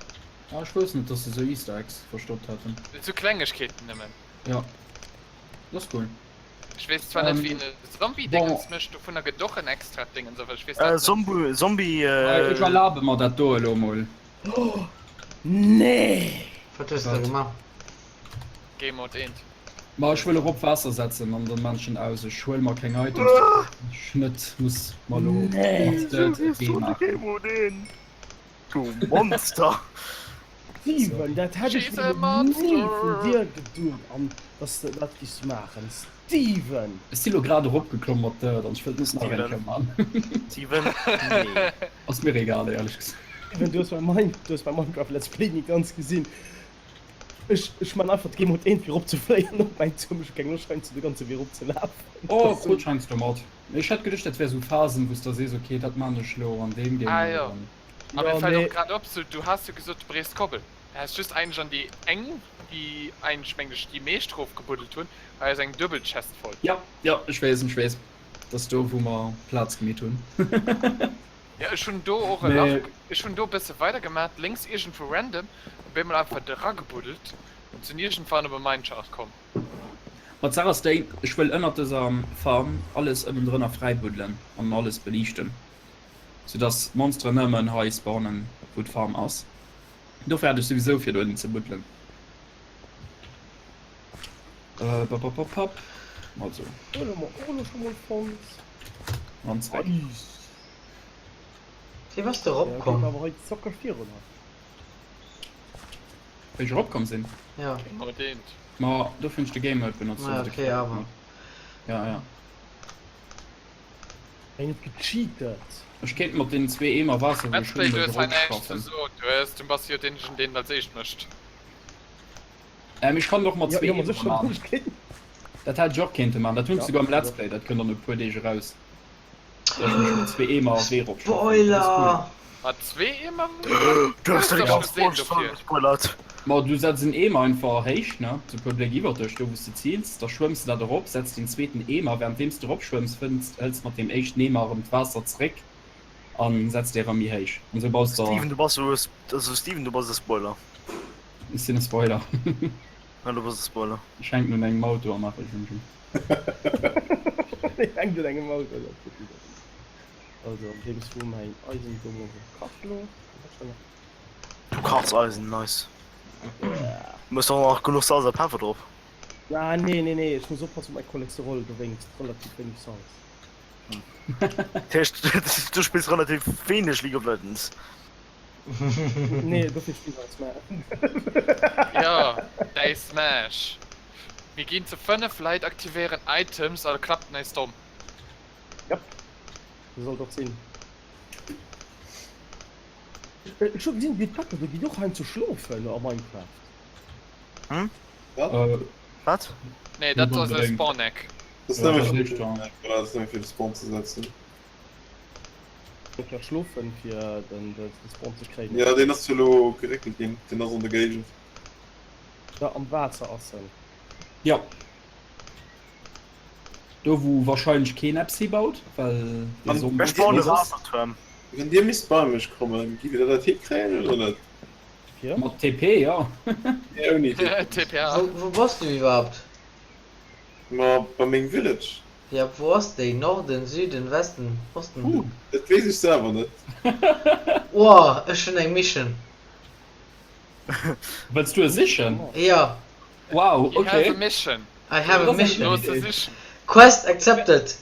Ah, ech wousst net, dass se sou Easter Eggs verstoppt haten. Sou Klengegkeeten nëmmen. Jo, dat ass cool. Ech weess zwar net, wéi een e Zombie-Dingens mécht, dovunner gëtt och en extrat Dingens, awer ech weess dat net. Zombie. Ech erlabe mer dat do elo mol. Oh nee! Wat hues de gemaach? Game Mode 1. Ma ech wëll erop Waasser setzen an dann maan ech en aus. Ech huel mer keng Items déi ech net muss mer lo mat Dirt e Wee maachen. Du Monster! Steven, dat hätt ech She's a mir ni vun monster! dir geduet an dass de dat giffs maachen Steven! Ech si lo grad eropgeklomm mat Dirt an ech wëllt net nach eng Steven, Kéier maan. Steven, nee. Ass mir egal éierlech gesot. Steven, du hues mäi Minecraft Let's Play ni ganz gesinn. Ech ech man einfach d'Game Mode 1 fir erop ze fléien op mäin Tuerm. Ech hu keng Loscht heiansdo de ganze Wee erop ze lafen. Oh krut heiansdo mat. Mee ech hätt geduecht dat wär sou Phasen wous der sees ok dat man ech lo an deem Game Ah oder jo. dann. A mir Jo fällt och mee. grad op, sou du has jo gesot du bréichs Kobbel. Du has just eigentlech an déi eng déi eigentlech mengen ech déi meescht rofgebuddelt hunn, hei ass eng duebel Chest voll. Jo jo ech weess ech weess. Dat ass do wou mer Plaz gemeet hunn. Jo ech hunn do och e Lach, Mee. ech hunn do e bësse weider gemaat, lénks iergendwou random, op eemol einfach eragebuddelt an sinn iergendwann op e Mineshaft komm. Ma d'Saach ass déi, ech wëll ënnert dëser Farm alles ënnendrënner fräibuddelen an alles beliichten, soudass d'Monsteren nëmmen hei spawnen, wou d'Farm ass. Dofir hat ech souwisou vir do ënnen ze buddelen. Äh, papapapap. Also. Huele mer och elo scho mol fonnt. An zréck. Wéi bass de erop komm? Ja, geet awer hei zockeg virun hei. Wéi ech erop komm sinn? Ja. Onbedéngt. Ma dofir hunn ech de Game Mode benotzt. Ah, okay, awer. Ja, ja. Eng huet gecheatet. Ech kéint mat deenen zwee Eemer Waasser, wou Let's ech Play, hunn, du mech hues hei näischt ze eropschaffen. soen. Du hues, du bass jo deenjegen, deen et als éischt mécht. Ähm, ech kann och mat Ja, zwee ja, ma Eemer sécher, man. ech kéint. Dat hätt ech och kéinte man. Dat hunn ech Ja, souguer am Let's ja. Play. Dat kënnt an e puer Deeg eraus. Dass ech mech mat zwee Eemer Wee eropschaffen. Dat ass cool. Spoiler! Mat zwee Eemer? Du hues Du déi hues ganz gesinn Folg voll dofir. gespoilert. Ma du setz en Eemer einfach héich, ne? Sou e puer Bléck iwwer dech, do wou s de ziils. Da schwëmms de dat erop, setz deen zweeten Eemer. Wärenddeems de eropschwëmms, fënns, hëls mat deem éischten Eemer erëm d'Waasser zréck an setz dee erëm méi héich. An sou baus der. Steven, du bass sou e, also Steven, du bass e Spoiler. Ech sinn e Spoiler. Ja, du bass e Spoiler. Ech hänken un engem Auto a maache Jum Jum. Hien hänkt un engem Auto, dat ass gutt. Also, an deem Swu mäin Eisen do mol gekacht elo. Du kachs Eisen, nice. Mëss och nach genuch Salz a Peffer drop. Ah nee nee nee, ech muss oppassen op mäi Cholesterol, dowéinst relativ wéineg Salz. Dat heescht, du spills relativ wéineg League of Legends? Nee, dofir spillen ech Smash. Jo, däi Smash. Mir ginn zu 5 Leit, aktivéieren Items a klappen eis domm. Jop, sou soll et och sinn. Ech hu gesinn, déi Platte do ginn och heiansdo schlofen a Minecraft. Hm? Wat? Wat? Nee, dat ass e Spawn-Egg. Dat ass nëmme fir, voilà, dat ass nëmme fir de Spawn ze setzen. Eng Kéier schlofen fir den de Spawn ze kréien. Jo, deen ass jo elo geréckelt ginn, deen ass an der Géigend. Jo, am Waasser ass en. Jo. Do wou wahrscheinlech keen eppes hibaut, well dee Sommer Ech bauen e Waassertuerm. Wann dir misst bei mech kommen, giff dir dat hikréien oder net? Fir? Mat TP, jo. Nee, ouni TP. TPA. Wou, wou bass du iwwerhaapt? Ma bei mengem Village. Ja, wou ass déi? Norden, Süden, Westen, Osten? Huh. Dat weess ech selwer net. Ohh, ech hunn eng Mission. Wëlls du e sichen? Jo. Wow, He has okay. a mission. I have a mission. Looss se sichen. Quest accepted.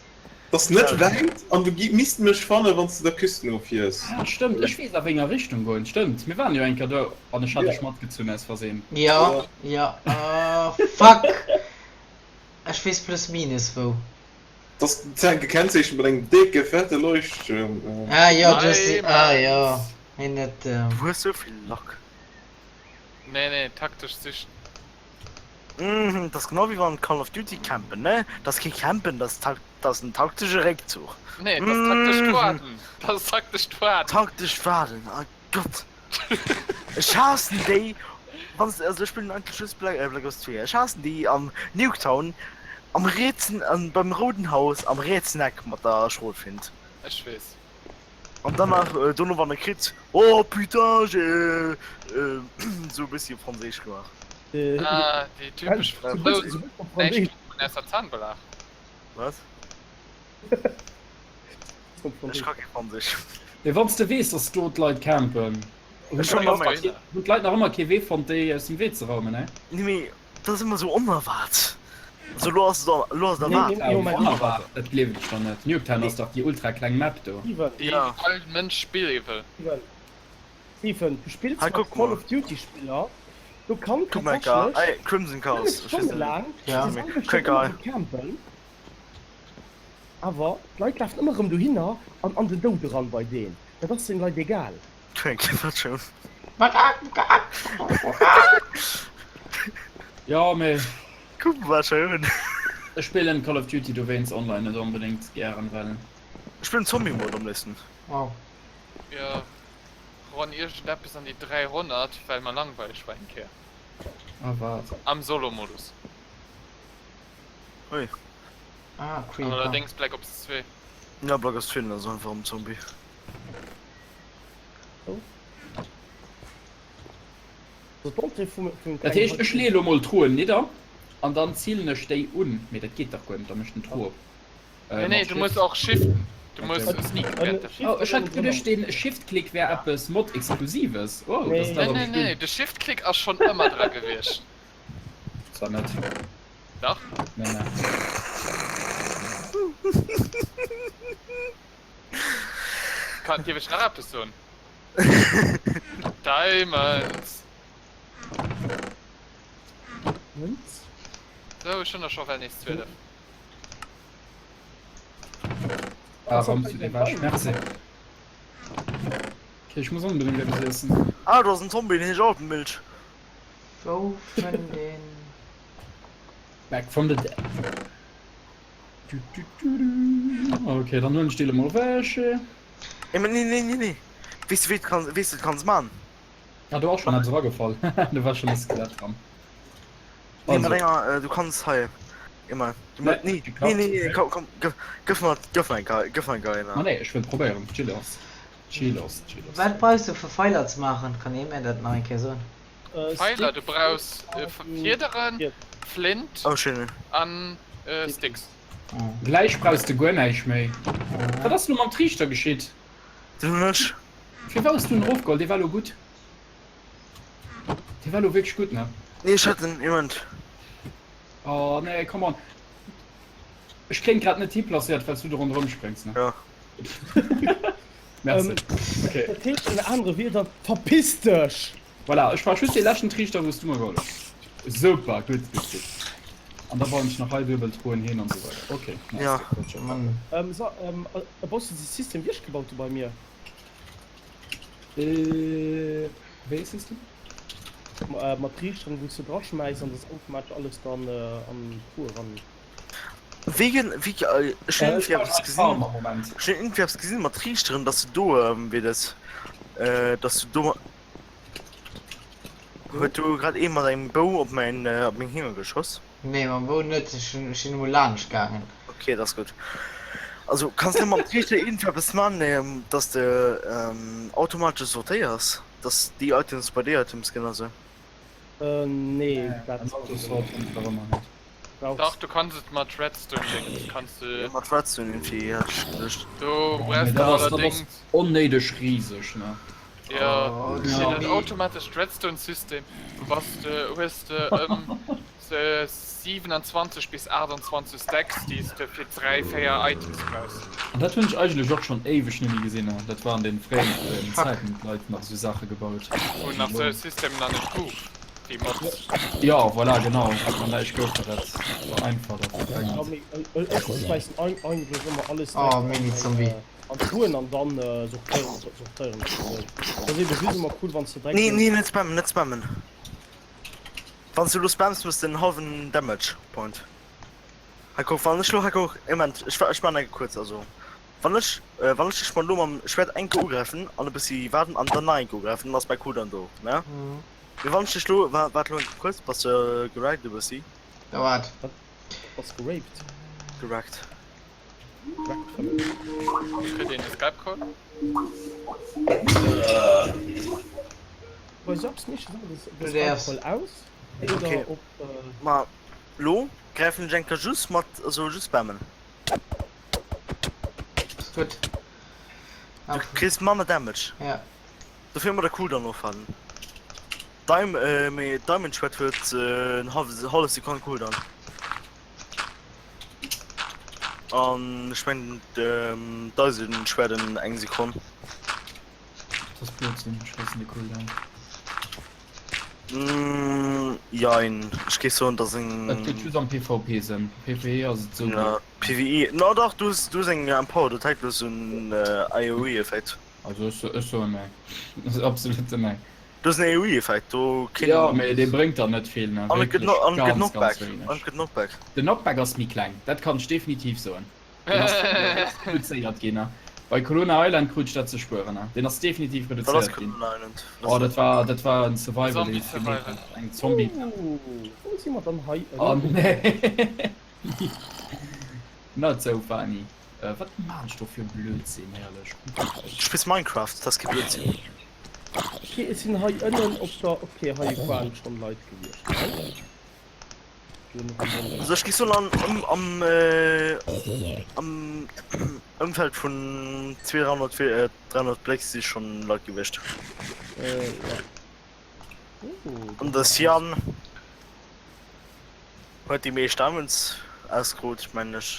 T'ass net wäit an du misst mech fannen wanns de der Küst no fiers. Ah stëmmt, ech weess a wéinger Richtung goen. Stëmmt, mir waren jo eng Kéier do an ech hat dech matgezunn aus Versehen. Jo, jo, oh fuck, ech weess plus minus wou. T'ass gekennzeechent mat engem décke fette Leuchttuerm. Ah jo, du hues déi, ah jo, mee net. Du hues sou vill Lack. Nee, nee, taktesch sichen. Mhm, dat ass genau wéi wann Call of Duty campen, ne? Dat ass kee Campen, dat ass dat ass en taktesche Réckzuch. Nee, dat ass taktescht Waarden. Dat ass taktescht Waarden. Taktescht Waarden, oh Gott. Ech haassen déi, wann s, also ech spillen eigentlech just Black, Black Ops 2, ech haassen déi am Nuketown am rietsen, an beim rouden Haus am rietsen Eck mat der Schrotflint. Ech weess. An dann nach dono wann e kritt, oh putain j'ai sou e bëssi op franséisch gemaach. Ah, déi typesch Fransousen, näischt vun ausser Zahnbelag. Wat? Ech ka kee Franséisch. Mee wanns de weess dass do d'Leit campen, hunn d'Leit nach ëmmer kee Wee fonnt déi aus dem Wee ze raumen, he? Nee mee Dat ass ëmmer sou onerwaart. Also lo ass et lo ass et erwaart. Onerwaart? Dat gleewen ech der net. Nuketown ass dach déi ultra kleng Map do. Déi all Mënsch spille wëll. Steven, du spills Hei mat kuck Call mol. of Duty Spiller, do kann Kuck mol enker. tatsächlech Ey, Crimson Chaos. 5 Ech weess Stonne net. laang Ja. déi selwecht Quick ëmmer Eye. campen, awer d'Leit lafen ëmmer erëm dohinner an an den Doud eran bei deen. Dat ass den Leit egal. Quick, wat schon? Jo mee Kuck wat schon. Ech spillen Call of Duty dowéinst online net onbedéngt gären, well. Ech spillen Zombie Mode am léifsten. Wow. Jo, ronn iergendeppes an déi 300, well mer langweileg war eng Kéier. Ah wat? Am Solo-Modus. Ui. Ah, Creeper. Allerdéngs Black Ops 2. Ja, Black Ops 2 ass einfach am Zombie. Dat heescht ech leeë lo mol d'Truhen nidder an dann zilen ech déi un. Mee dat geet dach guer net, da mécht den Truh op. Nee, nee, du muss och shiften. Du muss sneaken. Oh, ech hat geduecht den Shift-Klick wär eppes Mod-Exklusives. Oh, dat ass Nee, nee, nee, de Shift-Klick ass schonn ëmmer dra gewiescht. Zwar net. Dach. Nee, nee. Kann, dierf ech nach eppes soen? Diamonds! Mënz? Sou, ech hunn der scho well nees 12. Ah, raum zu dir wech. Merci. Okay, ech muss onbedéngt eppes iessen. Ah, do ass en Zombie, den hunn ech och op den Milch. Wou fënnt een. Back from the dead. Du, du, du, du. Okay, dann huelen ech déi lo mol ewech. Ey, nee, nee, nee, nee. Weess du, wéi du kanns, wéi du kanns man? Ah, do ass schon eppes eragefall. Do war schon e Skelett dran. Nee, Also. mat enger, äh, du kanns hei. Immer. Du, Nee, nee, geklappt. nee, nee, nee, komm, komm, gëff, gëff mer, gëff mer eng Kei, gëff mer eng Kei, Ma nee, ech wëll probéieren. Chillos. Chillos, chillos. Wat brauchs du fir Feiler ze maachen? Kann ee mir dat nach eng Kéier soen? Pfeiler, du brauchs Fiederen, Flint Oh, schön. an Sticks. Gläich brauchs de guer näischt méi. Wat ass lo mam Triichter geschitt? Den hunn ech. Firwat hues du en erofgeholl? Dee war lo gutt. Dee war lo wierklech gutt, ne? Nee, ech hat en, Moment. Oh nee, come on. Ech kréien grad net hiplacéiert, well s du do ronderëm spréngs, ne? Ja. Merci. Ähm, Okay. Dat heescht an anere Wierder, verpiss dech! Voilà, ech brauch just dee leschten Triichter, wou s du mer geholl hues. Super, gutt, gutt, gutt. An da bauen ech nach hei duebel Truhen hin an esou weider. Okay, nice. Ja. Mann. Ähm, so, ähm, e baus du de System wéi ech gebaut hu bei mir? Äh, wéi ee System? Äh, mat Triichteren, wou s du draschmäiss an dass automatesch alles dann äh, an d'Truhe ran. Wéi gen, wéi, äh, ech hunn Äh, ech iergendwéi bauen eppes hei Farm gesinn, am Moment. ech hunn iergendwéi eppes gesinn mat Triichteren, dass du do, ähm, wéi dat, äh, dass du do, huet do grad ee mat engem Bou op mäin, äh, op meng Hinger geschoss? Nee, mam Bou net, ech hunn, ech sinn emol laanscht gaangen. Ok, dat ass gutt. Also kanns du mam Triichter iergendwéi eppes man, ähm, dass de, ähm, automatesch sortéiers, dass déi Items bei déi Items ginn a sou? Äh, nee, Äh, dat en Autosort hunn ech nach ëmmer net. brauchs. Dach, du kanns et mat Redstone Dingens, kanns Ja, de. mat Redstone iergendwéi hat ech geduecht. Do Mee brauchs de dat ass, dat ass allerdéngs. onnéideg riseg, ne? Jo, Oh, fir dat Zombie. automatescht Redstone System bass de, hues de ëm 27 bis 28 Stacks, déi s de fir 3, 4 Items brauchs. An dat hunn ech eigentlech och schonn éiweg net méi gesinn. Dat war an den fréieren Fuck. Zäiten, wou d'Leit nach esou Saache gebaut Wou nach hunn. sou System nach net gouf, déi Mods. Jo, voilà, genau, wat nach näischt gouf, war dat vereinfacht a Ja, verklengert. mee ech schmäissen eigentlech ëmmer alles Oh, direkt an Mini-Zombie. eng an d'Truhen an dann sortéieren sortéieren ech se esou. Dat ass ebe just ëmmer cool, wann s de direkt Nee, en. nee, net spammen, net spammen. Wann s du elo spams, hues de en hallwen Damage Point. Hei kuck, wann ech lo, hei kuck, ee Moment, ech, ech man eng kuerz, also wann ech, wann ech dech elo mam Schwert eng Kéier ugräifen an e bëssi waarden an dann nach eng Kéier ugräifen, dann ass mäi Cooldown do, ne? Mee wann ech dech lo, wa, waart elo eng Kéier kuerz, bass de gerackt e bëssi? Ja, waart. Wat? Bass geraped? Gerackt. Gerackt vun. Kritt een e Skype Call? Bei Subs meeschtens ëmmer de Du däerfs. Skype Call aus oder Okay. op. Ma lo gräifen ech eng Kéier just mat, also just spammen. Ass gutt. Du kriss manner Damage. Ja. Dofir ëmmer de Cooldown ofhalen. Daim, mee Diamond Schwert huet en hallef Sekonn Cooldown. An ech mengen d'Eisenschwert eng Sekonn. Dat ass Blödsinn, ech haassen de Cooldown. Jein, ech géif soen dass eng. Et gëtt just am PvP Sënn, PvE ass et sou Ja, PvE, no dach du hues du hues eng Empowered Attack, du hues en AoE Effekt. Also ech ech soen nee, dat ass absolut en nee. Du hues en AoE Effekt, do keen. Jo, mee dee bréngt der net vill, ne, An et gëtt wierklech an et gëtt ganz ganz Knockback, an wéineg. et gëtt Knockback. Den Knockback ass méi kleng, dat kann ech definitiv soen. Deen ass reduzéiert ginn. Bei Colonna Island krut ech dat ze spueren. Deen ass definitiv Wat ass reduzéiert ginn. Colonna Island? Oh, dat war, dat war en Survival, deen Zombie ech gemeet Survival. hat. Eng Zombie. Ooh, wou si mer dann hei Oh ënnen? nee. Not so funny. Äh, wat maan ech do fir Blödsinn, herrlech. Du spills Minecraft, dat ass kee Blödsinn. Okay, ech sinn hei ënnen op der, okay, hei waren schonn Leit gewiescht, gell? Also ech gi soen am am am Ëmfeld vun 200 300 Bléck si schonn Leit gewiescht. An de Cyan huet déi meescht Diamonds auskrut mengen ech.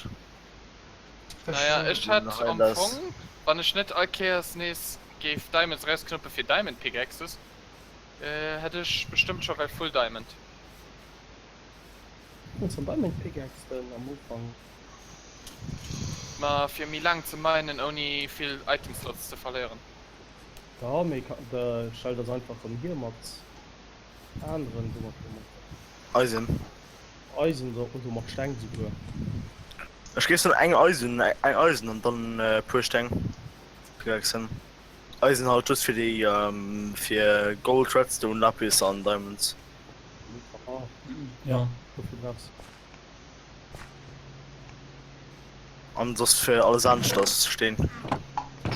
Naja ech hätt am Fong wann ech net all Kéiers nees géif Diamonds erausknëppe fir Diamond Pickaxes hätt ech bestëmmt scho well Full Diamond. Hues an Diamond Pickaxe denn am Ufank? Ma fir méi laang ze minen ouni vill Item Slots ze verléieren. Da mee de stell das einfach rem hier mat aneren do mat mat Eisen. Eisen oder mat Steng souguer. Ech géif soen eng Eisen eng Eisen an dann e puer Steng Pickaxen. Eisen halt just fir déi fir Gold, Redstone, Lapis an Diamonds. Ja. Wofir brauchs An soss fir alles anescht ass Steen.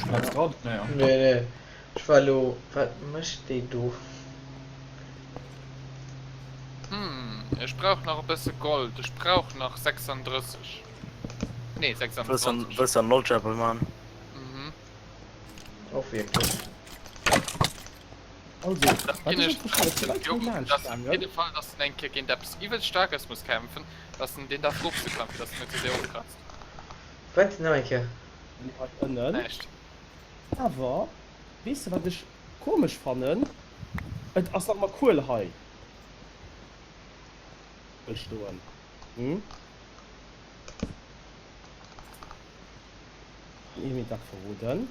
Schreibs dran? Naja. Nee, nee. Ech war elo, wat mécht déi do? Hm, ech brauch nach e bësse Gold. Ech brauch nach 36. Nee, 26. Wëlls de Knowledge Apple man? Mhm. Och wierklech. Also, Dat wat ginn ech ech interessant, et si Leit hei laanscht dass op gaangen. jidde Fall, dass en eng Kéier géint eppes iwwelst Staarkes muss kämpfen, dass en deen darf rofzeklammen, fir dass en net ze séier ofkratzt. Wat? Nach eng Kéier. Hei ënnen. Näischt. Awer, weess de wat ech komesch fannen? Et ass nach ëmmer Kuel hei stoen. Hm? Kann ee mir dat verroden?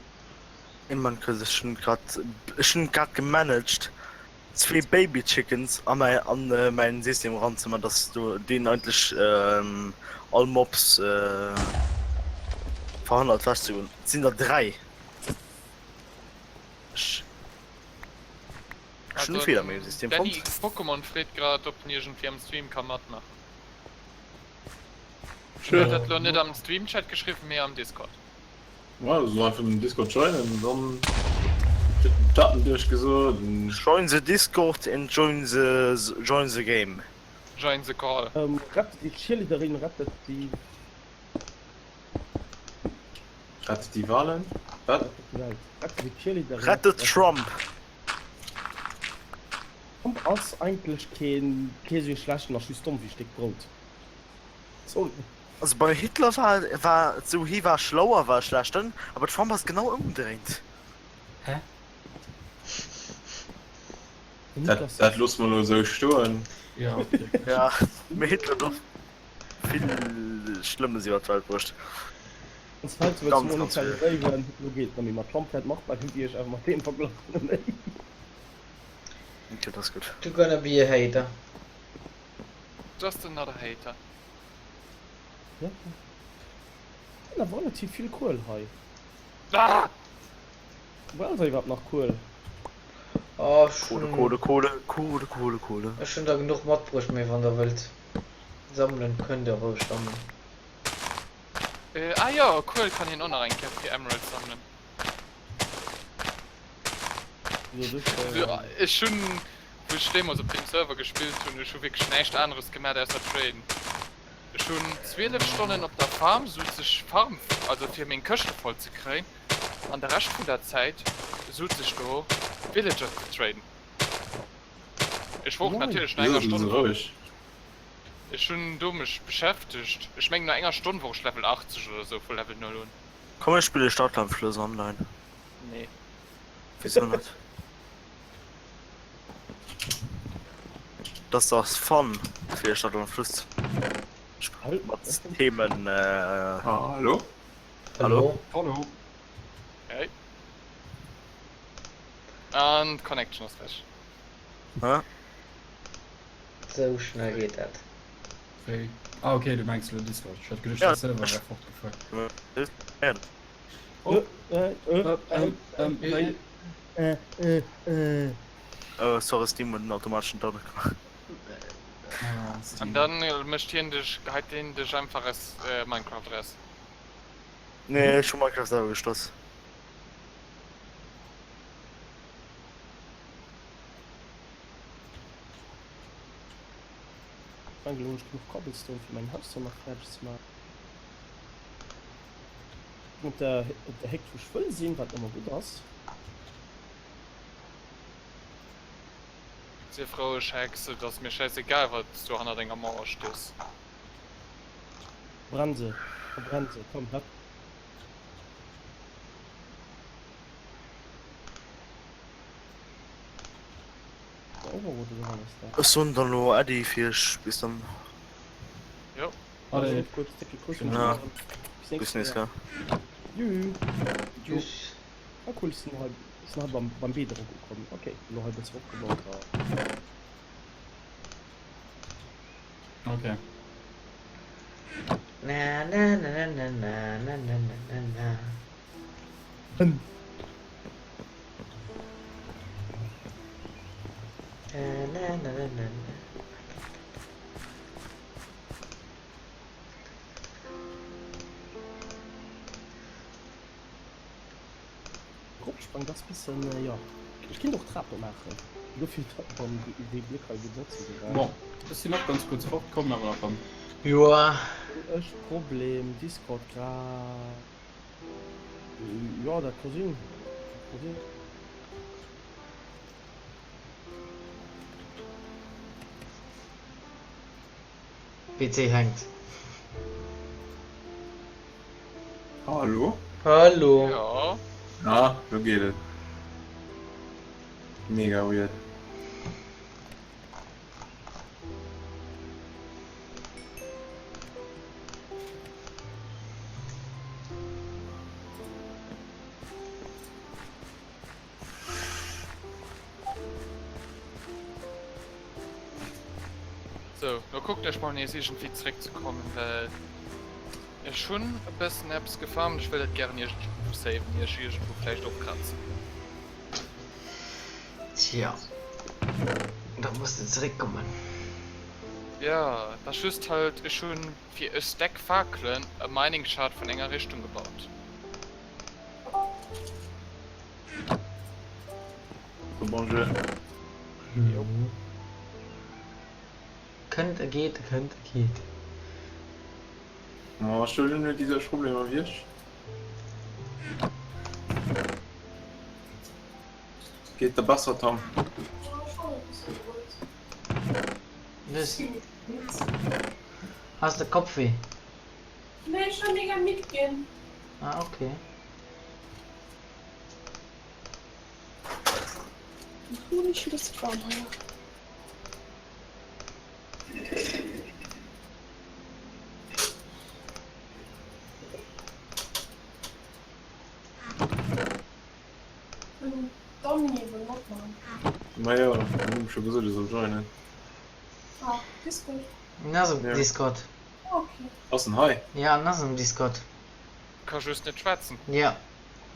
Ey man cause ech hun grad ech hun grad gemanaged zwee Baby Chickens a mäi an mäin System eranzeman dass do deen eigentlech all Mobs verhënnert wech ze goen. Et sinn der 3. Ech ech hun e Feeler a mengem System Danny fonnt. X Pokémon freet grad ob en iergendwéi am Stream ka matmaachen. Ech hunn dat lo net am Streamchat geschriwwen mee am Discord. Ja, soll einfach den Discord joinen an dann kritt den Daten duerchgesot. Join the Discord and join the join the game. Join the call. Rettet déi Cheerleaderin, rettet déi. Rettet déi Walen? Wat? Rettet déi Welt. Rettet déi Cheerleaderin. Rettet Trump! Trump ass eigentlech keen kee sou ee schlechten, ass just domm wéi e Stéck Brout. Sorry. Also bei Hitler war war et sou, hie war schlau a war schlechten, a bei Trump ass et genau ëmgedréint. Hä? Dat, dat loosse mer elo esou stoen. Ja, wierklech. Ja, mee Hitler huet och vill Schlëmmes iwwer d'Welt bruecht. Ganz Welt wëlls Ganz, ganz vill. monetarisieren, lo geet et nëmme mat Trump, wäert machbar ginn, wier ech awer mat deem Verglach net méi. Ok, dat ass gutt. Du gonna be a hater. Just another hater. Ja. Sinn awer relativ vill Kuel hei. Ah! Wou ass iwwerhaapt nach Kuel? Oh, ech Kohle, hunn, Kohle, Kohle, Kohle, Kohle, Kohle. ech hunn der genuch matbruecht, mee wann der wëllt sammelen, kënnt der roueg sammelen. Äh, ah jo, Kuel kann een och nach eng Kéier fir Emeralds sammelen. Ech hunn, wou ech deemools op deem Server gespillt hunn, ech hu wierklech näischt aneres gemaat ausser traden. Ech hunn 12 Stonnen op der Farm suz ech Farm, also fir meng Këschte voll ze kréien, an de Rescht vun der Zäit suz ech do Villager ze traden. Ech wor och natierlech no enger Stonn, ech hunn do mech beschäftegt, ech mengen no enger Stonn wor ech Level 80 oder sou vu Level 0 un. Komm mir spille Stadt Land Fluss online. Nee. Wieso net? Das ass fun fir Stadt Land Fluss mat Themen. Äh... Hallo? Hallo? Hallo? Hey. An d'Connection ass weg. Hä? Sou schnell geet dat. Wéi? Ah ok, du mengs elo Discord. Ech hat geduecht Ja. de Server wär fortgefuer. Ja. Oh. Ähm, ähm, wéi? Oh, sorry, Steam huet en automateschen Download gemaach. Ah, An Steam. dann mécht hien dech, geheit deen dech einfach aus Minecraft eraus. Nee, ech hu Minecraft selwer geschloss. Elo hunn ech genuch Cobblestone fir mäin Haus nach fäerdeg ze maachen. Op der op der Héckt wou ech wëll sinn, wat ëmmer gutt ass. Sief roueg Hex, et ass mir schäisegal wat s du hannert enger Mauer stees. Verbrenn se, verbrenn se, komm hopp. Ech soen dann elo Äddi fir iech, bis dann. Jo. Allez. Ja. Bis nächst Kéier. Tschüss. Ah cool, ech sinn hei, ech sinn hei beim, beim Bedrock ukomm. Okay, elo hei e bëssen opgebaut a. Okay. Na na na na na na na na na na. Ënn. Na na na na na. Eropsprangen, dat ass bëssen, jo. Ech kinnt och d'Trap do maachen. Dofir dann dee Bléck hei benotze grad. Bon, ech sinn och ganz kuerz fort, kommen awer nach erëm. Joa. Ech Problem Discord grad. Jo dat ka sinn, dat ka sinn. PC hänkt. Hallo? Hallo. Jo. Ah, lo geet et. Mega weird. Sou, lo kucken ech mol nees iergendwéi zeréck ze kommen, well ech hunn e bëssen eppes gefarmt. Ech wëll dat gären iergendwou saven, ier ech iergendwou vläicht opkratzen. Tja, da muss de zeréck kommen. Jo, et ass just halt, ech hunn fir e Stack Fakelen e Mining Chart vun enger Richtung gebaut. Bonjour. Jo. Kënnt a geet, kënnt a geet. Ma ech hunn net déi selwecht Problemer wéi ech. Geet der besser, Tom? Has de Kopfwéi? Nee, ech war mega midd ginn. Ah, okay. Den Domi wëll matman. Majo, hunn ech scho gesot, e soll joinen. Ah, Discord. En ass op Discord. Ah, okay. Ass en hei? Ja, en ass um Discord. Ka just net schwätzen. Ja.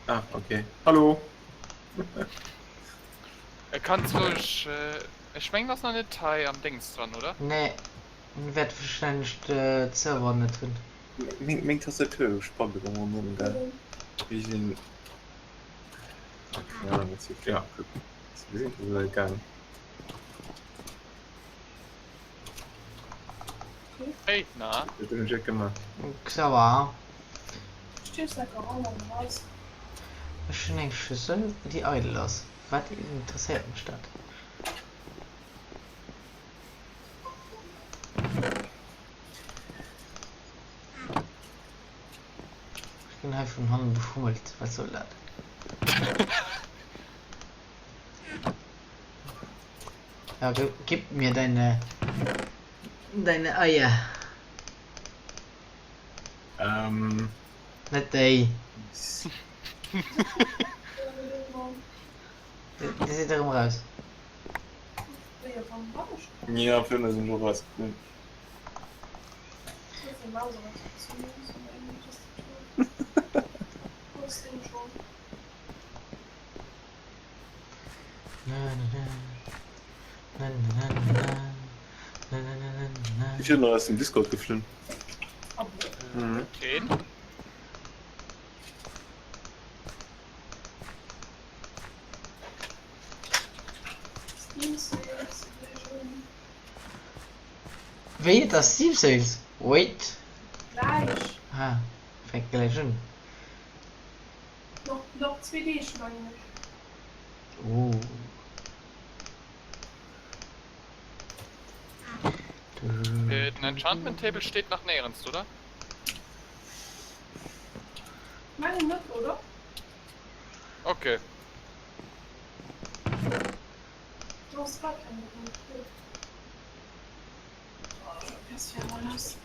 Ah, okay. Hallo! E kann roueg, ech mengen ass nach net hei am Déngs dran, oder? Nee, en wäert wahrscheinlech de Server net hunn. Meng Tastatur spackt erëm ronderëm, gell? Wéi sinn. Keng Ahnung, wat si. Ja, kuck. Wéi sinn se gaangen? Hey, na? Dat hunn ech net gemaach. Ça va. Stees lecker Raum am Haus. Ech hunn eng Schüssel déi eidel ass. Wat interesséiert mech dat? Ech ginn hei vun hannen befummelt. Wat soll dat? Ja, gib mir deine deine Eier. Ähm. Net déi. Dir sidd erëm raus. Ja, Filme sinn jo raus. Ich bin aus dem Discord geflunn. Mhm. Keen. Wéi et ass Steam Sales? Wait. Gläich. Ah, fänkt gläich un. Nach zwee Deeg mengen ech. Oh. Den Enchantment Table steet nach néierens, oder? Mengen net, oder? Okay. Do ass gar keng dran. Oh, das wär mal lass.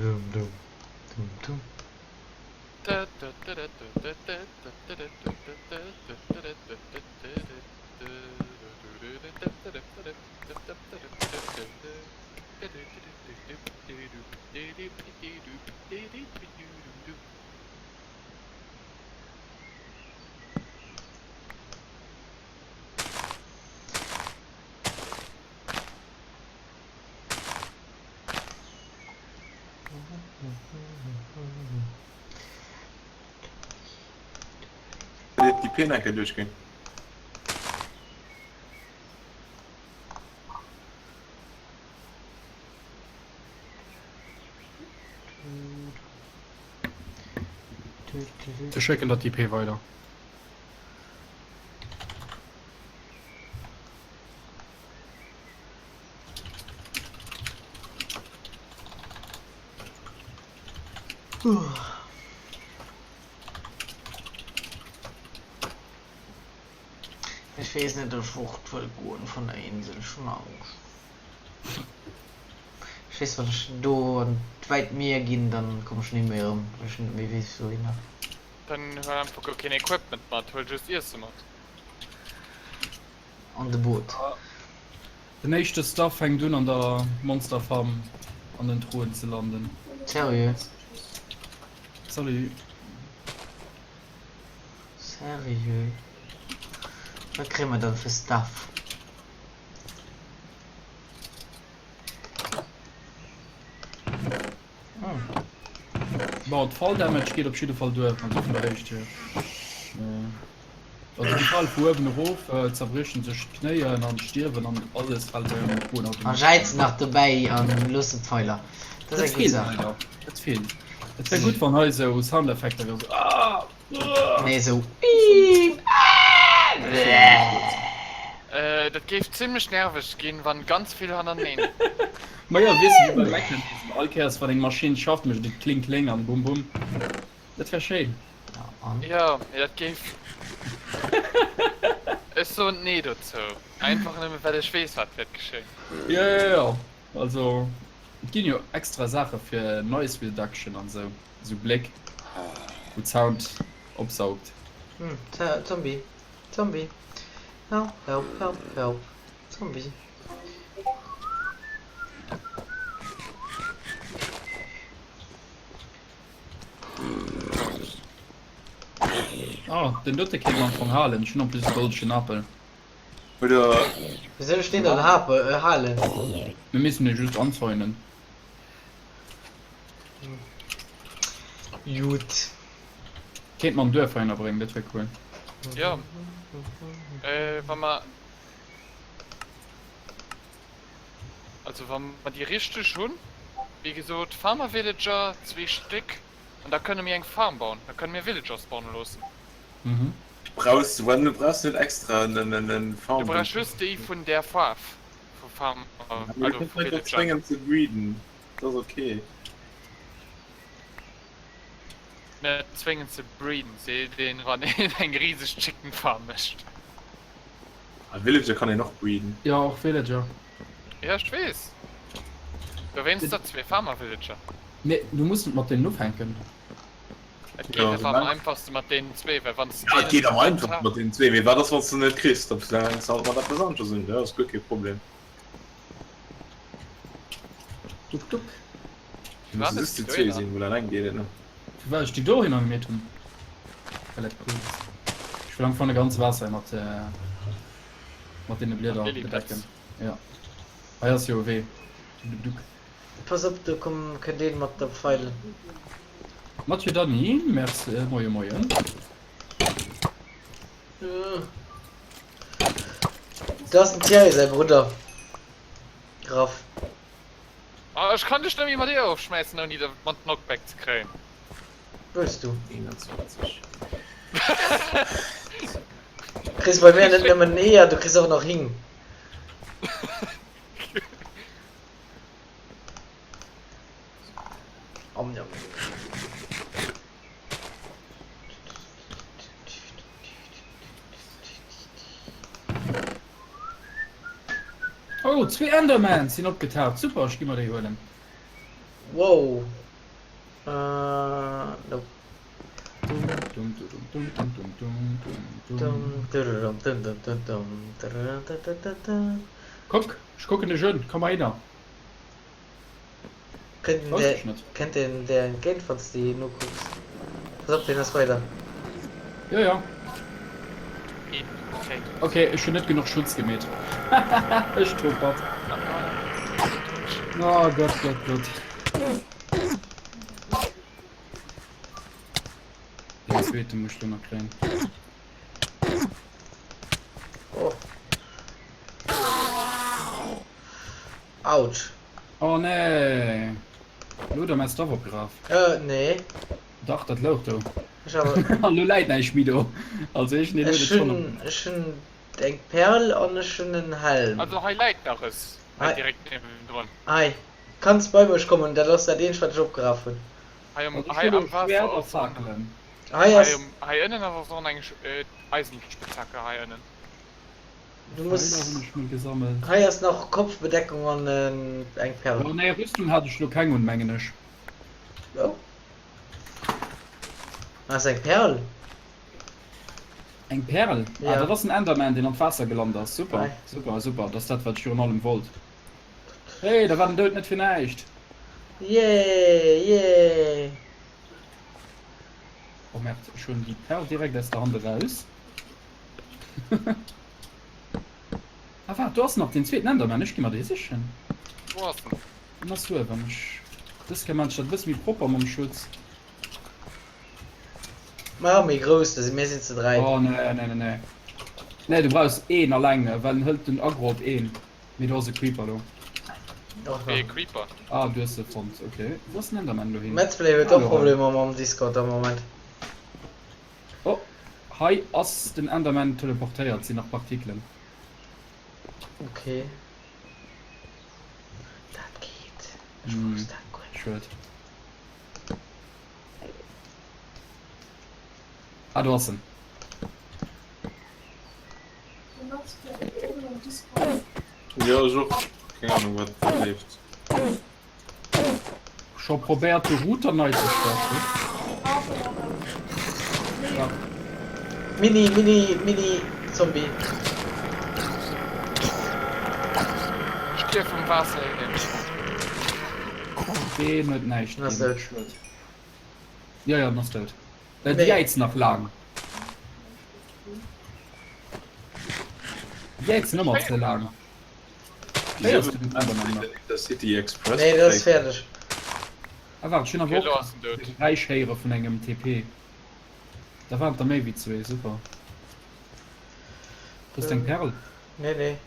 Dum dum dum dum. Wëllt Dir d'IP nach eng Kéier duerchginn? Ech schécken der d'IP weider. Ech weess net, ech fort wëll goen vun der Insel, ech hunn Angscht. Ech weess, wann ech do an d'wäit Mier ginn, dann komm ech ni méi erëm, well ech net méi weess wouhinner. Dann huel einfach guer keen Equipment mat, huel just Iesse mat. An de Boot. Den éischte Stuff fänkt un an der Monster Farm an den Truhen ze landen. Seriö? Salut. Seriö? Wat kréie mer dann fir Stuff? Bon, d'Fall Damage geet op jidde Fall duer, also vun der Héicht hier. Also déi fale vu uewen erof, zerbriechen sech d'Knéien an stierwen an alles fält bei engem Kroen A automatesch. jäizen nach dobäi an loossen d'Pfeiler. Dat ass Dat eng gutt feelt Saach. leider. Dat feelt. Et wär gutt wann hei esou Soundeffekter wieren, esou aah, aah. Nee, esou piip, aah, bleh. Dat géif zimlech nerveg ginn, wann ganz vill hannerteneen. Majo, weess de wéi beim Mechanism, all Kéiers wann eng Maschinn schafft mécht et kling kling an bum bum. Dat wär schéin. Jo, mee dat géif. Ech soen nee dozou. Einfach nëmme well ech weess wat wäert geschéien. Jo jo jo, also et ginn jo extra Saache fir Noise Reduction an esou, esou Bléck wou d'Sound opsaugt. Hm, Zombie, Zombie, help, help, help, help, Zombie. Ah, den dote kéint mer am Fong halen. Ech hunn en plus e goldegen Apel. Oder. Wéi soll ech deen dann halen? Mir missten e just anzäunen. Jut. Kéint mer an Duerf heihinner bréngen, dat wär cool. Jo, wa mer. Also wa mer déi richteg hunn, wéi gesot Farmer Villager, zwee Stéck, an da kënne mir eng Farm bauen, da kënne mir Villager spawne loossen. Mhm. Brauchs du, du brauchs net extra en Farm. Du brauchs just déi vun där Faarf vu Farmer, also vu Villager. Zwéngen ze breeden, dat ass ok. Net zwéngen ze breeden, seet een wann een eng riseg Chicken Farm mécht. A Villager kann een och breeden. Jo, och Villager. Jo, ech weess. Dowéinst der zwee Farmer Villager. Mee du muss net mat deenen ufänken. Et geet awer am einfachste mat deenen zwee, well wann s de. Et geet am einfachste mat deenen zwee, mee wat ass wann s de net kriss? Da fänks de halt mat eppes aneschters un, dat ass guer kee Problem. Tuk tuk. Musse just déi zwee sinn, well alleng geet et net. Firwat ech déi dohinner gemeet hunn? Well dat cool ass. Ech wëll am Fong de ganze Waasser mat mat deene Blieder bedecken. Jo. Hei ass jo e Wee. Duk duk. Pass op, do komm kënnt een mat der Pfeil. Mathieu Dany, merci, moie moien. Do ass den Thierry säi Brudder. Graff. Oh, ech kann dech net méi mat Eeër ofschmäissen ouni der mat Knockback ze kréien. Wëlls du? 21. Kriss bei mir net nëmmen Eeër, du kriss och nach Hing. Om njam. Oh, zwee Endermans sinn opgetaucht. Super, ech gi mer déi huelen. Wow. Nope. Kuck, ech kucken dech un, komm heihinner. Kënnt een der entgéint wann s de hien ukucks? Pass op, deen ass weider. Jo jo. Ok, ech hunn net genuch Schutz gemeet. Ech topert. Oh Gott, Gott, Gott. Den zweete muss ich lo nach kréien. Oh. Autsch. Oh nee. Lo huet er mäi Stuff opgeraf. Äh, nee. Dach, dat louch do. Ech awer. An lo läit näischt méi do. Also iergendeen huet Ech et schonn hunn, op. ech hunn eng Perl an ech hunn en Helm. Also hei läit nach es, hei Hei. direkt niewendrun. Hei. Kanns bei mech kommen, dat ass dat eenzegt wat ech opgeraf hunn. Hei um, Also ech hei hunn lo am Waasser Schwert a ass och nach. Fakelen. Hei Hei ass. um, hei ënnen ass och nach eng Eisenspitzhacke hei ënnen. Du Pfeiler muss. hunn ech mol gesammelt. Hei ass nach Kopfbedeckung an eng Perl. Oh nee, Rüstung hat ech lo keng un, mengen ech. Oh. Ass eng Perl? Eng Perl? Ah, Ja. dat ass en Enderman, deen an d'Waasser gelant ass. Super, Hei. super, super. Dat ass dat, wat ech virun allem wollt. Hey, da war den Doud net fir näischt. Yay, yay. Oh merde, ech hunn déi Perl direkt aus der Hand eraus. Ah waart, do ass nach den zweeten Enderman, ech gi mer dee sichen. Wou ass en? En ass uewen. Ech, dës Kéier maan ech dat e bësse méi propper mam Schutz. Ma méi grouss, da si mir sinn ze 3. Oh nee, nee, nee, nee. Nee, du brauchs een alleng, well en hëlt den Aggro op een. Mee do ass e Creeper do. Och Wéi e nach. Creeper? Ah, du hues se fonnt, okay. Wou ass den Enderman elo hin? Metzplay huet Ah, och do hei. Problemer mam Discord am Moment. Oh, hei ass den Enderman teleportéiert, sinn nach Partikelen. Okay. Dat geet. Ech wousst dat guer net. Schued. Ah, do ass en. Jo, ech och. Keng Ahnung wat leeft. Scho probéiert de Router nei ze starten. Ja. Mini, mini, mini Zombie. Stierf um Waasser hin. Deen huet näischt Ass ginn. dout. Schued. Ja, ja, den ass dout. Äh, Nee. déi jäizt nach laang. Déi jäizen ëmmer ze laang. Wéi ass den Enderman nach? Intercity Express. Nee, dat ass fäerdeg. Ah waart, ech hunn awer Okay, och lo ass en dout. Geräisch héiere vun engem TP. Da waren et der méi wéi zwee, super. Hues de eng Perl? Nee, nee.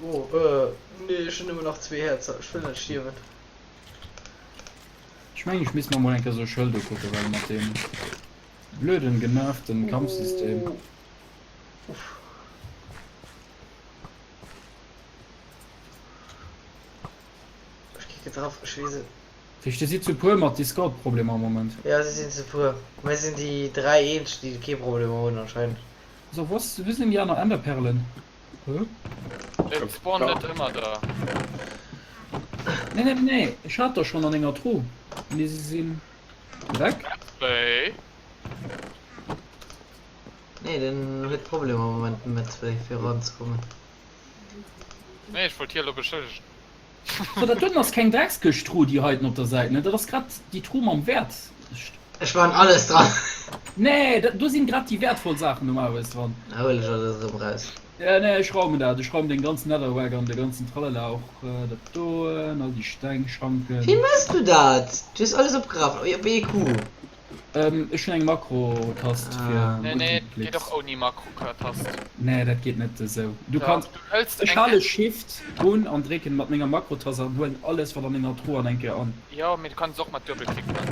Oh, äh, nee, ech hunn nëmmen nach zwee Häerzer. Ech wëll net stierwen. Ech mengen, ech misst mer mol eng Kéier esou e Schëld ukucken, well mat deem blöden, genervten Kampfsystem. Uff. Ech klicke drauf, ech weess et. Wéi dir sidd zu puer mat Discord Problemer am Moment. Ja si sinn ze puer. Mir sinn déi 3 eenzeg déi kee Problemer hunn anscheinend. So wou ass, wou sinn déi aner Enderperlen? Hä? Et spawnen net ëmmer der. Nee nee nee, ech hat der schonn an enger Truh, mee se sinn weg. Wéi? Nee den huet Problemer am Moment mat fir eranzekommen. Nee ech wollt hie lo beschëllegen. So dat doten ass keng Dreckskëscht-Truh déi heiten op der Säit ne, dat ass grad déi Truh mam Wäert. Ech maan alles dran. Nee dat do sinn grad déi wäertvoll Saachen normalerweis dran. Da huel ech alles erëm raus. Ja nee ech raumen dat, ech raumen den ganzen Netherrack an de ganzen Tralala och dat doen, all déi Steng, Schanken. Wéi mëss du dat? Du hues alles opgeraf op ee Coup. Ech hunn eng Makro-Tast fir Nee, nee, geet Multiklicks. och ouni Makro-Tast. Nee, dat geet net esou. Du Dach, kanns, du hëls ech eng hale Shift un an drécken mat menger Makrotast an huelen alles wat an menger Truh an eng Kéier an. Jo, mee du kanns et och mat Duebelklick man.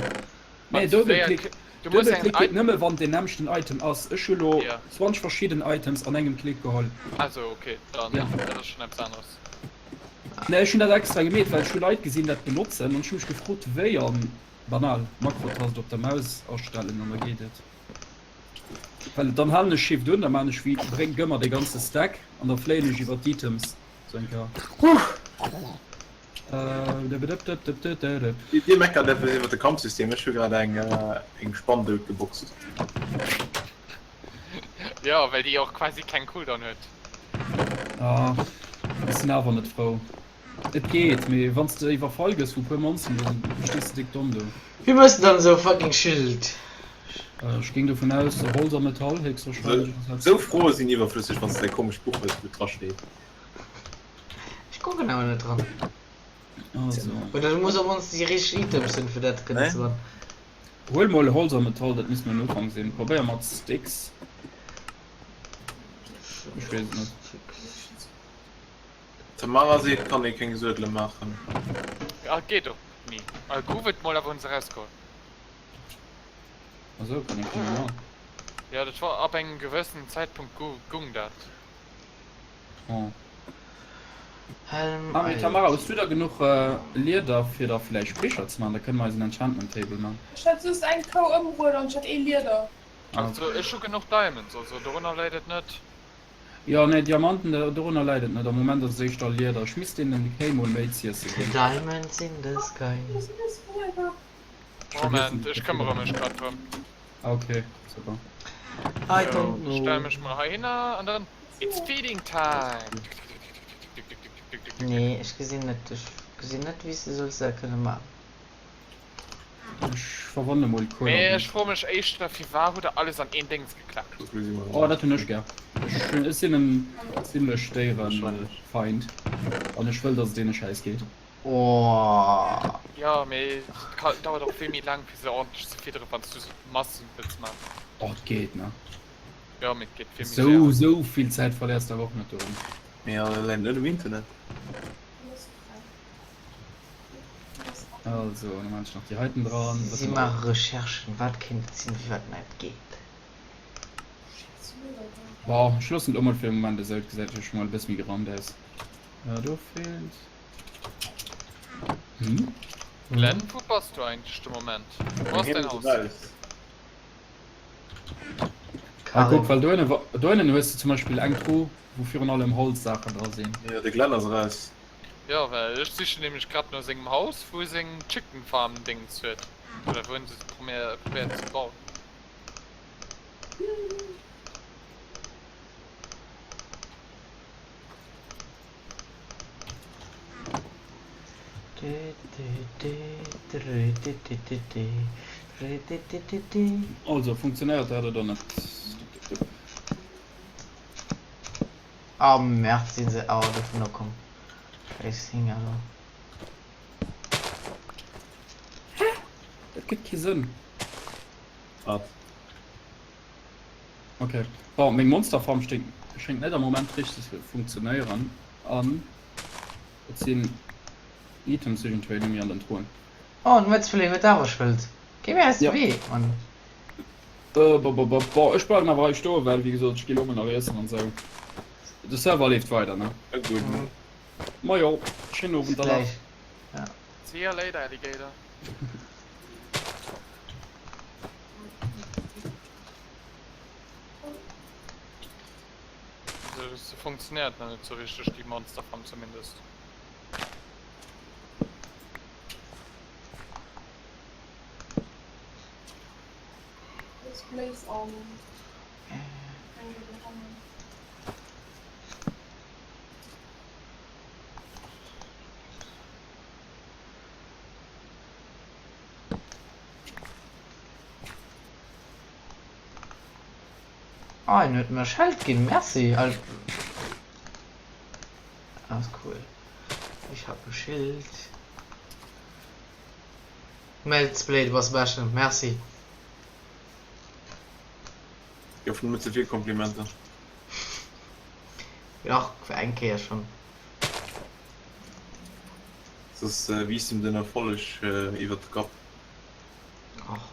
Nee, Wann s du séier Duebelklick, kli-, du muss eng Duebelklick geet Item. nëmme wann deen nämmlechten Item ass. Ech hu lo Ja. 20 verschidden Items an engem Klick geholl. Also okay, dann, Ja. dat ass schonn eppes aneres. Nee, ech hunn dat extra gemeet, well ech hu Leit gesinn dat benotzen an ech hu mech gefrot wéi an. Banal, Makrotast op der Maus astellen an da geet et. Well dann halen ech Shift un, da maan ech wéi bréng gëmmer de ganze Stack an da fléien ech iwwer d'Items sou eng Kéier. Dir meckert eppes iwwer de Kampfsystem, ech hu grad eng eng Spann dout geboxt. Jo, well déi och quasi keng Cooldown huet. Ah, ech sinn awer net frou. Et geet, mee wann s de iwwerfall gëss vu puer Monsteren, da stees de déck domm do. Wéi mëss de dann esou e fucking Schild? Ech géing dovun aus, Holz a Metall héchstwahrscheinlech. Esou Froe sinn iwwerflësseg, wann s de däi komescht Buch hues, wou dra steet. Ech kucken awer net dran. Also. Oder du muss op mannst déi richteg Items hunn fir dat kënnen ze man. Huel mol Holz a Metall, dat misst mol en Ufank sinn. Probéier mat Sticks. Ech weess et net. D'Tamara seet et kann ee keng Suedele maachen. Ah geet och ni. Ah gouf et mol awer hunn se erausgeholl. Ah sou, kann ee keng méi man. Jo dat war ab engem gewëssenen Zäitpunkt gung dat. Oh. Helm Ah, mee Tamara, hues du da genuch Lieder fir der vläicht Bicher ze man? Da kënne mer eis en Enchantment Table man. Ech hat just eng Kou ëmbruet an ech hat ee Lieder. Also ech hu genuch Diamonds, also dorunner läit et net. Jo, nee, Diamanten, dorunner läit et net. Am Moment ass et éischter Lieder. Ech misst deenen Kéi mol méi z'iesse The ginn. diamonds in the sky. Moment, ech këmmere mech grad drëm. Ah, okay, super. I don't Sou, stelle know. mech mol heihinner an dann It's feeding time! Nee, ech gesinn net, ech gesinn net wéi s de solls dat kënne man. Ech verwanne mol d'Kuel Mee an ech froe mech éischter, firwat hutt der alles an een Déngs geklappt? Oh, dat hunn ech gär. Ech hunn, ech sinn en zimlech Déierefeind an ech wëll, dass et deene schäiss geet. Oh. Jo, mee et dauert och vill méi laang fir se ordentlech ze fidderen, wann s du se Massen wëlls man. Oh, et geet, ne? Jo, mee et geet vill méi Sou, séier. sou vill Zäit verléiers de awer och net dorun. Mee jo, läit net um Internet. Also, da maan ech nach déi heiten dran. Wat Si hu mer? maache Recherchen, wat kéint et sinn, firwat näit geet. Bon, ech loossen et elo mol fir de Moment esou, et gesäit jo scho mol e bësse méi geraumt aus. Do feelt. Hm? Glenn, wou bass du eigentlech de Moment? Wou ass däin Haus? Ah, kuck, well dohinne, dohinnen hues de zum Beispill eng Truh, wou virun allem Holzsaachen dra sinn. Jo, de Glenn ass eraus. Jo, well ech sichen nämlech grad no sengem Haus, wou e seng Chicken Farm Déngens huet, oder wou en se probéiert ze bauen. Also, funktionéiert dat oder net? Oh Merde, sinn se awer dovunner komm. Scheiss Hinger do. Hä? Dat gëtt kee Sënn. Wat? Ok, bon, meng Monsterfarm schéngt net am Moment richteg ze funktionéieren an et sinn Items iergendwéi net méi an den Truhen. Oh, den Metzfillet huet awer Schëld. Géi mir aus dem Ja. Wee, Mann. Bon, ech bleiwen awer hei stoen, well wéi gesot, ech gi lo mol nach iessen an esou. De Server leeft weider, ne? E gudden. Majo, schéinen Owend Bis dann nach. gläich. Ja. See ya later, Alligator. Also, se funktionéiert nach net sou richteg, déi Monsterfarm zumindest. Blaze Armor. Ah, en huet mer Scheld ginn, merci. Al ah, ist cool. Ich hab e Schild. Melzblade, du bass de Beschten, merci. Gouf net ze vill Komplimenter. Dach, fir eng Kéier schonn. Soss wiisst em den Erfolleg iwwert de Kapp. Och.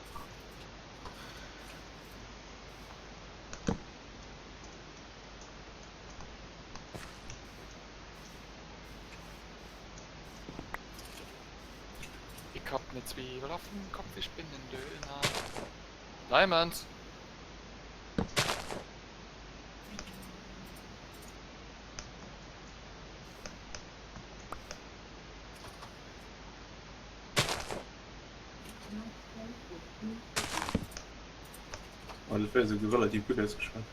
Ich hab ne Zwiebel auf dem Kopf, ich bin en Döner. Diamonds! Oh, dat war esouguer relativ gutt ausgeschwat.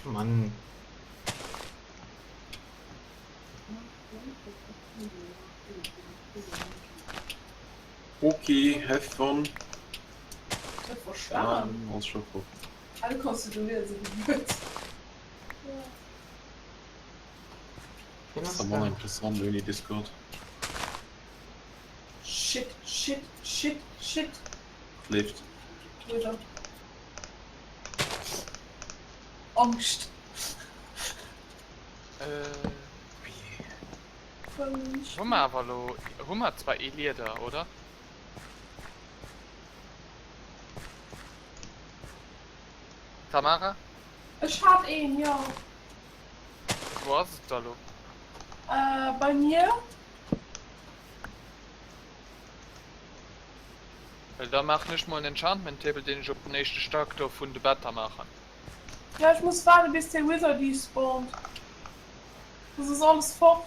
Mann. Ok, have fun. Net verspannen. Ass scho fort. Ah, du kanns du do liesen, wéi gutt. Ass da manner interessant ouni Discord. Shit, shit, shit, shit. Leeft. Wieder. Angscht. Äh. Hu mer awer elo, hu mer zwar ee Lieder, oder? Tamara? Ech hat een, jo. Wou ass et da lo? Äh, bei mir. Well da maachen ech mol en Enchantment Table, deen ech op den éischte Stack do vun de Better maachen. Ja, ech muss waarden bis dee Wither despawnt. Soss ass alles fort.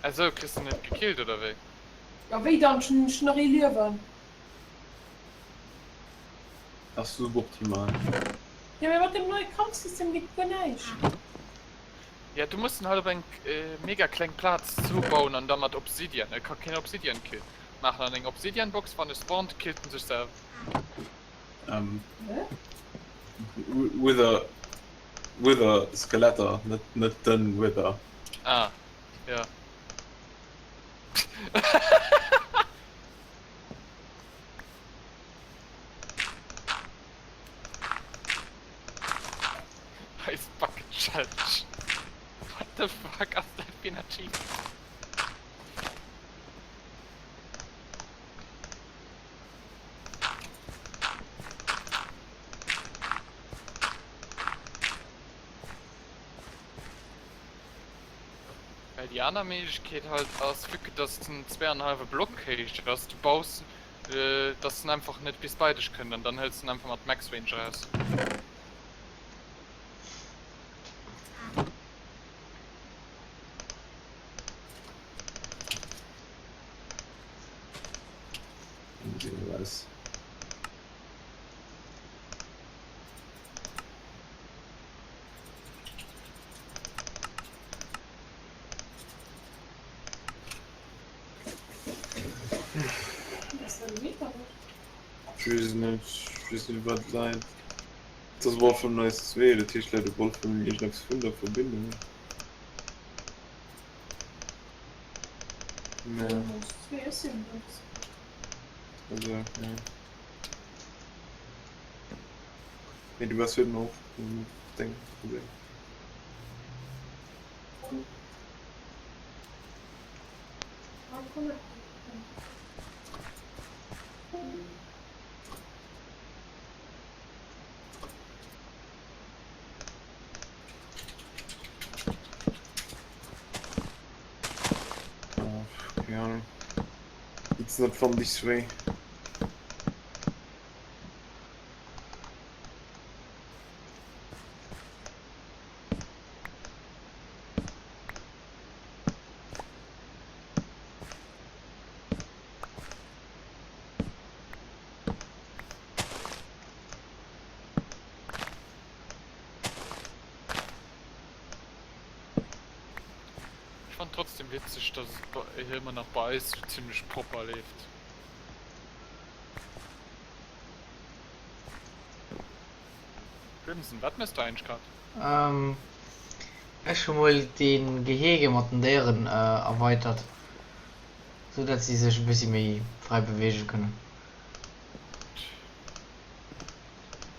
Esou, kriss de net gekillt oder wéi? Ja wéi dann? Ech hunn nach ee Liewen. Dat ass suboptimal. Jo mee mat dem neie Kampfsystem geet guer näischt. Ja du muss en halt op eng mega kleng Plaz zoubauen an da mat Obsidian. E ka keen Obsidian Kill maachen an eng Obsidian Box wann e spawnt killt en sech selwer. Wither Wither Skeletter, net net den Wither. Ah jo. Ice Bucket Challenge. What the fuck ass dat fir en Achievement? Well déi aner Méiglechkeet halt ass, vue que dass den zweeanenhallwe Block héich ass, du baus dass en einfach net bis bei dech kënnt an dann hëls en einfach mat Max Range raus. Ech weess net, ech weess net wat läit. Et ass Wolfram Knight 2, dat heescht läit op Wolfram iergendeppes vun der Verbindung. Mä. Also, ja. Mee du waars jo och deng Problem. Keng Ahnung. It's not from this way. Ech fannen trotzdem witzeg dass et hei ëmmer nach bei eis sou zimlech propper leeft. Crimson, wat mëss du eigentlech grad? Ech hu mol dee Gehege mat den Déieren erweitert, sou dat si sech e bëssi méi fräi beweege kënnen.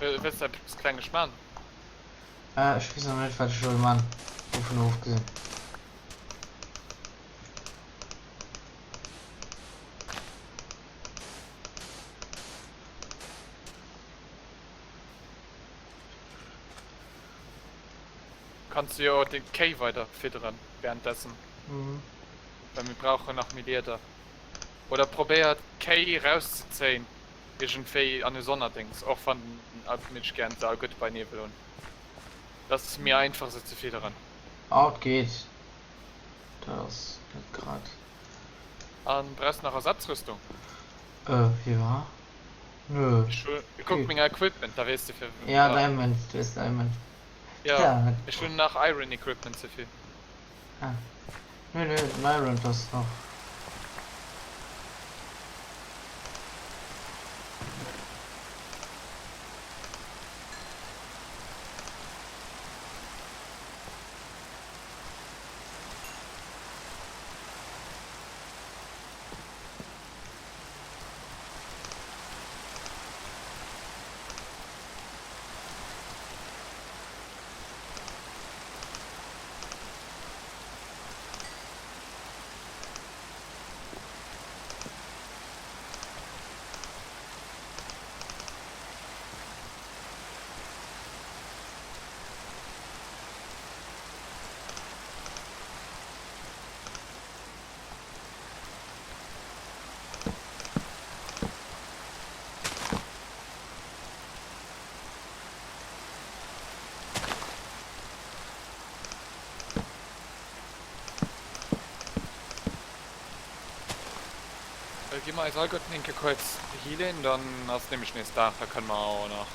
Wëlls de eppes Klenges man? Ech weess nach net wat ech wëll man, dovun ofgesinn. Kanns du jo och d'Kéi weider fidderen währenddessen. Well mir brauchen nach méi Lieder. Oder probéier d'Kéi rauszezéien iergendwéi an e Sonnerdéngs, och wann den Alpmilch gären se all gutt beinee wëll hunn. Dat ass méi einfach se ze fidderen. Ah et geet, dat ass net grad. An brauchs nach Ersatzrüstung? Äh jo, nö. Ech hu, kuck meng Equipment, da weess de fir. Ja Diamond, du hues Diamond. Jo, ech hunn nach Iron Equipment ze vill. Ah. Nö, nö, den Iron passt nach. Gi mer eis alleguerten eng Kéier kuerz healen, dann ass nämlech nees Dag, da kënne mer och nach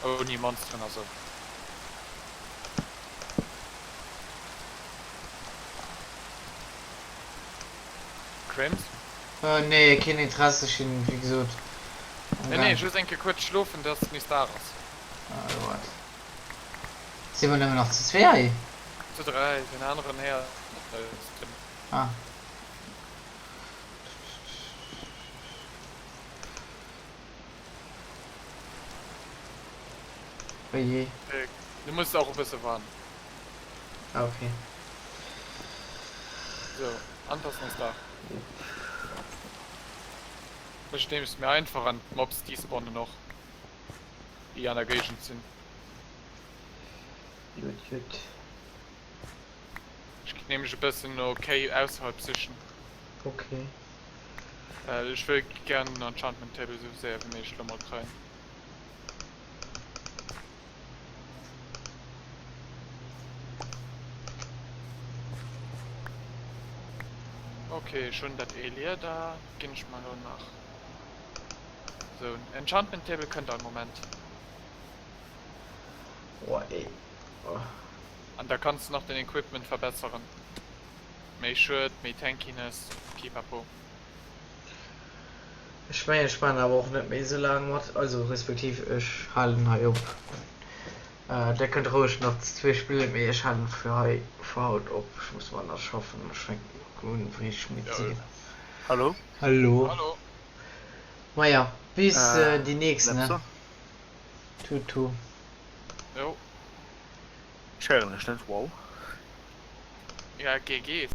ouni Monsteren a sou. Crims? Nee, keen Interesse, ech sinn wéi gesot am Nee, nee, Gaang. just eng Kéier kuerz schlofen, dass nees Dag ass. Ah, wat? Si mer nëmmen nach zu zwee hei? Zu 3, deen aneren Här ass den. Ah. Oje. Du muss och e bësse waarden. Ah, okay. Sou, anpassen ass da. Ech nehm es mir einfach an d'Mobs despawnen och, déi an der Géigend sinn. Jut, jut. Ech ginn nämlech e bëssen no Kéi ausserhalb sichen. Ok. Well ech wëll gären den Enchantment Table esou séier wéi méiglech lo mol kréien. Ok, ech hunn dat ee Lieder. Ginn ech mer lo nach. Sou, Enchantment Table kënnt all Moment. Boah ey. Oh. An da kanns de nach den Equipment verbesseren. Méi Schued, méi Tankiness, pipapo. Ech mengen ech maan awer och net méi esou laang mat, also respektiv ech halen hei op. Der kënnt roueg nach zu zwee spillen, mee ech halen fir hei fir haut op. Ech muss mer nach schaffen, ech fänken un richteg midd ze ginn. Hallo. Hallo. Hallo. Maja, bis déi nächst ne. Tutu. Jo. Ech héieren dech net, wow. Ja, GG.